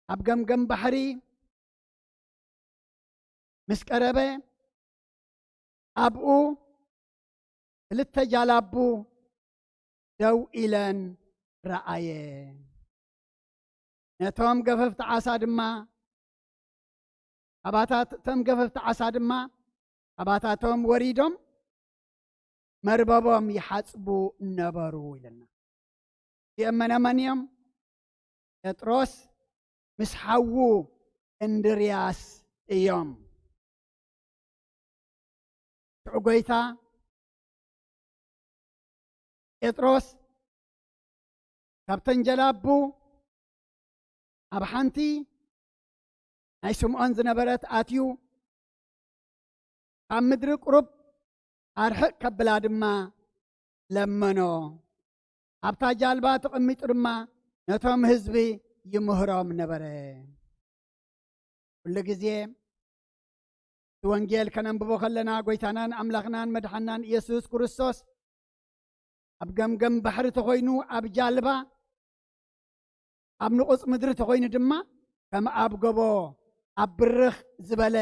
ኣብ ገምገም ባሕሪ ምስ ቀረበ፣ ኣብኡ ክልተ ጃላቡ ደው ኢለን ረኣየ። ነቶም ገፈፍቲ ዓሳ ድማ፣ ካባታት-፣ እቶም ገፈፍቲ ዓሳ ድማ ካባታቶም ወሪዶም መርበቦም ይሓጽቡ ነበሩ ኢለና። እዚኦም መነመን እዮም? ጴጥሮስ ምስ ሓዉ እንድርያስ እዮም። ሽዑ ጐይታ ጴጥሮስ ካብተን ጀላቡ ኣብ ሓንቲ ናይ ስምዖን ዝነበረት ኣትዩ፣ ካብ ምድሪ ቁሩብ ኣርሕቕ ከብላ ድማ ለመኖ። ኣብታ ጃልባ ተቐሚጡ ድማ ነቶም ህዝቢ ይምህሮም ነበረ። ኩሉ ግዜ እቲ ወንጌል ከነንብቦ ከለና፣ ጎይታናን ኣምላኽናን መድሓናን ኢየሱስ ክርስቶስ ኣብ ገምገም ባሕሪ ተኾይኑ፣ ኣብ ጃልባ፣ ኣብ ንቑጽ ምድሪ ተኾይኑ ድማ፣ ከም ኣብ ጎቦ ኣብ ብርኽ ዝበለ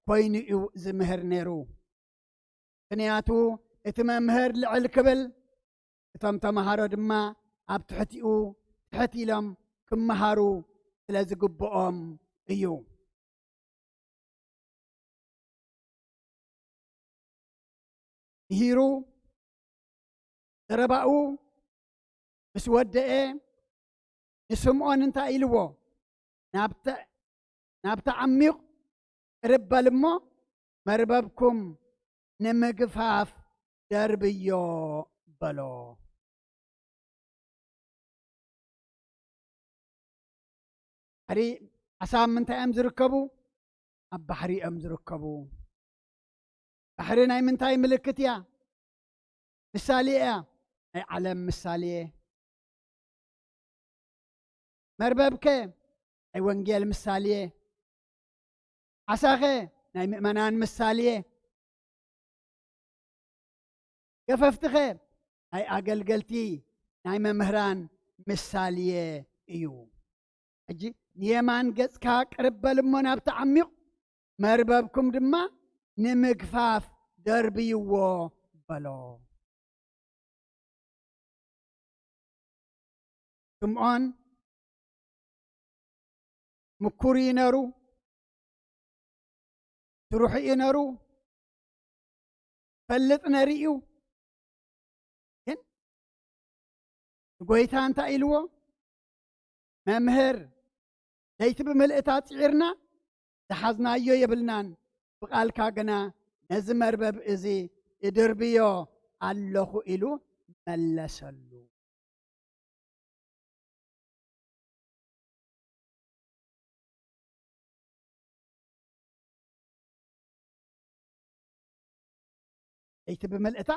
ኮይኑ እዩ ዝምህር ነይሩ። ምኽንያቱ እቲ መምህር ልዕል ክብል፣ እቶም ተምሃሮ ድማ ኣብ ትሕቲኡ ትሕት ኢሎም ክመሃሩ ስለ ዝግብኦም እዩ። ምሂሩ ዘረባኡ ምስ ወደኤ፣ ንስምዖን እንታይ ኢልዎ? "ናብቲ፣ ናብቲ ዓሚቕ ቅርብ በል እሞ፣ መርበብኩም ንምግፋፍ ደርብዮ" በሎ። ባሕሪ፣ ዓሳ ኣብ ምንታይ እዮም ዝርከቡ? ኣብ ባሕሪ እዮም ዝርከቡ። ባሕሪ ናይ ምንታይ ምልክት እያ? ምሳሌ እያ። ናይ ዓለም ምሳሌ። መርበብከ ናይ ወንጌል ምሳሌ። ዓሳኸ ናይ ምእመናን ምሳሌ። ገፈፍትኸ ናይ ኣገልገልቲ፣ ናይ መምህራን ምሳሌ እዩ። ሕጂ ንየማን ገጽካ ቅርብ በል እሞ ናብቲ ዓሚቕ፣ መርበብኩም ድማ ንምግፋፍ ደርብይዎ በሎ። ስምዖን ምኩር እዩ ነሩ፣ ስሩሕ እዩ ነሩ፣ ፈልጥ ነሩ እዩ። ግን ንጎይታ እንታይ ኢልዎ? "መምህር፣ ለይቲ ብምልእታ ጽዒርና፣ ዝሓዝናዮ የብልናን፣ ብቓልካ ግና ነዚ መርበብ እዚ እድርብዮ ኣለኹ" ኢሉ መለሰሉ። ለይቲ ብምልእታ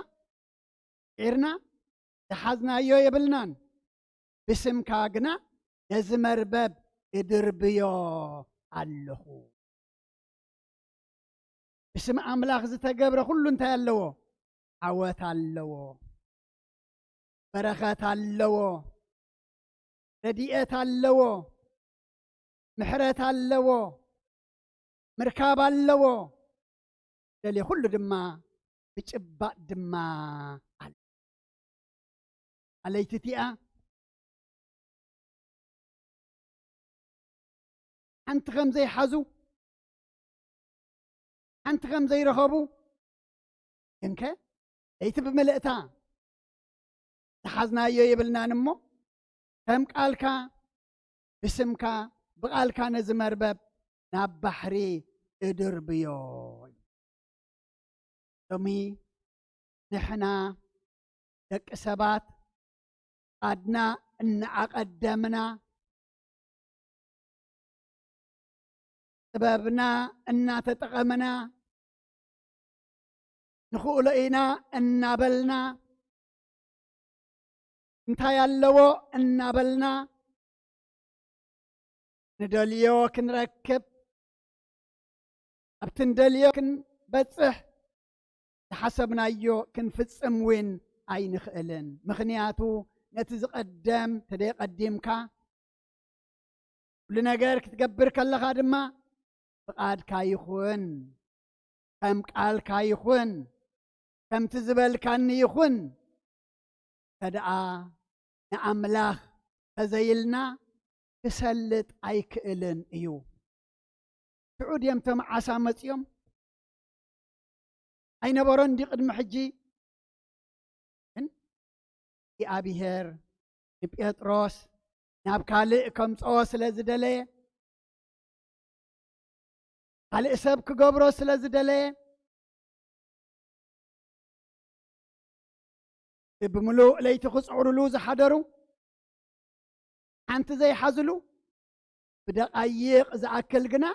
ዒርና፣ ዝሓዝናዮ የብልናን፣ ብስምካ ግና ነዚ መርበብ እድርብዮ ኣለኹ። ብስም ኣምላኽ ዝተገብረ ኩሉ እንታይ ኣለዎ? ዓወት ኣለዎ። በረኸት ኣለዎ። ረድኤት ኣለዎ። ምሕረት ኣለዎ። ምርካብ ኣለዎ። ደልየ ኩሉ ድማ ምጭባጥ ድማ ኣሎ። ኣለይቲ እቲኣ ሓንቲ ከም ዘይሓዙ፣ ሓንቲ ከም ዘይረኸቡ፣ ግንከ ለይቲ ብምልእታ ዝሓዝናዮ የብልናን እሞ፣ ከም ቃልካ፣ ብስምካ፣ ብቓልካ ነዚ መርበብ ናብ ባሕሪ እድርብዮ። ሎሚ ንሕና ደቂ ሰባት ኣድና እናኣቐደምና፣ ጥበብና እናተጠቐምና፣ ንኽእሎ ኢና እናበልና፣ እንታይ ኣለዎ እናበልና፣ ንደልዮ ክንረክብ፣ ኣብቲ ንደልዮ ክንበጽሕ፣ ዝሓሰብናዮ ክንፍጽም እውን ኣይንኽእልን። ምኽንያቱ ነቲ ዝቐደም ተደይ ቀዲምካ፣ ኩሉ ነገር ክትገብር ከለኻ ድማ፣ "ፍቓድካ ይኹን፣ ከም ቃልካ ይኹን፣ ከምቲ ዝበልካኒ ይኹን" ከደኣ ንኣምላኽ ተዘይልና ክሰልጥ ኣይክእልን እዩ። ሽዑ ድዮም እቶም ዓሳ መጺኦም? ኣይነበሮን ድዩ ቅድሚ ሕጂ? ግን እግዚኣብሔር ንጴጥሮስ ናብ ካልእ ከምጽኦ ስለ ዝደለየ፣ ካልእ ሰብ ክገብሮ ስለ ዝደለየ፣ እቲ ብምሉእ ለይቲ ክጽዕሩሉ ዝሓደሩ፣ ሓንቲ ዘይሓዝሉ፣ ብደቓይቕ ዝኣክል ግና፣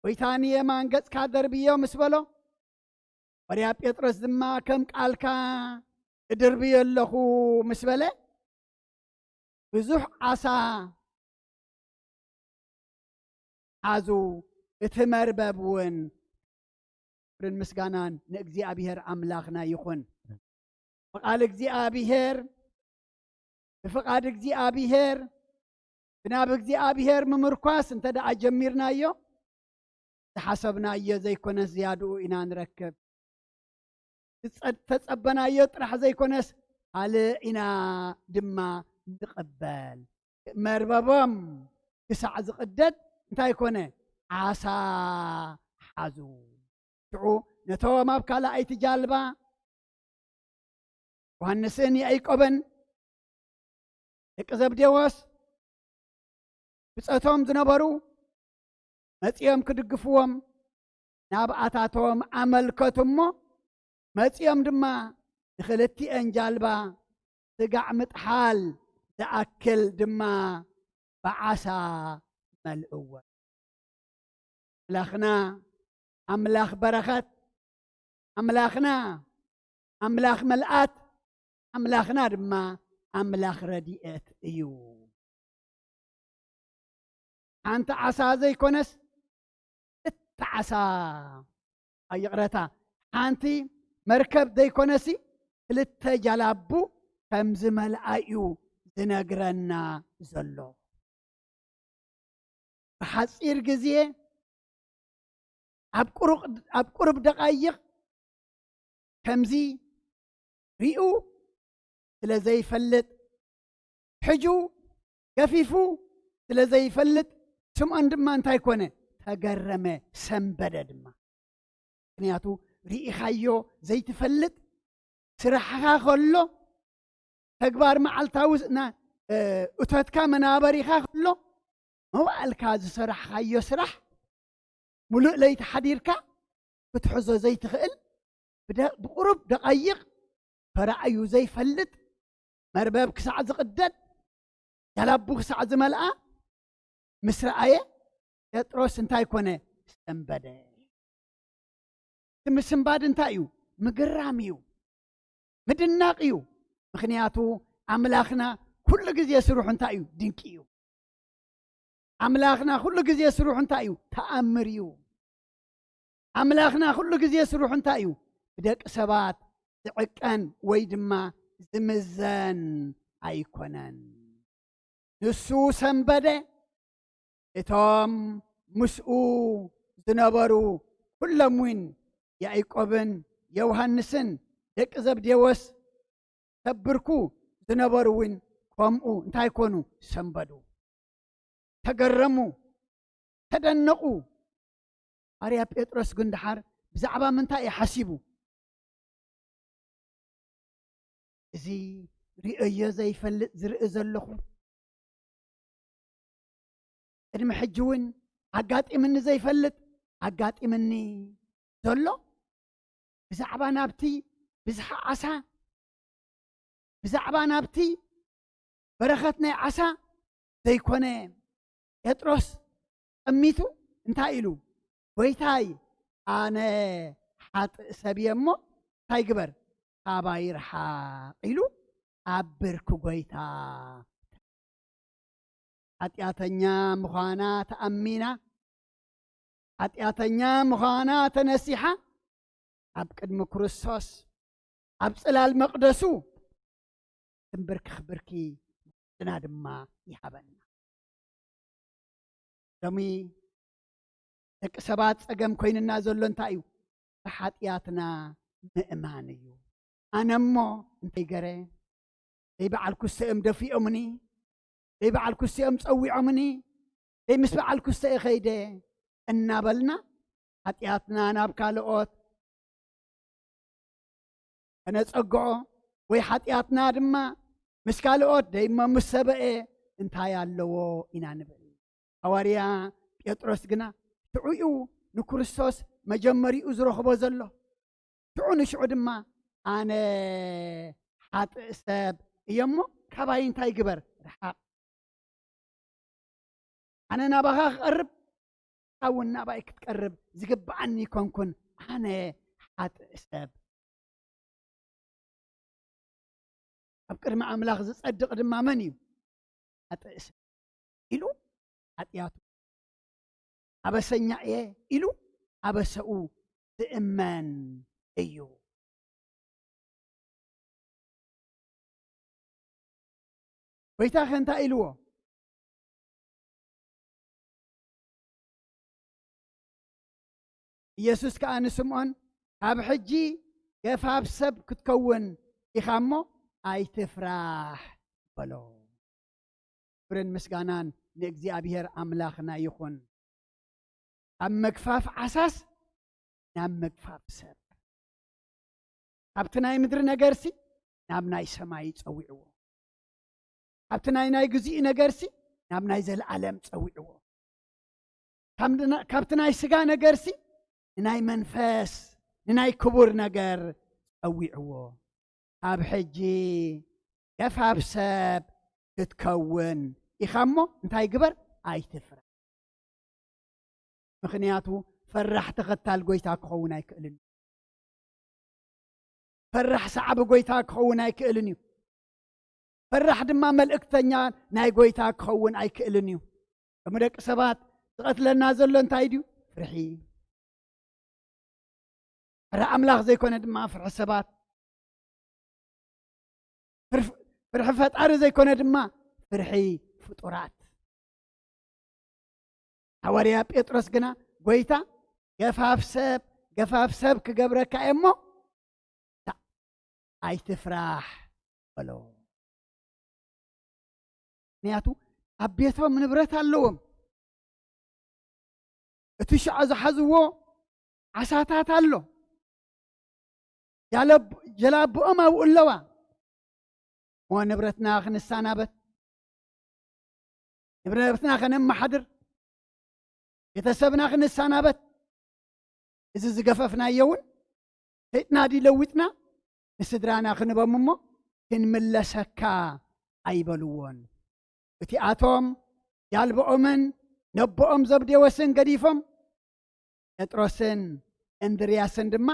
"ጎይታ ንየማን ገጽካ ደርብዮ" ምስ በሎ፣ ባርያ ጴጥሮስ ድማ "ከም ቃልካ እድርብዮ ኣለኹ" ምስ በለ፣ ብዙሕ ዓሳ ሓዙ፣ እቲ መርበብ እውን። ክብርን ምስጋናን ንእግዚኣብሔር ኣምላኽና ይኹን። ፍቓድ እግዚኣብሔር፣ ብፍቓድ እግዚኣብሔር፣ ብናብ እግዚኣብሔር ምምርኳስ እንተ ደኣ ጀሚርናዮ፣ ዝሓሰብናዮ ዘይኮነስ ዝያድኡ ኢና ንረክብ። ዝጸ-፣ ተጸበናዮ ጥራሕ ዘይኮነስ፣ ካልእ ኢና ድማ ንቕበል። መርበቦም ክሳዕ ዝቕደድ እንታይ ኮነ? ዓሳ ሓዙ። ሽዑ ነቶም ኣብ ካልኣይቲ ጃልባ፣ ዮሃንስን ያዕቆብን ደቂ ዘብዴዎስ ብጾቶም ዝነበሩ መጺኦም ክድግፍዎም ናብኣታቶም ኣመልከቱ እሞ፣ መጺኦም ድማ ንኽልቲኤን ጃልባ ስጋዕ ምጥሓል ዝኣክል ድማ ብዓሳ መልእወን። ኣምላኽና ኣምላኽ በረኸት፣ ኣምላኽና ኣምላኽ መልኣት፣ ኣምላኽና ድማ ኣምላኽ ረድኤት እዩ። ሓንቲ ዓሳ ዘይኮነስ ክልተ ዓሳ፣ ይቕረታ፣ ሓንቲ መርከብ ዘይኮነሲ ክልተ ጃላቡ ከም ዝመልኣ እዩ ዝነግረና ዘሎ። ብሓጺር ግዜ፣ ኣብ ቁሩቕ-፣ ኣብ ቁሩብ ደቓይቕ ከምዚ ሪኡ ስለ ዘይፈልጥ፣ ሕጁ ገፊፉ ስለ ዘይፈልጥ፣ ስምዖን ድማ እንታይ ኮነ? ተገረመ፣ ሰንበደ ድማ። ምኽንያቱ ርኢኻዮ ዘይትፈልጥ፣ ስራሕኻ ከሎ፣ ተግባር መዓልታዊ ና-፣ እ፣ እቶትካ መናበሪኻ ከሎ፣ መዋእልካ ዝሰራሕኻዮ ስራሕ፣ ሙሉእ ለይቲ ሓዲርካ ክትሕዞ ዘይትኽእል፣ ብደ-፣ ብቁሩብ ደቓይቕ ተራእዩ ዘይፈልጥ፣ መርበብ ክሳዕ ዝቕደድ፣ ጃላቡ ክሳዕ ዝመልኣ ምስ ረኣየ፣ ጴጥሮስ እንታይ ኮነ? ሰንበደ። እቲ ምስንባድ እንታይ እዩ? ምግራም እዩ። ምድናቕ እዩ። ምኽንያቱ ኣምላኽና ኩሉ ግዜ ስርሑ እንታይ እዩ? ድንቂ እዩ። ኣምላኽና ኩሉ ግዜ ስርሑ እንታይ እዩ? ተኣምር እዩ። ኣምላኽና ኩሉ ግዜ ስርሑ እንታይ እዩ? ብደቂ ሰባት ዝዕቀን ወይ ድማ ዝምዘን ኣይኮነን። ንሱ ሰንበደ፣ እቶም ምስኡ ዝነበሩ ኩሎም እውን፣ ያዕቆብን ዮሃንስን ደቂ ዘብዴዎስ ከብርኩ ዝነበሩ እውን ከምኡ እንታይ ኮኑ? ሰንበዱ። ተገረሙ፣ ተደነቑ። ሃዋርያ ጴጥሮስ ግን ደሓር ብዛዕባ ምንታይ እዩ ሓሲቡ? እዚ ርእዮ ዘይፈልጥ ዝርኢ ዘለኹ፣ ቅድሚ ሕጂ እውን ኣጋጢምኒ ዘይፈልጥ ኣጋጢምኒ ዘሎ፣ ብዛዕባ ናብቲ ብዝሒ ዓሳ፣ ብዛዕባ ናብቲ በረኸት ናይ ዓሳ ዘይኮነ፣ ጴጥሮስ ጠሚቱ እንታይ ኢሉ? "ጎይታይ፣ ኣነ ሓጥእ ሰብ እየ እሞ እንታይ ግበር? ካባይ ርሓቕ" ኢሉ ኣብ ብርኪ ጎይታ። ሓጢኣተኛ ምዃና ተኣሚና፣ ሓጢኣተኛ ምዃና ተነሲሓ፣ ኣብ ቅድሚ ክርስቶስ ኣብ ጽላል መቕደሱ ትንብርክኽ ብርኪ ንሕና ድማ ይሃበና። ሎሚ ደቂ ሰባት ጸገም ኮይንና ዘሎ እንታይ እዩ? ብሓጢኣትና ምእማን እዩ። ኣነ እሞ እንታይ ገረ? ደይ በዓል ኩሰኦም ደፊኦምኒ፣ ደይ በዓል ኩሰኦም ጸዊዖምኒ፣ ደይ ምስ በዓል ኩሰኤ ኸይደ እናበልና ሓጢኣትና ናብ ካልኦት ከነጸግዖ ወይ ሓጢኣትና ድማ ምስ ካልኦት ደይሞ ምስ ሰበኤ እንታይ ኣለዎ ኢና ንብል። ሃዋርያ ጴጥሮስ ግና ሽዑ እዩ ንክርስቶስ መጀመሪኡ ዝረኽቦ ዘሎ። ሽዑ ንሽዑ ድማ ኣነ ሓጥእ ሰብ እየ እሞ ካባይ እንታይ ግበር? ርሓቕ። ኣነ ናባኻ ክቐርብ፣ ንስኻ እውን ናባይ ክትቀርብ ዝግብኣኒ ይኮንኩን፣ ኣነ ሓጥእ ሰብ። ኣብ ቅድሚ ኣምላኽ ዝጸድቕ ድማ መን እዩ? ሓጥእ ሰብ ኢሉ ሓጢኣቱ፣ ኣበሰኛ እየ ኢሉ ኣበሰኡ ዝእመን እዩ። ጎይታ ከ እንታይ ኢልዎ? ኢየሱስ ከኣ ንስምዖን፣ ካብ ሕጂ ገፋፍ ሰብ ክትከውን ኢኻ እሞ ኣይትፍራሕ በሎ። ክብርን ምስጋናን ንእግዚኣብሔር ኣምላኽና ይኹን። ካብ መግፋፍ ዓሳስ ናብ መግፋፍ ሰብ፣ ካብቲ ናይ ምድሪ ነገርሲ ናብ ናይ ሰማይ ጸዊዕዎ፣ ካብቲ ናይ ናይ ግዜኡ ነገርሲ ናብ ናይ ዘለኣለም ጸዊዕዎ፣ ካብ ና-፣ ካብቲ ናይ ስጋ ነገርሲ ንናይ መንፈስ፣ ንናይ ክቡር ነገር ጸዊዕዎ። ካብ ሕጂ ገፋፍ ሰብ ክትከውን ኢኻ እሞ እንታይ ግበር? ኣይትፍራ። ምኽንያቱ ፈራሕ ተኸታል ጎይታ ክኸውን ኣይክእልን እዩ። ፈራሕ ሰዓቢ ጎይታ ክኸውን ኣይክእልን እዩ። ፈራሕ ድማ መልእክተኛ ናይ ጎይታ ክኸውን ኣይክእልን እዩ። ከምኡ ደቂ ሰባት ዝቐትለና ዘሎ እንታይ ድዩ? ፍርሒ። ፍርሒ ኣምላኽ ዘይኮነ ድማ ፍርሒ ሰባት፣ ፍርፍ-፣ ፍርሒ ፈጣሪ ዘይኮነ ድማ ፍርሒ ፍጡራት። ሃዋርያ ጴጥሮስ ግና፣ "ጎይታ፣ ገፋፍ ሰብ፣ ገፋፍ ሰብ ክገብረካ እየ እሞ፣ ኣይትፍራሕ" በሎ። ምኽንያቱ ኣብ ቤቶም ንብረት ኣለዎም። እቲ ሽዑ ዝሓዝዎ ዓሳታት ኣሎ። ጃለብ-፣ ጀላብኦም ኣብኡ ኣለዋ። እሞ ንብረትና ክንሰናበት፣ ንብረትና ከነመሓድር፣ ቤተሰብና ክንሰናበት፣ እዚ ዝገፈፍናዮ እውን ሰይጥና ድዩ ለዊጥና ንስድራና ክንቦም እሞ ክንምለሰካ ኣይበልዎን። እቲኣቶም ጃልባኦምን ነቦኦም ዘብዴዎስን ገዲፎም፣ ጴጥሮስን እንድርያስን ድማ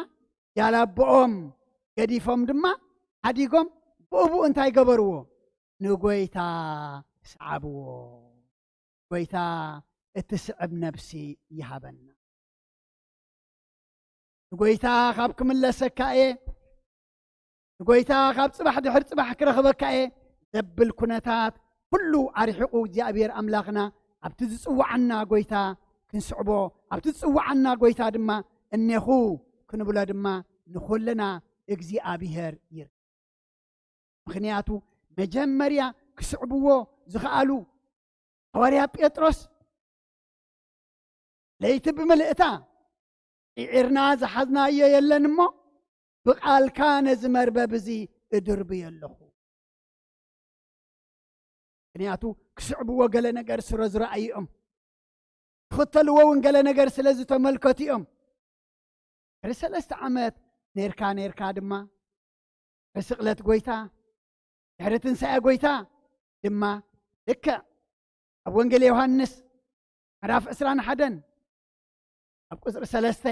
ጃላቦኦም ገዲፎም ድማ ሓዲጎም ብእኡ እንታይ ገበርዎ? ንጎይታ ሰዓብዎ። ጎይታ እትስዕብ ነብሲ ይሃበና። ንጎይታ ካብ ክምለሰካ እየ፣ ንጎይታ ካብ ጽባሕ ድሕሪ ጽባሕ ክረኽበካ እየ ዘብል ኩነታት ኩሉ ኣርሒቑ እግዚኣብሔር ኣምላኽና ኣብቲ ዝጽውዓና ጎይታ ክንስዕቦ፣ ኣብቲ ዝጽውዓና ጎይታ ድማ እኔኹ ክንብሎ ድማ ንኹልና እግዚኣብሔር ይር-፣ ምኽንያቱ መጀመርያ ክስዕብዎ ዝኸኣሉ ሃዋርያ ጴጥሮስ፣ "ለይቲ ብምልእታ ዒዒርና ዝሓዝናዮ የለን እሞ፣ ብቓልካ ነዚ መርበብ እዚ እድርብዮ ኣለኹ።" ምኽንያቱ ክስዕብዎ ገለ ነገር ስለ ዝረኣዩ እዮም። ክኽተልዎ እውን ገለ ነገር ስለ ዝተመልከቱ እዮም። ድሕሪ ሰለስተ ዓመት ነርካ ነርካ ድማ፣ ድሕሪ ስቕለት ጎይታ፣ ድሕሪ ትንሳኤ ጎይታ ድማ፣ ልክዕ ኣብ ወንጌል ዮሃንስ ምዕራፍ ዕስራን ሓደን ኣብ ቁጽሪ ሰለስተ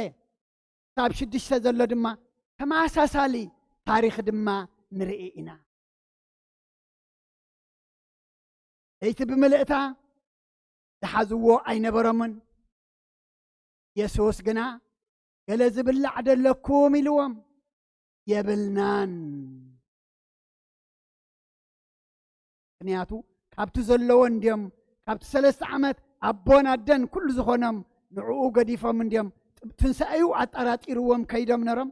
ክሳብ ሽዱሽተ ዘሎ ድማ ተመሳሳሊ ታሪኽ ድማ ንርኢ ኢና። ለይቲ ብምልእታ ዝሓዝዎ ኣይነበሮምን። የሱስ ግና፣ "ገለ ዝብላዕ ደለኩም?" ኢልዎም። "የብልናን።" ምኽንያቱ ካብቲ ዘለዎ እንድዮም፣ ካብቲ ሰለስተ ዓመት ኣቦን ኣደን ኩሉ ዝኾኖም ንዕኡ ገዲፎም እንድዮም፣ ትንሳኤኡ ኣጠራጢርዎም ከይዶም ነሮም።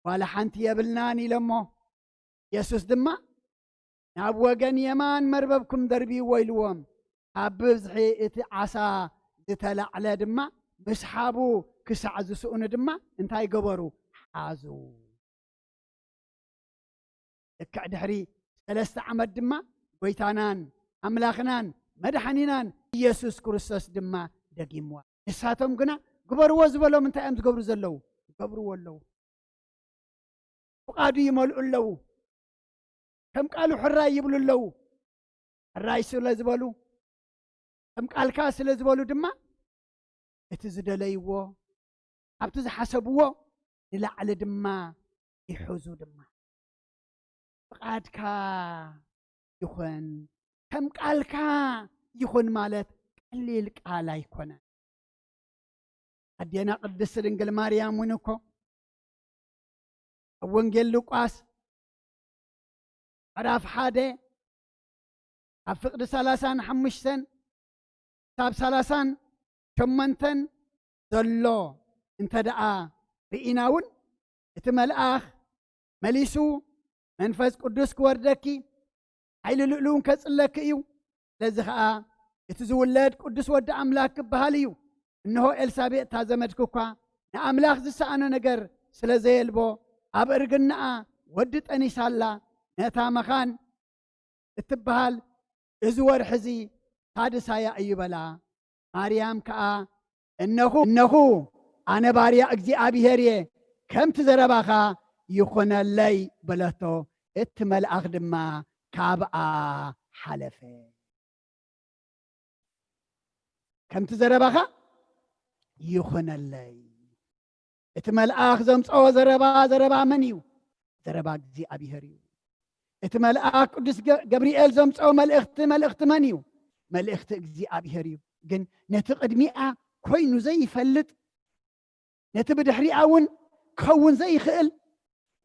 "ዋላ ሓንቲ የብልናን" ኢሎሞ። የሱስ ድማ፣ "ናብ ወገን የማን መርበብኩም ደርብይዎ" ኢልዎም። ካብ ብዝሒ እቲ ዓሳ ዝተላዕለ ድማ ምስሓቡ ክሳዕ ዝስእኑ ድማ እንታይ ገበሩ? ሓዙ። ልክዕ ድሕሪ ሰለስተ ዓመት ድማ ጎይታናን ኣምላኽናን መድሓኒናን ኢየሱስ ክርስቶስ ድማ ደጊምዋ። ንሳቶም ግና ግበርዎ ዝበሎም እንታይ እዮም ዝገብሩ ዘለዉ? ይገብርዎ ኣለዉ። ፍቓዱ ይመልኡ ኣለዉ። ከም ቃሉ ሕራይ ይብሉ ኣለዉ። ሕራይ ስለ ዝበሉ፣ ከም ቃልካ ስለ ዝበሉ ድማ እቲ ዝደለይዎ፣ ኣብቲ ዝሓሰብዎ ንላዕሊ ድማ ይሕዙ ድማ። ፍቓድካ ይኹን፣ ከም ቃልካ ይኹን ማለት ቀሊል ቃል ኣይኮነን። ኣዴና ቅድስት ድንግል ማርያም እውን እኮ ኣብ ወንጌል ሉቃስ ምዕራፍ ሓደ ኣብ ፍቕዲ ሰላሳን ሓሙሽተን ክሳብ ሰላሳን ሸሞንተን ዘሎ እንተ ደኣ ርኢና እውን፣ እቲ መልኣኽ መሊሱ፣ "መንፈስ ቅዱስ ክወርደኪ፣ ሓይሊ ልኡል እውን ከጽለኪ እዩ። ስለዚ ኸኣ እቲ ዝውለድ ቅዱስ ወዲ ኣምላክ ክበሃል እዩ። እንሆ ኤልሳቤጥ እታ ዘመድኪ እኳ ንኣምላኽ ዝሰኣኖ ነገር ስለ ዘየልቦ፣ ኣብ እርግናኣ ወዲ ጠኒሳ ኣላ። ነታ መኻን እትበሃል እዚ ወርሒ እዚ ሳድሳያ እዩ" በላ። ማርያም ከኣ፣ "እነኹ፣ እነኹ ኣነ ባርያ እግዚኣብሔር እየ፣ ከምቲ ዘረባኻ ይኹነለይ" በለቶ። እቲ መልኣኽ ድማ ካብኣ ሓለፈ። ከምቲ ዘረባኻ ይኹነለይ። እቲ መልኣኽ ዘምጽኦ ዘረባ፣ ዘረባ መን እዩ? ዘረባ እግዚኣብሔር እዩ። እቲ መልኣኽ ቅዱስ ገ-፣ ገብርኤል ዘምጽኦ መልእኽቲ፣ መልእኽቲ መን እዩ? መልእኽቲ እግዚኣብሔር እዩ። ግን ነቲ ቅድሚኣ ኮይኑ ዘይፈልጥ፣ ነቲ ብድሕሪኣ እውን ክኸውን ዘይኽእል፣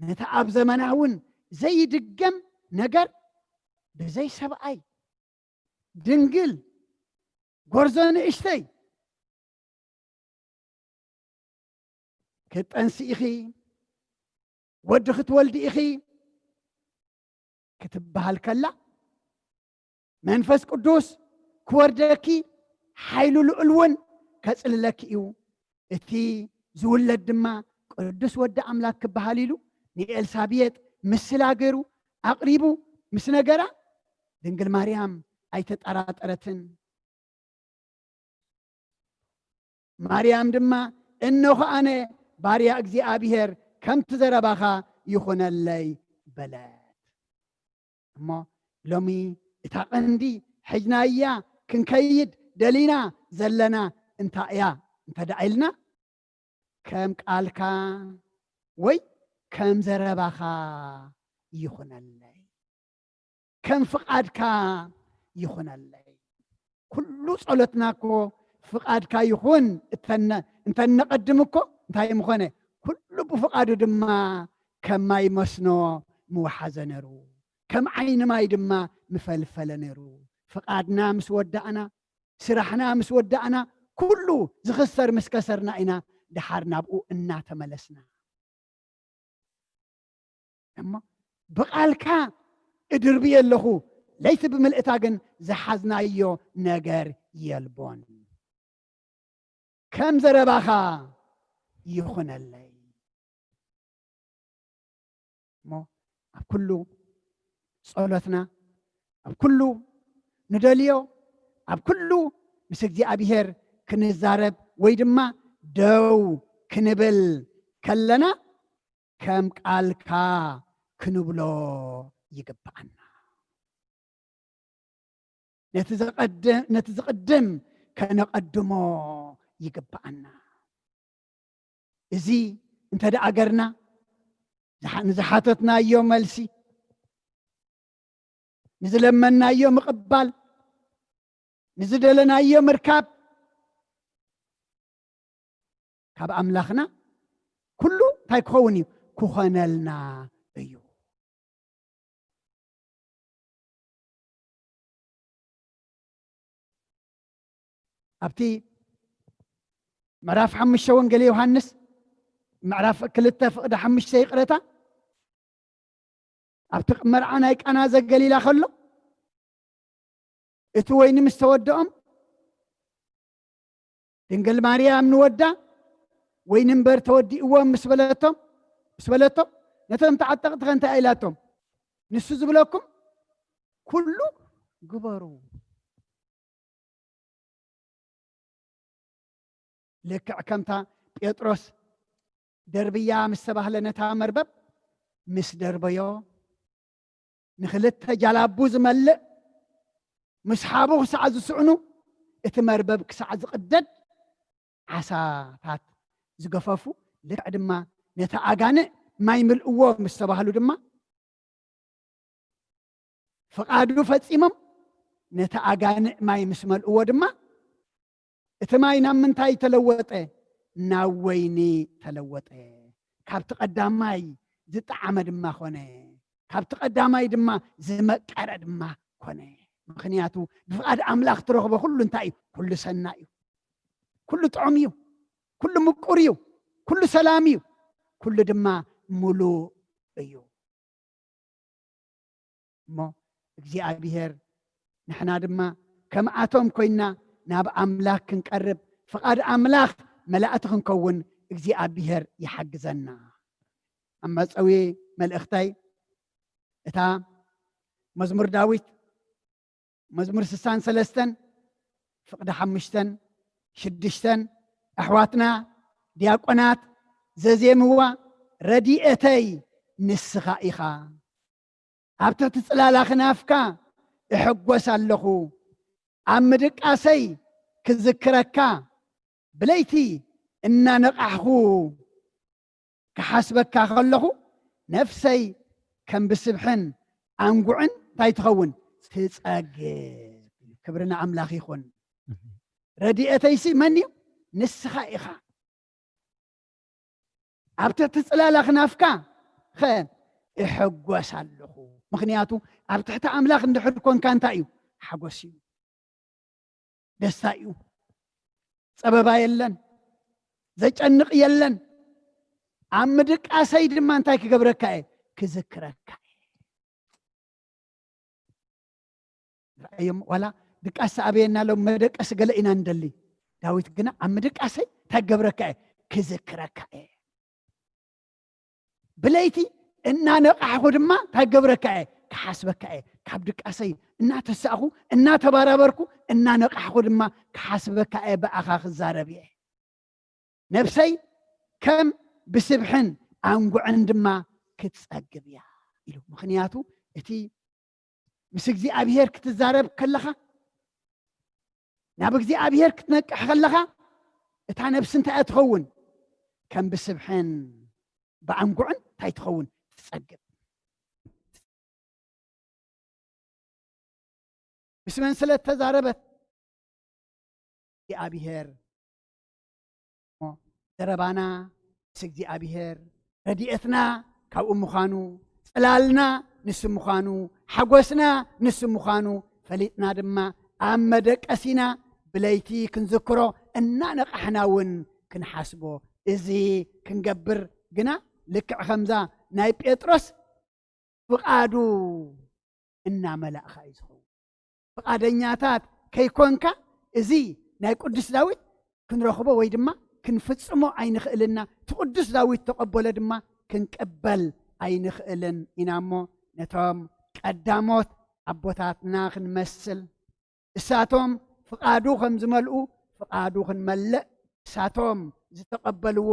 ነቲ ኣብ ዘመና እውን ዘይድገም ነገር ብዘይ ሰብኣይ፣ ድንግል፣ ጎርዞ ንእሽተይ፣ "ክትጠንሲ ኢኺ፣ ወዲ ክትወልዲ ኢኺ" ክትበሃል ከላ፣ "መንፈስ ቅዱስ ክወርደኪ፣ ሓይሉ ልዑል እውን ከጽልለኪ እዩ፣ እቲ ዝውለድ ድማ ቅዱስ ወዲ ኣምላክ ክበሃል" ኢሉ ንኤልሳቤጥ ምስላ ገይሩ ኣቕሪቡ ምስ ነገራ፣ ድንግል ማርያም ኣይተጠራጠረትን። ማርያም ድማ፣ "እነሆ ኣነ ባርያ እግዚኣብሔር፣ ከምቲ ዘረባኻ ይኹነለይ" በለት። እሞ ሎሚ እታ ቀንዲ ሒዝናያ ክንከይድ ደሊና ዘለና እንታይ እያ እንተ ደኣ ኢልና፣ "ከም ቃልካ ወይ ከም ዘረባኻ ይኹነለይ፣ ከም ፍቓድካ ይኹነለይ።" ኩሉ ጸሎትና እኮ "ፍቓድካ ይኹን" እተነ-፣ እንተነቐድም እኮ እንታይ ምኾነ? ኩሉ ብፍቓዱ ድማ ከም ማይ መስኖ ምወሓዘ ነይሩ፣ ከም ዓይኒ ማይ ድማ ምፈልፈለ ነይሩ። ፍቓድና ምስ ወዳእና፣ ስራሕና ምስ ወዳእና፣ ኩሉ ዝኽሰር ምስ ከሰርና ኢና ደሓር ናብኡ እናተመለስና። እሞ "ብቓልካ እድርብዮ ኣለኹ፣ ለይቲ ብምልእታ ግን ዝሓዝናዮ ነገር የልቦን። ከም ዘረባኻ ይኹነለይ።" እሞ ኣብ ኩሉ ጸሎትና፣ ኣብ ኩሉ ንደልዮ፣ ኣብ ኩሉ ምስ እግዚኣብሔር ክንዛረብ ወይ ድማ ደው ክንብል ከለና፣ ከም ቃልካ ክንብሎ ይግብኣና። ነቲ ዘቐድ-፣ ነቲ ዝቕድም ከነቐድሞ ይግብኣና። እዚ እንተ ደኣ ገርና፣ ዝሓ-፣ ንዝሓተትናዮ መልሲ፣ ንዝለመንናዮ ምቕባል፣ ንዝደለናዮ ምርካብ፣ ካብ ኣምላኽና ኩሉ እንታይ ክኸውን እዩ? ክኾነልና እዩ። ኣብቲ ምዕራፍ ሓሙሽተ ወንጌል ዮሃንስ፣ ምዕራፍ ክልተ ፍቕዲ ሓሙሽተ፣ ይቕረታ፣ ኣብቲ መርዓ ናይ ቃና ዘገሊላ ከሎ፣ እቲ ወይኒ ምስ ተወደኦም፣ ድንግል ማርያም ንወዳ፣ "ወይኒ እምበር ተወዲእዎም" ምስ በለቶም፣ ምስ በለቶም፣ ነቶም ተዓጠቕቲ ከ እንታይ ኢላቶም? "ንሱ ዝብለኩም ኩሉ ግበሩ።" ልክዕ ከምታ ጴጥሮስ ደርብያ ምስ ተባህለ፣ ነታ መርበብ ምስ ደርበዮ፣ ንኽልተ ጃላቡ ዝመልእ፣ ምስ ሓቡ ክሳዕ ዝስእኑ፣ እቲ መርበብ ክሳዕ ዝቕደድ ዓሳታት ዝገፈፉ፣ ልክዕ ድማ ነቲ ኣጋንዕ ማይ ምልእዎ ምስ ተባህሉ ድማ ፍቓዱ ፈጺሞም ነቲ ኣጋንዕ ማይ ምስ መልእዎ ድማ እቲ ማይ ናብ ምንታይ ተለወጠ? ናብ ወይኒ ተለወጠ። ካብቲ ቀዳማይ ዝጠዓመ ድማ ኮነ። ካብቲ ቀዳማይ ድማ ዝመቀረ ድማ ኮነ። ምኽንያቱ ብፍቓድ ኣምላኽ ትረኽቦ ኩሉ እንታይ እዩ? ኩሉ ሰናይ እዩ። ኩሉ ጥዑም እዩ። ኩሉ ምቁር እዩ። ኩሉ ሰላም እዩ። ኩሉ ድማ ሙሉእ እዩ። እሞ እግዚኣብሔር ንሕና ድማ ከምኣቶም ኮይና ናብ ኣምላኽ ክንቀርብ፣ ፍቓድ ኣምላኽ መላእቲ ክንከውን እግዚኣብሔር ይሓግዘና። ኣብ መጸዊ መልእኽተይ እታ መዝሙር ዳዊት መዝሙር ስሳን ሰለስተን ፍቕዲ ሓሙሽተን ሽዱሽተን ኣሕዋትና ዲያቆናት ዘዜምዋ ረድኤተይ ንስኻ ኢኻ። ኣብ ትሕቲ ጽላላ ክናፍካ እሕጎስ ኣለኹ። ኣብ ምድቃሰይ ክዝክረካ ብለይቲ እናነቓሕኹ ክሓስበካ ከለኹ ነፍሰይ ከም ብስብሕን ኣንጉዕን እንታይ ትኸውን? ትጸግብ። ክብሪ ንኣምላኽ ይኹን። ረድኤተይሲ መን እዩ? ንስኻ ኢኻ። ኣብ ትሕቲ ጽላላ ክናፍካ ኸ እሕጎስ ኣለኹ። ምኽንያቱ ኣብ ትሕቲ ኣምላኽ እንድሕር ኮንካ እንታይ እዩ? ሓጎስ እዩ። ደስታ እዩ። ጸበባ የለን። ዘጨንቕ የለን። ኣብ ምድቃሰይ ድማ እንታይ ክገብረካ እየ? ክዝክረካ እየ። ረኣዮም፣ ዋላ ድቃስ ኣበየና ሎም መደቀሲ ገለ ኢና ንደሊ። ዳዊት ግና ኣብ ምድቃሰይ እንታይ ክገብረካ እየ? ክዝክረካ እየ። ብለይቲ እናነቃሕኹ ድማ እንታይ ክገብረካ እየ? ክሓስበካ እየ። ካብ ድቃሰይ እናተሳእኹ፣ እናተባራበርኩ፣ እናነቃሕኹ ድማ ክሓስበካ እየ፣ ብኣኻ ክዛረብ እየ። ነብሰይ ከም ብስብሕን ኣንጉዕን ድማ ክትጸግብ እያ ኢሉ። ምኽንያቱ እቲ ምስ እግዚኣብሔር ክትዛረብ ከለኻ፣ ናብ እግዚኣብሔር ክትነቅሕ ከለኻ፣ እታ ነብሲ እንታይ እያ ትኸውን? ከም ብስብሕን ብኣንጉዕን እንታይ ትኸውን? ትጸግብ። ምስ መን ስለ እተዛረበት? እግዚኣብሔር። እሞ ዘረባና ምስ እግዚኣብሔር፣ ረድኤትና ካብኡ ምዃኑ፣ ጽላልና ንሱ ምዃኑ፣ ሓጎስና ንሱ ምዃኑ ፈሊጥና ድማ ኣብ መደቀሲና ብለይቲ ክንዝክሮ፣ እናነቃሕና እውን ክንሓስቦ። እዚ ክንገብር ግና ልክዕ ከምዛ ናይ ጴጥሮስ ፍቓዱ እናመላእኻ እዩ ዝኸውን። ፍቓደኛታት ከይኮንካ፣ እዚ ናይ ቅዱስ ዳዊት ክንረኽቦ ወይ ድማ ክንፍጽሞ ኣይንኽእልና። እቲ ቅዱስ ዳዊት ተቐበሎ ድማ ክንቅበል ኣይንኽእልን ኢና። እሞ ነቶም ቀዳሞት ኣቦታትና ክንመስል፣ እሳቶም ፍቓዱ ከም ዝመልኡ ፍቓዱ ክንመልእ፣ እሳቶም ዝተቐበልዎ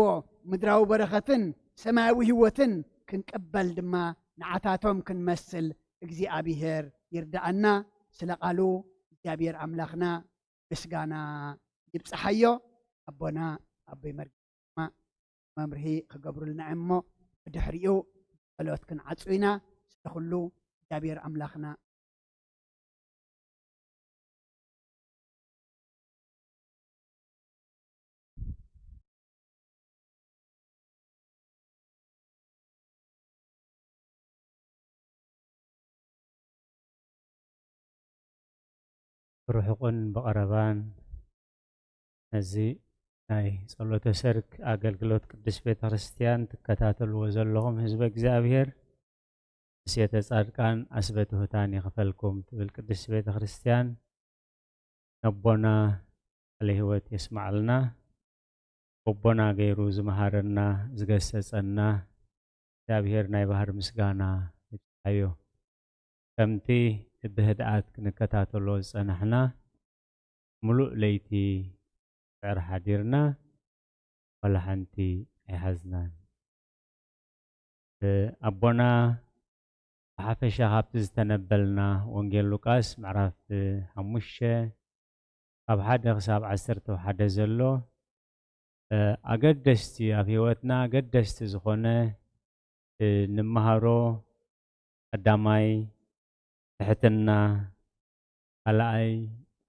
ምድራዊ በረኸትን ሰማያዊ ህይወትን ክንቅበል ድማ ንዓታቶም ክንመስል እግዚኣብሔር ይርድኣና። ስለ ቃሉ እግዚኣብሔር ኣምላኽና ምስጋና ይብጽሓዮ። ኣቦና ኣቦይ መርጌታ መምርሂ ክገብሩልና እዮም እሞ፣ ብድሕሪኡ ጸሎት ክንዓጹ ኢና። ስለ ኩሉ እግዚኣብሔር ኣምላኽና ብርሑቕን ብቐረባን ነዚ ናይ ጸሎተ ሰርክ ኣገልግሎት ቅድስት ቤተ ክርስቲያን ትከታተልዎ ዘለኹም ህዝበ እግዚኣብሔር፣ ምስየተ ጻድቃን ኣስበ ትሑታን ይኽፈልኩም ትብል ቅድስት ቤተ ክርስቲያን። ነቦና ቃለ ሕይወት የስማዓልና። ቦቦና ገይሩ ዝመሃረና ዝገሰጸና እግዚኣብሔር ናይ ባህር ምስጋና ይብጽሓዮ። ከምቲ ብህድኣት ክንከታተሎ ዝጸናሕና፣ ምሉእ ለይቲ ድሕሪ ሓዲርና፣ ዋላ ሓንቲ ኣይሓዝናን። ኣቦና ብሓፈሻ ካብቲ ዝተነበልና ወንጌል ሉቃስ ምዕራፍ ሓሙሽተ ካብ ሓደ ክሳብ ዓሰርተ ሓደ ዘሎ፣ እ፣ ኣገደስቲ፣ ኣብ ህይወትና ኣገደስቲ ዝኾነ፣ እ፣ ንመሃሮ፣ ቀዳማይ ትሕትና፣ ካልኣይ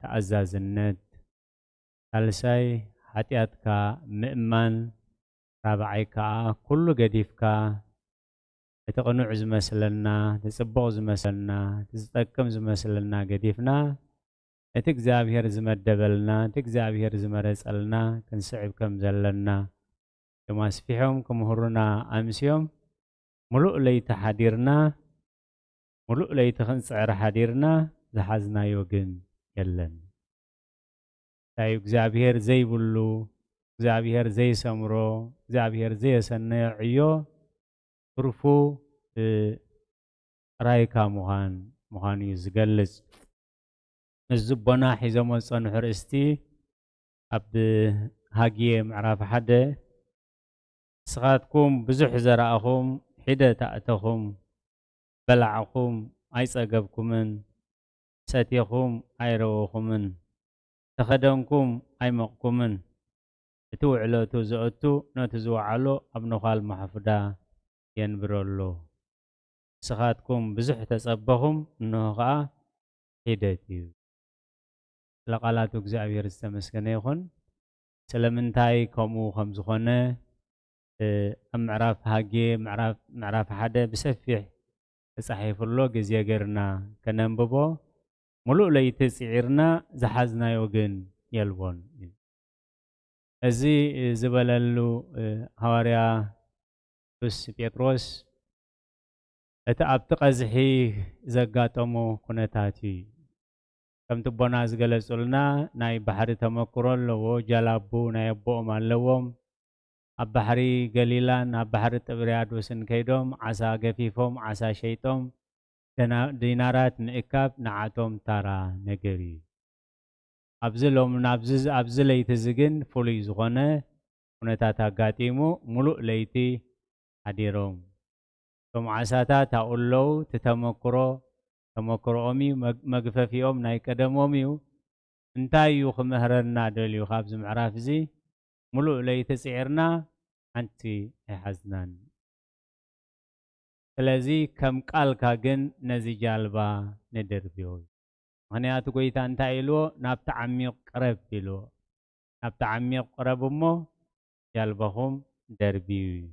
ተኣዛዝነት፣ ሳልሳይ ሓጢኣትካ ምእማን፣ ራብዓይ ከኣ ኩሉ ገዲፍካ፣ እቲ ቅኑዕ ዝመስለና፣ እቲ ጽቡቕ ዝመስለና፣ እቲ ዝጠቅም ዝመስለና ገዲፍና፣ እቲ እግዚኣብሔር ዝመደበልና፣ እቲ እግዚኣብሔር ዝመረጸልና ክንስዕብ ከም ዘለና እዮም ኣስፊሖም ክምህሩና ኣምስዮም። ምሉእ ለይቲ ሓዲርና፣ ምሉእ ለይቲ ክንጽዕር ሓዲርና፣ ዝሓዝናዮ ግን የለን። እንታይ እዩ እግዚኣብሔር ዘይብሉ፣ እግዚኣብሔር ዘይሰምሮ፣ እግዚኣብሔር ዘየሰነዮ ዕዮ ትርፉ፣ እ፣ ጥራይካ ምዃን፣ ምዃኑ እዩ ዝገልጽ። ምስ ዝቦና ሒዞሞ ዝጸንሑ ኣርእስቲ ኣብ ሃጌ ምዕራፍ ሓደ፣ ንስኻትኩም ብዙሕ ዘራእኹም፣ ሒደት ኣእተኹም፣ በላዕኹም ኣይጸገብኩምን፣ ሰቲኹም ኣይረወኹምን፣ ተኸደንኩም ኣይመቕኩምን። እቲ ውዕለቱ ዘእቱ ነቲ ዝወዓሎ ኣብ ነዃል ማሕፉዳ የንብረሉ። ንስኻትኩም ብዙሕ ተጸበኹም፣ እንሆ ኸኣ ሒደት እዩ። ስለ ቃላቱ እግዚኣብሔር ዝተመስገነ ይኹን። ስለምንታይ ከምኡ ከም ዝኾነ፣ እ፣ ኣብ ምዕራፍ ሃጌ፣ ምዕራፍ፣ ምዕራፍ ሓደ ብሰፊሕ ተጻሒፉ ኣሎ። ግዜ ጌርና ከነንብቦ፣ ምሉእ ለይቲ ጽዒርና ዝሓዝናዮ ግን የልቦን እዩ። እዚ ዝበለሉ፣ እ፣ ሃዋርያ ቅዱስ ጴጥሮስ፣ እቲ ኣብቲ ቀዝሒ ዘጋጠሞ ኩነታት እዩ። ከምቲ ኣቦና ዝገለጹልና፣ ናይ ባሕሪ ተመክሮ ኣለዎ። ጃላቡ ናይ ኣቦኦም ኣለዎም። ኣብ ባሕሪ ገሊላን ኣብ ባሕሪ ጥብርያዶስን ከይዶም ዓሳ ገፊፎም፣ ዓሳ ሸይጦም፣ ደና-፣ ዲናራት ምእካብ ንዓቶም ታራ ነገር እዩ። ኣብዚ ሎም-፣ ናብዚ፣ ኣብዚ ለይቲ እዚ ግን ፍሉይ ዝኾነ ኩነታት ኣጋጢሙ፣ ምሉእ ለይቲ ሓዲሮም። እቶም ዓሳታት ኣብኡ ኣለዉ። እቲ ተመክሮ፣ ተመክሮኦም እዩ፣ መግ-፣ መግፈፊኦም ናይ ቀደሞም እዩ። እንታይ እዩ ክምህረና ደልዩ ካብዚ ምዕራፍ እዚ? ምሉእ ለይቲ ጽዒርና፣ ሓንቲ ኣይሓዝናን። ስለዚ ከም ቃልካ ግን ነዚ ጃልባ ንደርብዮ። ምኽንያቱ ጎይታ እንታይ ኢልዎ? ናብቲ ዓሚቕ ቅረብ ኢልዎ። ናብቲ ዓሚቕ ቅረብ እሞ ጃልባኹም ደርብዩ እዩ።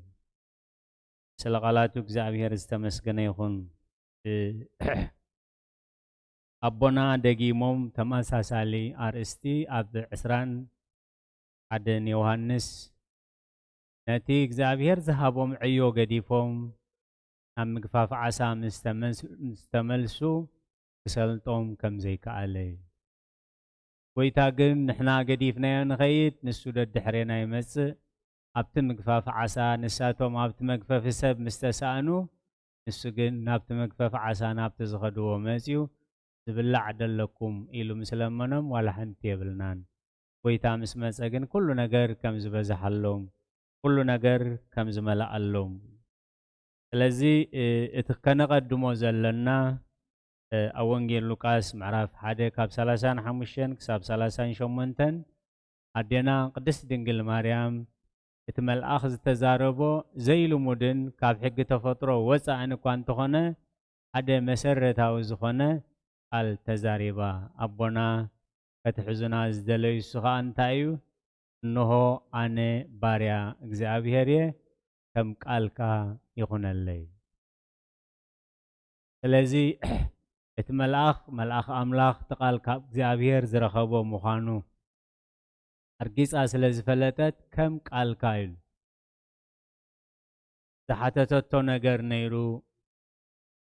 ስለ ቃላቱ እግዚኣብሔር ዝተመስገነ ይኹን። እ፣ ኣቦና ደጊሞም ተመሳሳሊ ኣርእስቲ ኣብ ዕስራን ሓደን ዮሃንስ፣ ነቲ እግዚኣብሔር ዝሃቦም ዕዮ ገዲፎም ናብ ምግፋፍ ዓሳ ምስ ተመስ-፣ ምስ ተመልሱ ክሰልጦም ከም ዘይከኣለ እዩ። ጎይታ ግን ንሕና ገዲፍናዮ ንኸይድ፣ ንሱ ደድሕሬና ይመጽእ። ኣብቲ ምግፋፍ ዓሳ፣ ንሳቶም ኣብቲ መግፈፊ ሰብ ምስ ተሳእኑ፣ ንሱ ግን ናብቲ መግፈፊ ዓሳ ናብቲ ዝኸድዎ መጺኡ፣ "ዝብላዕ ደለኩም?" ኢሉ ምስ ለመኖም፣ "ዋላ ሓንቲ የብልናን። ጎይታ ምስ መጸ ግን ኩሉ ነገር ከም ዝበዝሓሎም፣ ኩሉ ነገር ከም ዝመልኣሎም." ስለዚ፣ እ፣ እቲ ከነቐድሞ ዘለና፣ እ፣ ኣብ ወንጌል ሉቃስ ምዕራፍ ሓደ ካብ ሰላሳን ሓሙሽተን ክሳብ ሰላሳን ሸሞንተን ኣዴና ቅድስት ድንግል ማርያም እቲ መልኣኽ ዝተዛረቦ ዘይልሙድን ካብ ሕጊ ተፈጥሮ ወጻእን እኳ እንተኾነ፣ ሓደ መሰረታዊ ዝኾነ ቃል ተዛሪባ። ኣቦና ከትሕዙና ዝደለዩ እሱ ኸኣ እንታይ እዩ? "እንሆ ኣነ ባርያ እግዚኣብሔር እየ፣ ከም ቃልካ ይኹነለይ።" ስለዚ እቲ መልኣኽ፣ መልኣኽ ኣምላኽ እቲ ቃል ካብ እግዚኣብሔር ዝረኸቦ ምዃኑ ኣርጊጻ ስለ ዝፈለጠት ከም ቃልካ ኢሉ ዝሓተተቶ ነገር ነይሩ።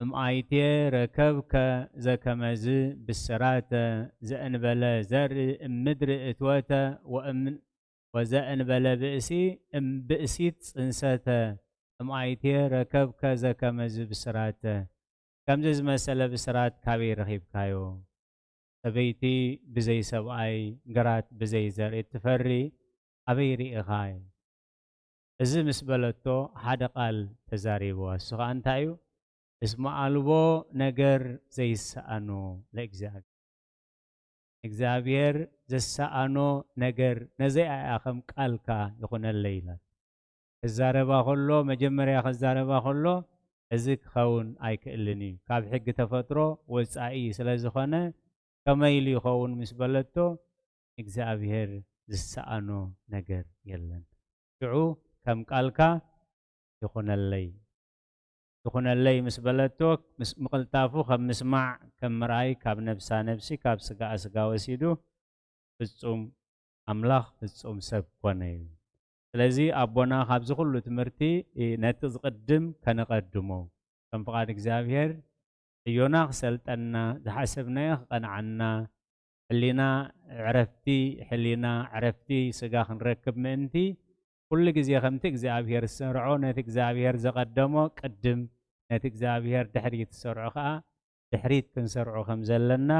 እምኣይቴ ረከብከ ዘከመዝ ብስራተ ዘእንበለ ዘርኢ እምድሪ እትወተ ወእም-፣ ወዘእንበለ ብእሲ እምብእሲት ጽንሰተ እምኣይቴ ረከብከ ዘከመዝ ብስራተ። ከምዚ ዝመሰለ ብስራት ካበይ ረኺብካዮ? ሰበይቲ ብዘይ ሰብኣይ፣ ግራት ብዘይ ዘርኢ እትፈሪ ኣበይ ርኢኻ? እዚ ምስ በለቶ ሓደ ቃል ተዛሪብዋ። እሱ ኸኣ እንታይ እዩ? "እስመ ኣልቦ ነገር ዘይሰኣኖ ለእግዚኣብሔር።" እግዚኣብሔር ዘሰኣኖ ነገር ነዚኣ እያ ከም ቃልካ ይኹነለይ ኢላ። ክዛረባ ከሎ፣ መጀመርያ ክዛረባ ከሎ፣ እዚ ክኸውን ኣይክእልን እዩ፣ ካብ ሕጊ ተፈጥሮ ወጻኢ ስለ ዝኾነ፣ ከመይ ኢሉ ይኸውን ምስ በለቶ፣ እግዚኣብሔር ዝሰኣኖ ነገር የለን። ሽዑ ከም ቃልካ ይኹነለይ፣ ይኹነለይ ምስ በለቶ፣ ምስ ምቕልጣፉ ከም ምስማዕ፣ ከም ምርኣይ፣ ካብ ነብሳ ነብሲ፣ ካብ ስጋኣ ስጋ ወሲዱ ፍጹም ኣምላኽ ፍጹም ሰብ ኮነ እዩ። ስለዚ ኣቦና ካብዚ ኩሉ ትምህርቲ፣ እ፣ ነቲ ዝቕድም ከነቐድሞ፣ ከም ፍቓድ እግዚኣብሔር ዕዮና ክሰልጠና፣ ዝሓሰብናዮ ክቐንዓና፣ ሕሊና ዕረፍቲ፣ ሕሊና ዕረፍቲ ስጋ ክንረክብ ምእንቲ፣ ኩሉ ግዜ ከምቲ እግዚኣብሔር ዝሰርዖ፣ ነቲ እግዚኣብሔር ዘቐደሞ ቅድም፣ ነቲ እግዚኣብሔር ድሕሪት ዝሰርዖ ከኣ ድሕሪት ክንሰርዖ ከም ዘለና፣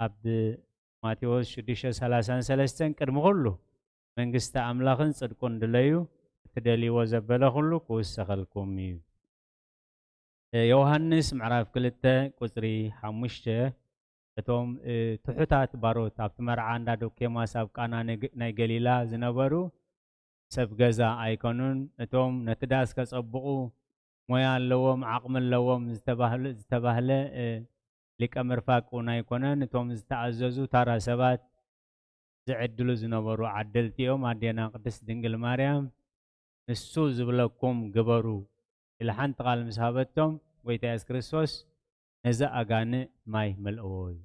ኣብ ማቴዎስ ሽዱሽተ ሰላሳን ሰለስተን፣ ቅድሚ ኩሉ መንግስቲ ኣምላኽን ጽድቁን ድለዩ፣ እትደልይዎ ዘበለ ኩሉ ክውሰኸልኩም እዩ። እ፣ ዮሃንስ ምዕራፍ ክልተ ቁጽሪ ሓሙሽተ፣ እቶም፣ እ፣ ትሑታት ባሮት ኣብቲ መርዓ እንዳ ዶኬማስ ኣብ ቃና ነግ-፣ ናይ ገሊላ ዝነበሩ ሰብ ገዛ ኣይኮኑን። እቶም ነቲ ዳስ ከጸብቑ ሞያ ኣለዎም፣ ዓቕሚ ኣለዎም ዝተባህሉ-፣ ዝተባህለ፣ እ፣ ሊቀ መርፋቅ እውን ኣይኮነን። እቶም ዝተኣዘዙ ታራ ሰባት ዝዕድሉ ዝነበሩ ዓደልቲ እዮም። ኣዴና ቅድስት ድንግል ማርያም፣ "ንሱ ዝብለኩም ግበሩ" ኢላ ሓንቲ ቃል ምስ ሃበቶም፣ ጎይታ የሱስ ክርስቶስ ነዚ ኣጋንእ ማይ መልእዎ እዩ።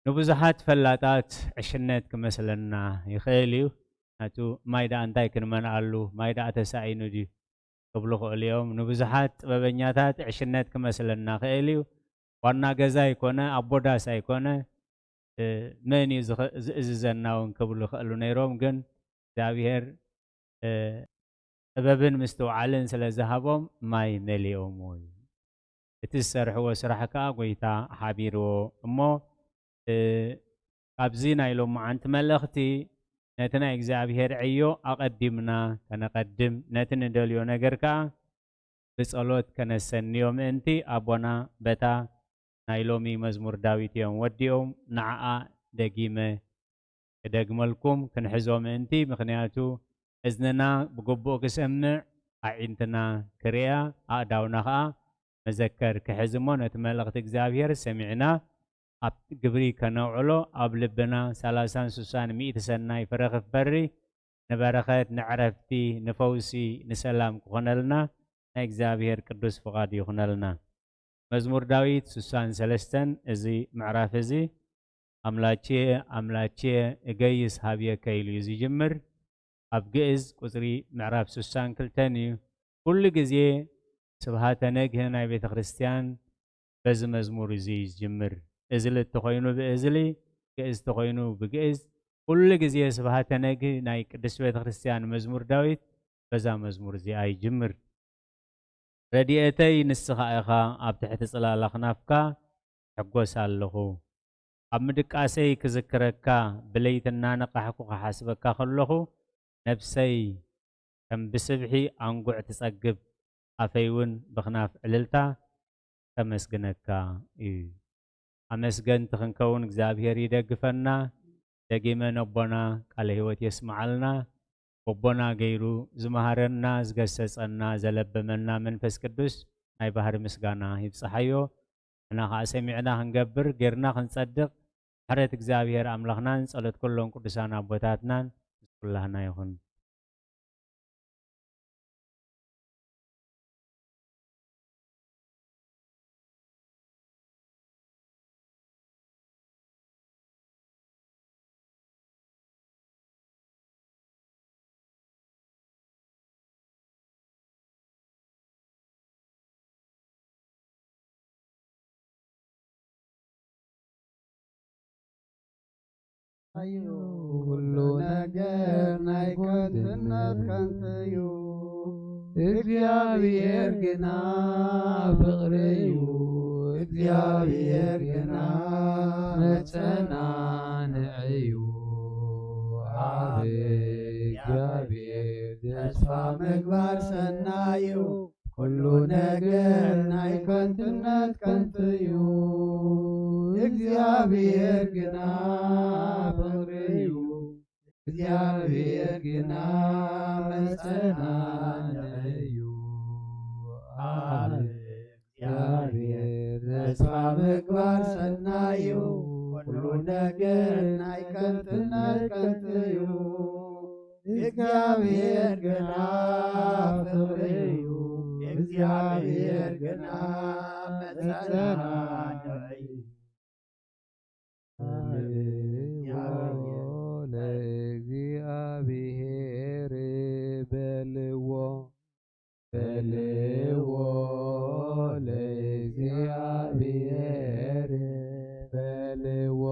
ንብዙሓት ፈላጣት ዕሽነት ክመስለና ይኽእል እዩ። ናቱ ማይ ደኣ እንታይ ክንመልኣሉ፣ ማይ ደኣ ተሳኢኑ ድዩ ክብሉ ይኽእሉ እዮም። ንብዙሓት ጥበበኛታት ዕሽነት ክመስለና ይኽእል እዩ። ዋና ገዛ ኣይኮነ፣ ኣቦ ዳስ ኣይኮነ፣ እ፣ መን እዩ ዝኸ-፣ ዝእዝዘና እውን ክብሉ ይኽእሉ ነይሮም። ግን እግዚኣብሔር፣ እ፣ ጥበብን ምስትውዓልን ስለ ዝሃቦም ማይ መሊኦምዎ እዩ። እቲ ዝሰርሕዎ ስራሕ ከኣ ጎይታ ሓቢርዎ እሞ፣ እ፣ ካብዚ ናይ ሎማዓንቲ መልእኽቲ ነቲ ናይ እግዚኣብሔር ዕዮ ኣቐዲምና ከነቐድም፣ ነቲ ንደልዮ ነገር ከኣ ብጸሎት ከነሰንዮ ምእንቲ ኣቦና በታ ናይ ሎሚ መዝሙር ዳዊት እዮም ወዲኦም፣ ንዓኣ ደጊመ ክደግመልኩም ክንሕዞ ምእንቲ፣ ምኽንያቱ እዝንና ብግቡእ ክሰምዕ፣ ኣዒንትና ክርእያ፣ ኣእዳውና ኸኣ መዘከር ክሕዝ እሞ፣ ነቲ መልእኽቲ እግዚኣብሔር ሰሚዕና ኣብ ግብሪ ከነውዕሎ፣ ኣብ ልብና ሰላሳን ስሳን ሚእቲ ሰናይ ፍረ ክፈሪ፣ ንበረኸት፣ ንዕረፍቲ፣ ንፈውሲ፣ ንሰላም ክኾነልና ናይ እግዚኣብሔር ቅዱስ ፍቓድ ይኹነልና። መዝሙር ዳዊት ስሳን ሰለስተን፣ እዚ ምዕራፍ እዚ፣ "ኣምላቼ፣ ኣምላቼ፣ እገይስ ሀብየከ" ኢሉ እዩ ዝጅምር። ኣብ ግእዝ ቁጽሪ ምዕራፍ ስሳን ክልተን እዩ። ኩሉ ግዜ ስብሃተ ነግህ ናይ ቤተ ክርስቲያን በዚ መዝሙር እዚ እዩ ዝጅምር። እዝሊ እንተኾይኑ ብእዝሊ፣ ግእዝ እንተኾይኑ ብግእዝ፣ ኩሉ ግዜ ስብሃተ ነግህ ናይ ቅድስት ቤተ ክርስቲያን መዝሙር ዳዊት በዛ መዝሙር እዚኣ ይጅምር። "ረድኤተይ ንስኻ ኢኻ፣ ኣብ ትሕቲ ጽላላ ክናፍካ እሕጎስ ኣለኹ። ኣብ ምድቃሰይ ክዝክረካ፣ ብለይቲ እናነቓሕኩ ክሓስበካ ከለኹ፣ ነብሰይ ከም ብስብሒ ኣንጉዕ ትጸግብ፣ ኣፈይ እውን ብኽናፍ ዕልልታ ከመስግነካ እዩ።" ኣመስገንቲ ክንከውን እግዚኣብሔር ይደግፈና። ደጊመ ነቦና ቃለ ሕይወት የስምዓልና። ወቦና ገይሩ ዝመሃረና፣ ዝገሰጸና፣ ዘለበመና መንፈስ ቅዱስ ናይ ባህሪ ምስጋና ይብጽሓዮ። ንሕና ኸዓ ሰሚዕና ክንገብር፣ ጌርና ክንጸድቕ፣ ምሕረት እግዚኣብሔር ኣምላኽናን ጸሎት ኩሎም ቅዱሳን ኣቦታትናን ምስ ኩላህና ይኹን። እዩ። ኩሉ ነገር ናይ ከንቱነት ከንቱ እዩ። እግዚኣብሔር ግና ፍቕሪ እዩ። እግዚኣብሔር ግና መጸናንዒ እዩ። ኣብ እግዚኣብሔር ተስፋ ምግባር ሰናይ እዩ። ኩሉ ነገር ናይ ከንቱነት ከንቱ እዩ። እግዚኣብሔር ግና ፍቕሪ እዩ። እግዚኣብሔር ግና መጸናንዒ እዩ። ኣብ እግዚኣብሔር ተስፋ ምግባር ሰናይ እዩ። ኩሉ ነገር ናይ ከንቱ፣ ናይ ከንቱ እዩ። እግዚኣብሔር ግና ፍቕሪ እዩ። እግዚኣብሔር ግና መጸናንዒ እዩ። በልዎ ለእግዚኣብሔር በልዎ፣ በልዎ ለእግዚኣብሔር በልዎ፣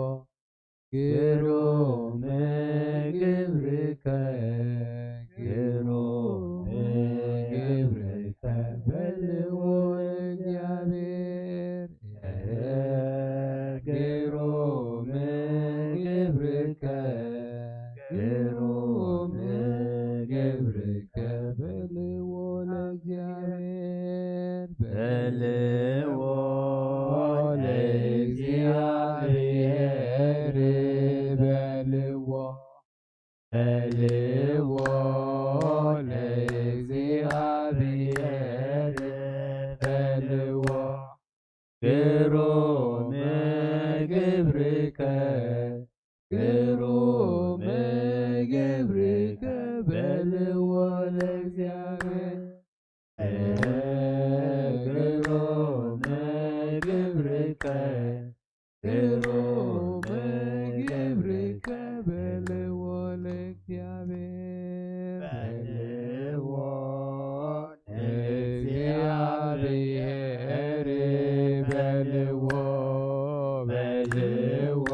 ግሩም ግብርከ፣ ግሩም ግብርከ በልዎ ለእግዚኣብሔር። ግሩም ግብርከ፣ ግሩም ግብርከ በልዎ ለእግዚኣብሔር። በልዎ ለእግዚኣብሔር በልዎ፣ በልዎ ለእግዚኣብሔር በልዎ፣ ግሩም ግብርከ፣ ግሩም ግብርከ በልዎ ለእግዚኣብሔር። ግሩም ግብርከ፣ ግሩም ግብርከ በልዎ ለእግዚኣብሔር። በልዎ ለእግዚኣብሔር በልዎ፣ በልዎ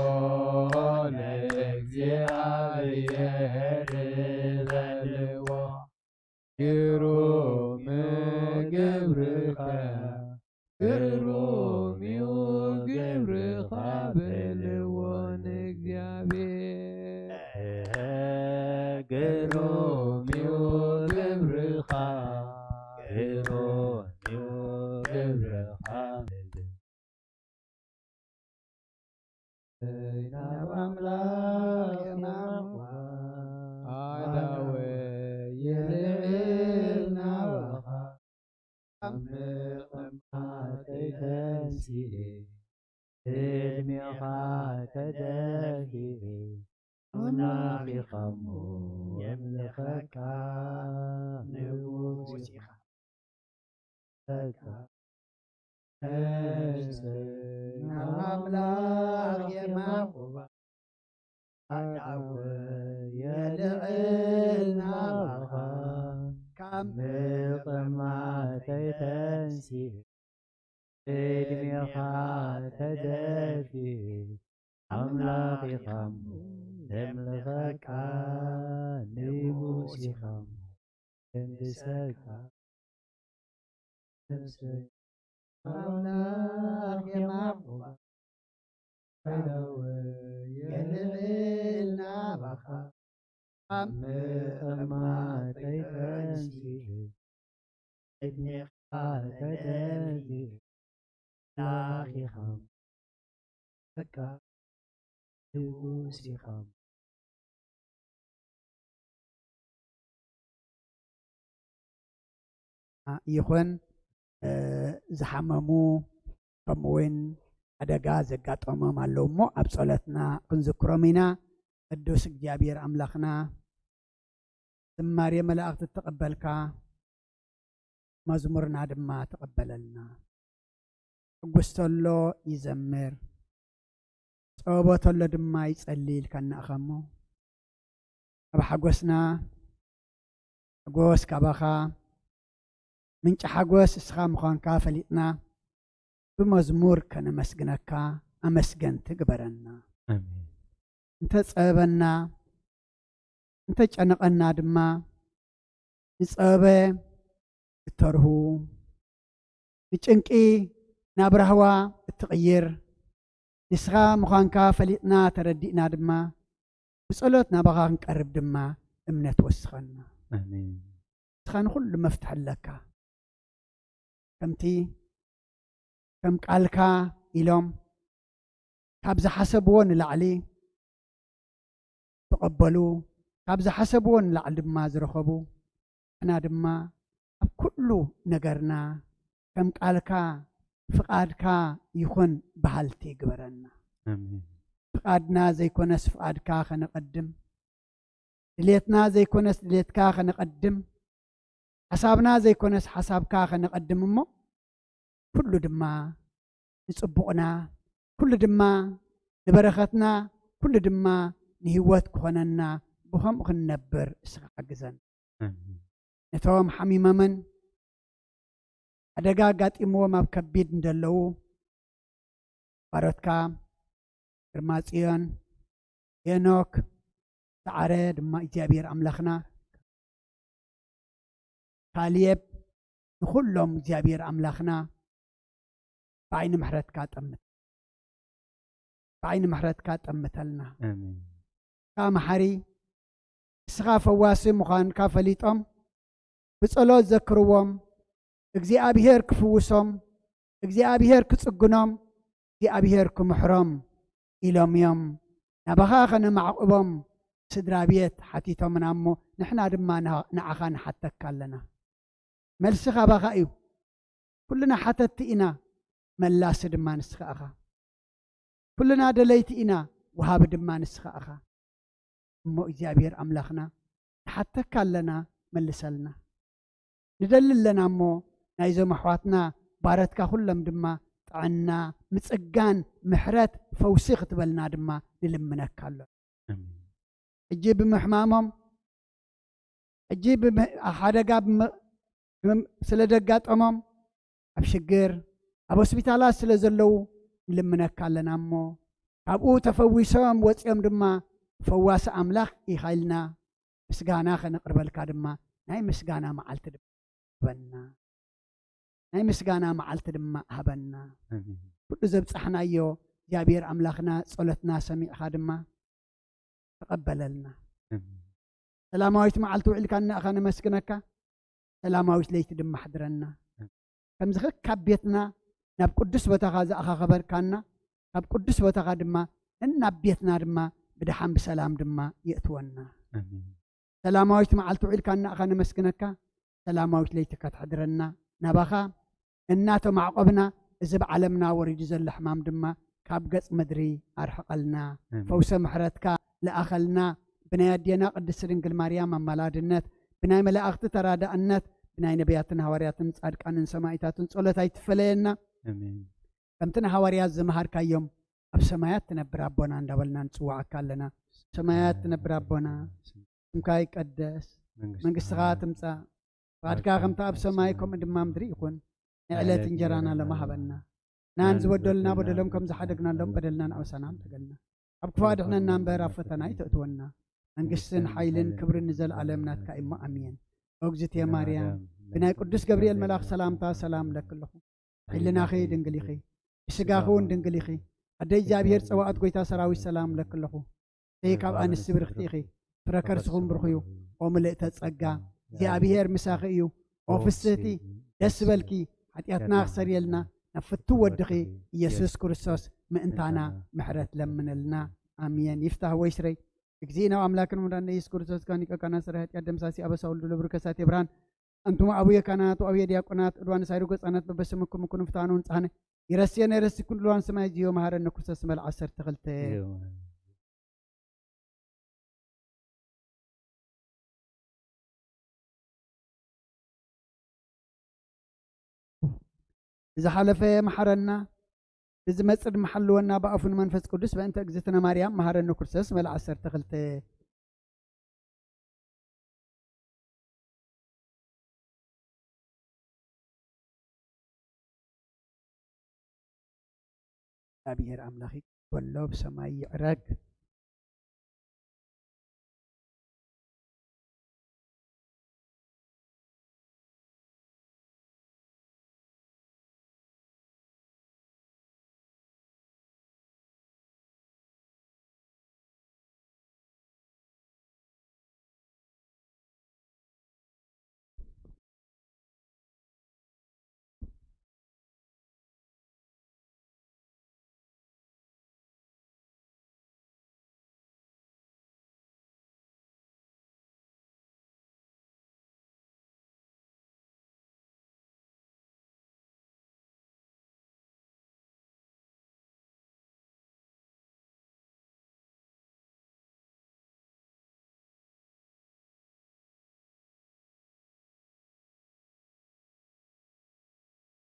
ለእግዚኣብሔር በልዎ። ግሩም ግብርከ፣ ግሩም እዩ ግብርኻ በልዎ ንእግዚኣብሔር። ግሩም እዩ ግብርኻ፣ ግሩም እዩ ግብርኻ። ናብ ኣምላኽ የማኽዋ፣ ኣዳወ የልዕል ናባኻ። ካብ ምቕማጠይ ተንሲኤ፣ ቅድሜኻ ተደፊኤ፣ ኣምላኺ ኻሞ የምልኸካ፣ ንጉስ ኢኻ። ተካ ነፍሰይ ናብ ኣምላኽ የማኽዋ፣ ኣዳወ የልዕል ናባኻ። ካብ ምቕማጠይ ተንሲኤ፣ ቅድሜኻ ተደፊኤ፣ ኣምላኽ ኢኻ እሞ ዘምልኸካ፣ ንጉስ ኢኻ እሞ ዘንግሰካ። ነፍሰይ ኣምላኽ የማኽዋ፣ ኣዳወ የልዕል ናባኻ። ኣብ ምቕማጠይ ተንሲኤ፣ ቅድሜኻ ተደፊኤ፣ ኣምላኽ ኢኻ እሞ በቃ ንጉስ ኢኻ። ይኹን፣ እ፣ ዝሓመሙ ከምኡ እውን ሓደጋ ዘጋጠሞም ኣለዉ እሞ ኣብ ጸሎትና ክንዝክሮም ኢና። ቅዱስ እግዚኣብሔር ኣምላኽና ዝማሬ መላእኽቲ እተቐበልካ፣ መዝሙርና ድማ ተቐበለልና። ሕጉስ ተሎ ይዘምር፣ ጸበቦ ተሎ ድማ ይጸሊ ኢልካና ኢኻ እሞ፣ ኣብ ሓጎስና፣ ሓጎስ ካባኻ፣ ምንጪ ሓጎስ እስኻ ምዃንካ ፈሊጥና፣ ብመዝሙር ከነመስግነካ ኣመስገንቲ ግበረና። ኣሜን። እንተጸበበና፣ እንተጨነቐና ድማ፣ ንጸበበ እተርሁ፣ ንጭንቂ ናብ ራህዋ እትቕይር፣ ንስኻ ምዃንካ ፈሊጥና ተረዲእና ድማ፣ ብጸሎት ናባኻ ክንቀርብ ድማ እምነት ወስኸና። ኣሜን። ንስኻ ንኹሉ መፍትሒ ኣለካ። ከምቲ፣ ከም ቃልካ ኢሎም፣ ካብ ዝሓሰብዎ ንላዕሊ ተቐበሉ፣ ካብ ዝሓሰብዎ ንላዕሊ ድማ ዝረኸቡ። ንሕና ድማ ኣብ ኩሉ ነገርና ከም ቃልካ ፍቓድካ ይኹን በሃልቲ ግበረና። ኣሜን። ፍቓድና ዘይኮነስ ፍቓድካ ከነቐድም፣ ድሌትና ዘይኮነስ ድሌትካ ከነቐድም፣ ሓሳብና ዘይኮነስ ሓሳብካ ከነቐድም እሞ ኩሉ ድማ ንጽቡቕና፣ ኩሉ ድማ ንበረኸትና፣ ኩሉ ድማ ንህይወት ክኾነና ብኸምኡ ክንነብር እስኻ ሓግዘን። ኣሜን። ነቶም ሓሚሞምን ሓደጋ ኣጋጢምዎም ኣብ ከቢድ እንደለዉ ባሮትካ ግርማ ጽዮን፣ ሄኖክ፣ ሰዓረ ድማ እግዚኣብሔር ኣምላኽና፣ ካሌብ፣ ንኹሎም እግዚኣብሔር ኣምላኽና ብዓይኒ ምሕረትካ ጠምት፣ ብዓይኒ ምሕረትካ ጠምተልና። ኣሜን። ንስኻ መሓሪ፣ ንስኻ ፈዋሲ ምዃንካ ፈሊጦም ብጸሎት ዘክርዎም፣ እግዚኣብሔር ክፍውሶም፣ እግዚኣብሔር ክጽግኖም፣ እግዚኣብሔር ክምሕሮም ኢሎም እዮም ናባኻ ከነማዕቑቦም ስድራ ቤት ሓቲቶምና እሞ፣ ንሕና ድማ ንዓ-፣ ንዓኻ ንሓተካ ኣለና። መልሲ ካባኻ እዩ። ኩልና ሓተትቲ ኢና፣ መላሲ ድማ ንስኻ ኢኻ። ኩልና ደለይቲ ኢና፣ ወሃቢ ድማ ንስኻ ኢኻ። እሞ እግዚኣብሔር ኣምላኽና ንሓተካ ኣለና፣ መልሰልና። ንደሊ ኣለና እሞ ናይዞም ኣሕዋትና ባረትካ ኩሎም ድማ ጥዕና፣ ምጽጋን፣ ምሕረት፣ ፈውሲ ክትበልና ድማ ንልምነካ ኣሎ። ኣሜን። ሕጂ ብምሕማሞም፣ ሕጂ ብም-፣ ሓደጋ ብም-፣ ብም-፣ ስለ ደጋጠሞም፣ ኣብ ሽግር፣ ኣብ ሆስፒታላት ስለ ዘለዉ ንልምነካ ኣለና እሞ፣ ካብኡ ተፈዊሶም ወጺኦም ድማ ፈዋሲ ኣምላኽ ኢኻ ኢልና ምስጋና ከነቕርበልካ ድማ ናይ ምስጋና መዓልቲ ድማ ሃበና። ናይ ምስጋና መዓልቲ ድማ ሃበና። ኣሜን። ኩሉ ዘብጻሕናዮ እግዚኣብሔር ኣምላኽና ጸሎትና ሰሚዕኻ ድማ ተቐበለልና። ኣሜን። ሰላማዊት መዓልቲ ውዒልካና ኢኻ ነመስግነካ፣ ሰላማዊት ለይቲ ድማ ኣሕድረና። ከምዚ ከካብ ቤትና ናብ ቅዱስ ቦታኻ ዝኣኻኸበርካና፣ ካብ ቅዱስ ቦታኻ ድማ ነናብ ቤትና ድማ ብደሓን ብሰላም ድማ የእትወና። ኣሜን። ሰላማዊት መዓልቲ ውዒልካና ኢኻ ነመስግነካ፣ ሰላማዊት ለይቲ ከተሕድረና፣ ናባኻ እናተማዕቆብና፣ እዚ ብዓለምና ወሪዱ ዘሎ ሕማም ድማ ካብ ገጽ ምድሪ ኣርሕቐልና። ኣሜን። ፈውሰ ምሕረትካ ለኣኸልና። ብናይ ኣዴና ቅድስቲ ድንግል ማርያም ኣማላድነት፣ ብናይ መላእኽቲ ተራዳእነት፣ ብናይ ነቢያትን ሃዋርያትን ጻድቃንን ሰማኢታትን ጸሎት ኣይትፈለየና። ኣሜን። ከምቲ ንሃዋርያት ዝመሃርካዮም፣ ኣብ ሰማያት ትነብር ኣቦና እንዳበልና ንጽውዓካ ኣለና። ሰማያት ትነብር ኣቦና፣ ስምካ ይቀደስ፣ መንግስትኻ ትምጻእ፣ ፍቓድካ ከምቲ ኣብ ሰማይ ከምኡ ድማ ምድሪ ይኹን። ናይ ዕለት እንጀራና ሎሚ ሃበና። ንኣን ዝበደሉና በደሎም ከም ዝሓደግናሎም በደልና ንኣበሳና ተገልና። ኣብ ክፉእ ኣድሕነና እምበር ኣብ ፈተና ኣይተእትወና። መንግስትን ሓይልን ክብርን ንዘለኣለም ናትካ እሞ ኣሜን። ኦግዝእትየ ማርያም፣ ብናይ ቅዱስ ገብርኤል መልኣኽ ሰላምታ ሰላም እብለኪ ኣለኹ። ሕልናኺ ድንግል ኢኺ፣ ብስጋኺ እውን ድንግል ኢኺ። ኣደ እግዚኣብሔር ጸዋዖት ጐይታ ሰራዊት ሰላም እብለኪ ኣለኹ። ኣይ ካብ ኣንስቲ ብርኽቲ ኢኺ፣ ፍረ ከርስኹም ብሩኽ እዩ። ኦ ምልእተ ጸጋ፣ እግዚኣብሔር ምሳኺ እዩ። ኦ ፍስህቲ፣ ደስ በልኪ፣ ሓጢኣትና ክሰርየልና ናብ ፍቱው ወድኺ ኢየሱስ ክርስቶስ ምእንታና ምሕረት ለምነልና። ኣሜን። ይፍታህ ወይስረይ። እግዚእነ ወኣምላክነ ወመድኃኒነ ኢየሱስ ክርስቶስ ካህን ሊቀ ካህናት ሠራይ ኃጢአት ደምሳሲ ኣበሳ ወልዱ ለብሩ ከሳቴ ብርሃን። ኣንቱም ኣቡየ ካህናት ወኣቡየ ዲያቆናት ዕድዋን ሳይሩ ገጻናት በበስምኩም ኩኑ ፍትሐነ ወንጽሐነ። ይረስየነ ይረስይኩም ድልዋን ሰማይ ዚዮ መሐረነ ክርስቶስ መልዓ ዓሰርተ ክልተ። ዝሓለፈ መሓረና፣ ብዝመጽእ ድማ ሓልወና ብኣፉን መንፈስ ቅዱስ በእንተ እግዝእትነ ማርያም መሃረኒ ክርስቶስ መልዓ ዓሰርተ ክልተ። እግዚኣብሔር ኣምላኽ ይቀበሎ ብሰማይ ይዕረግ።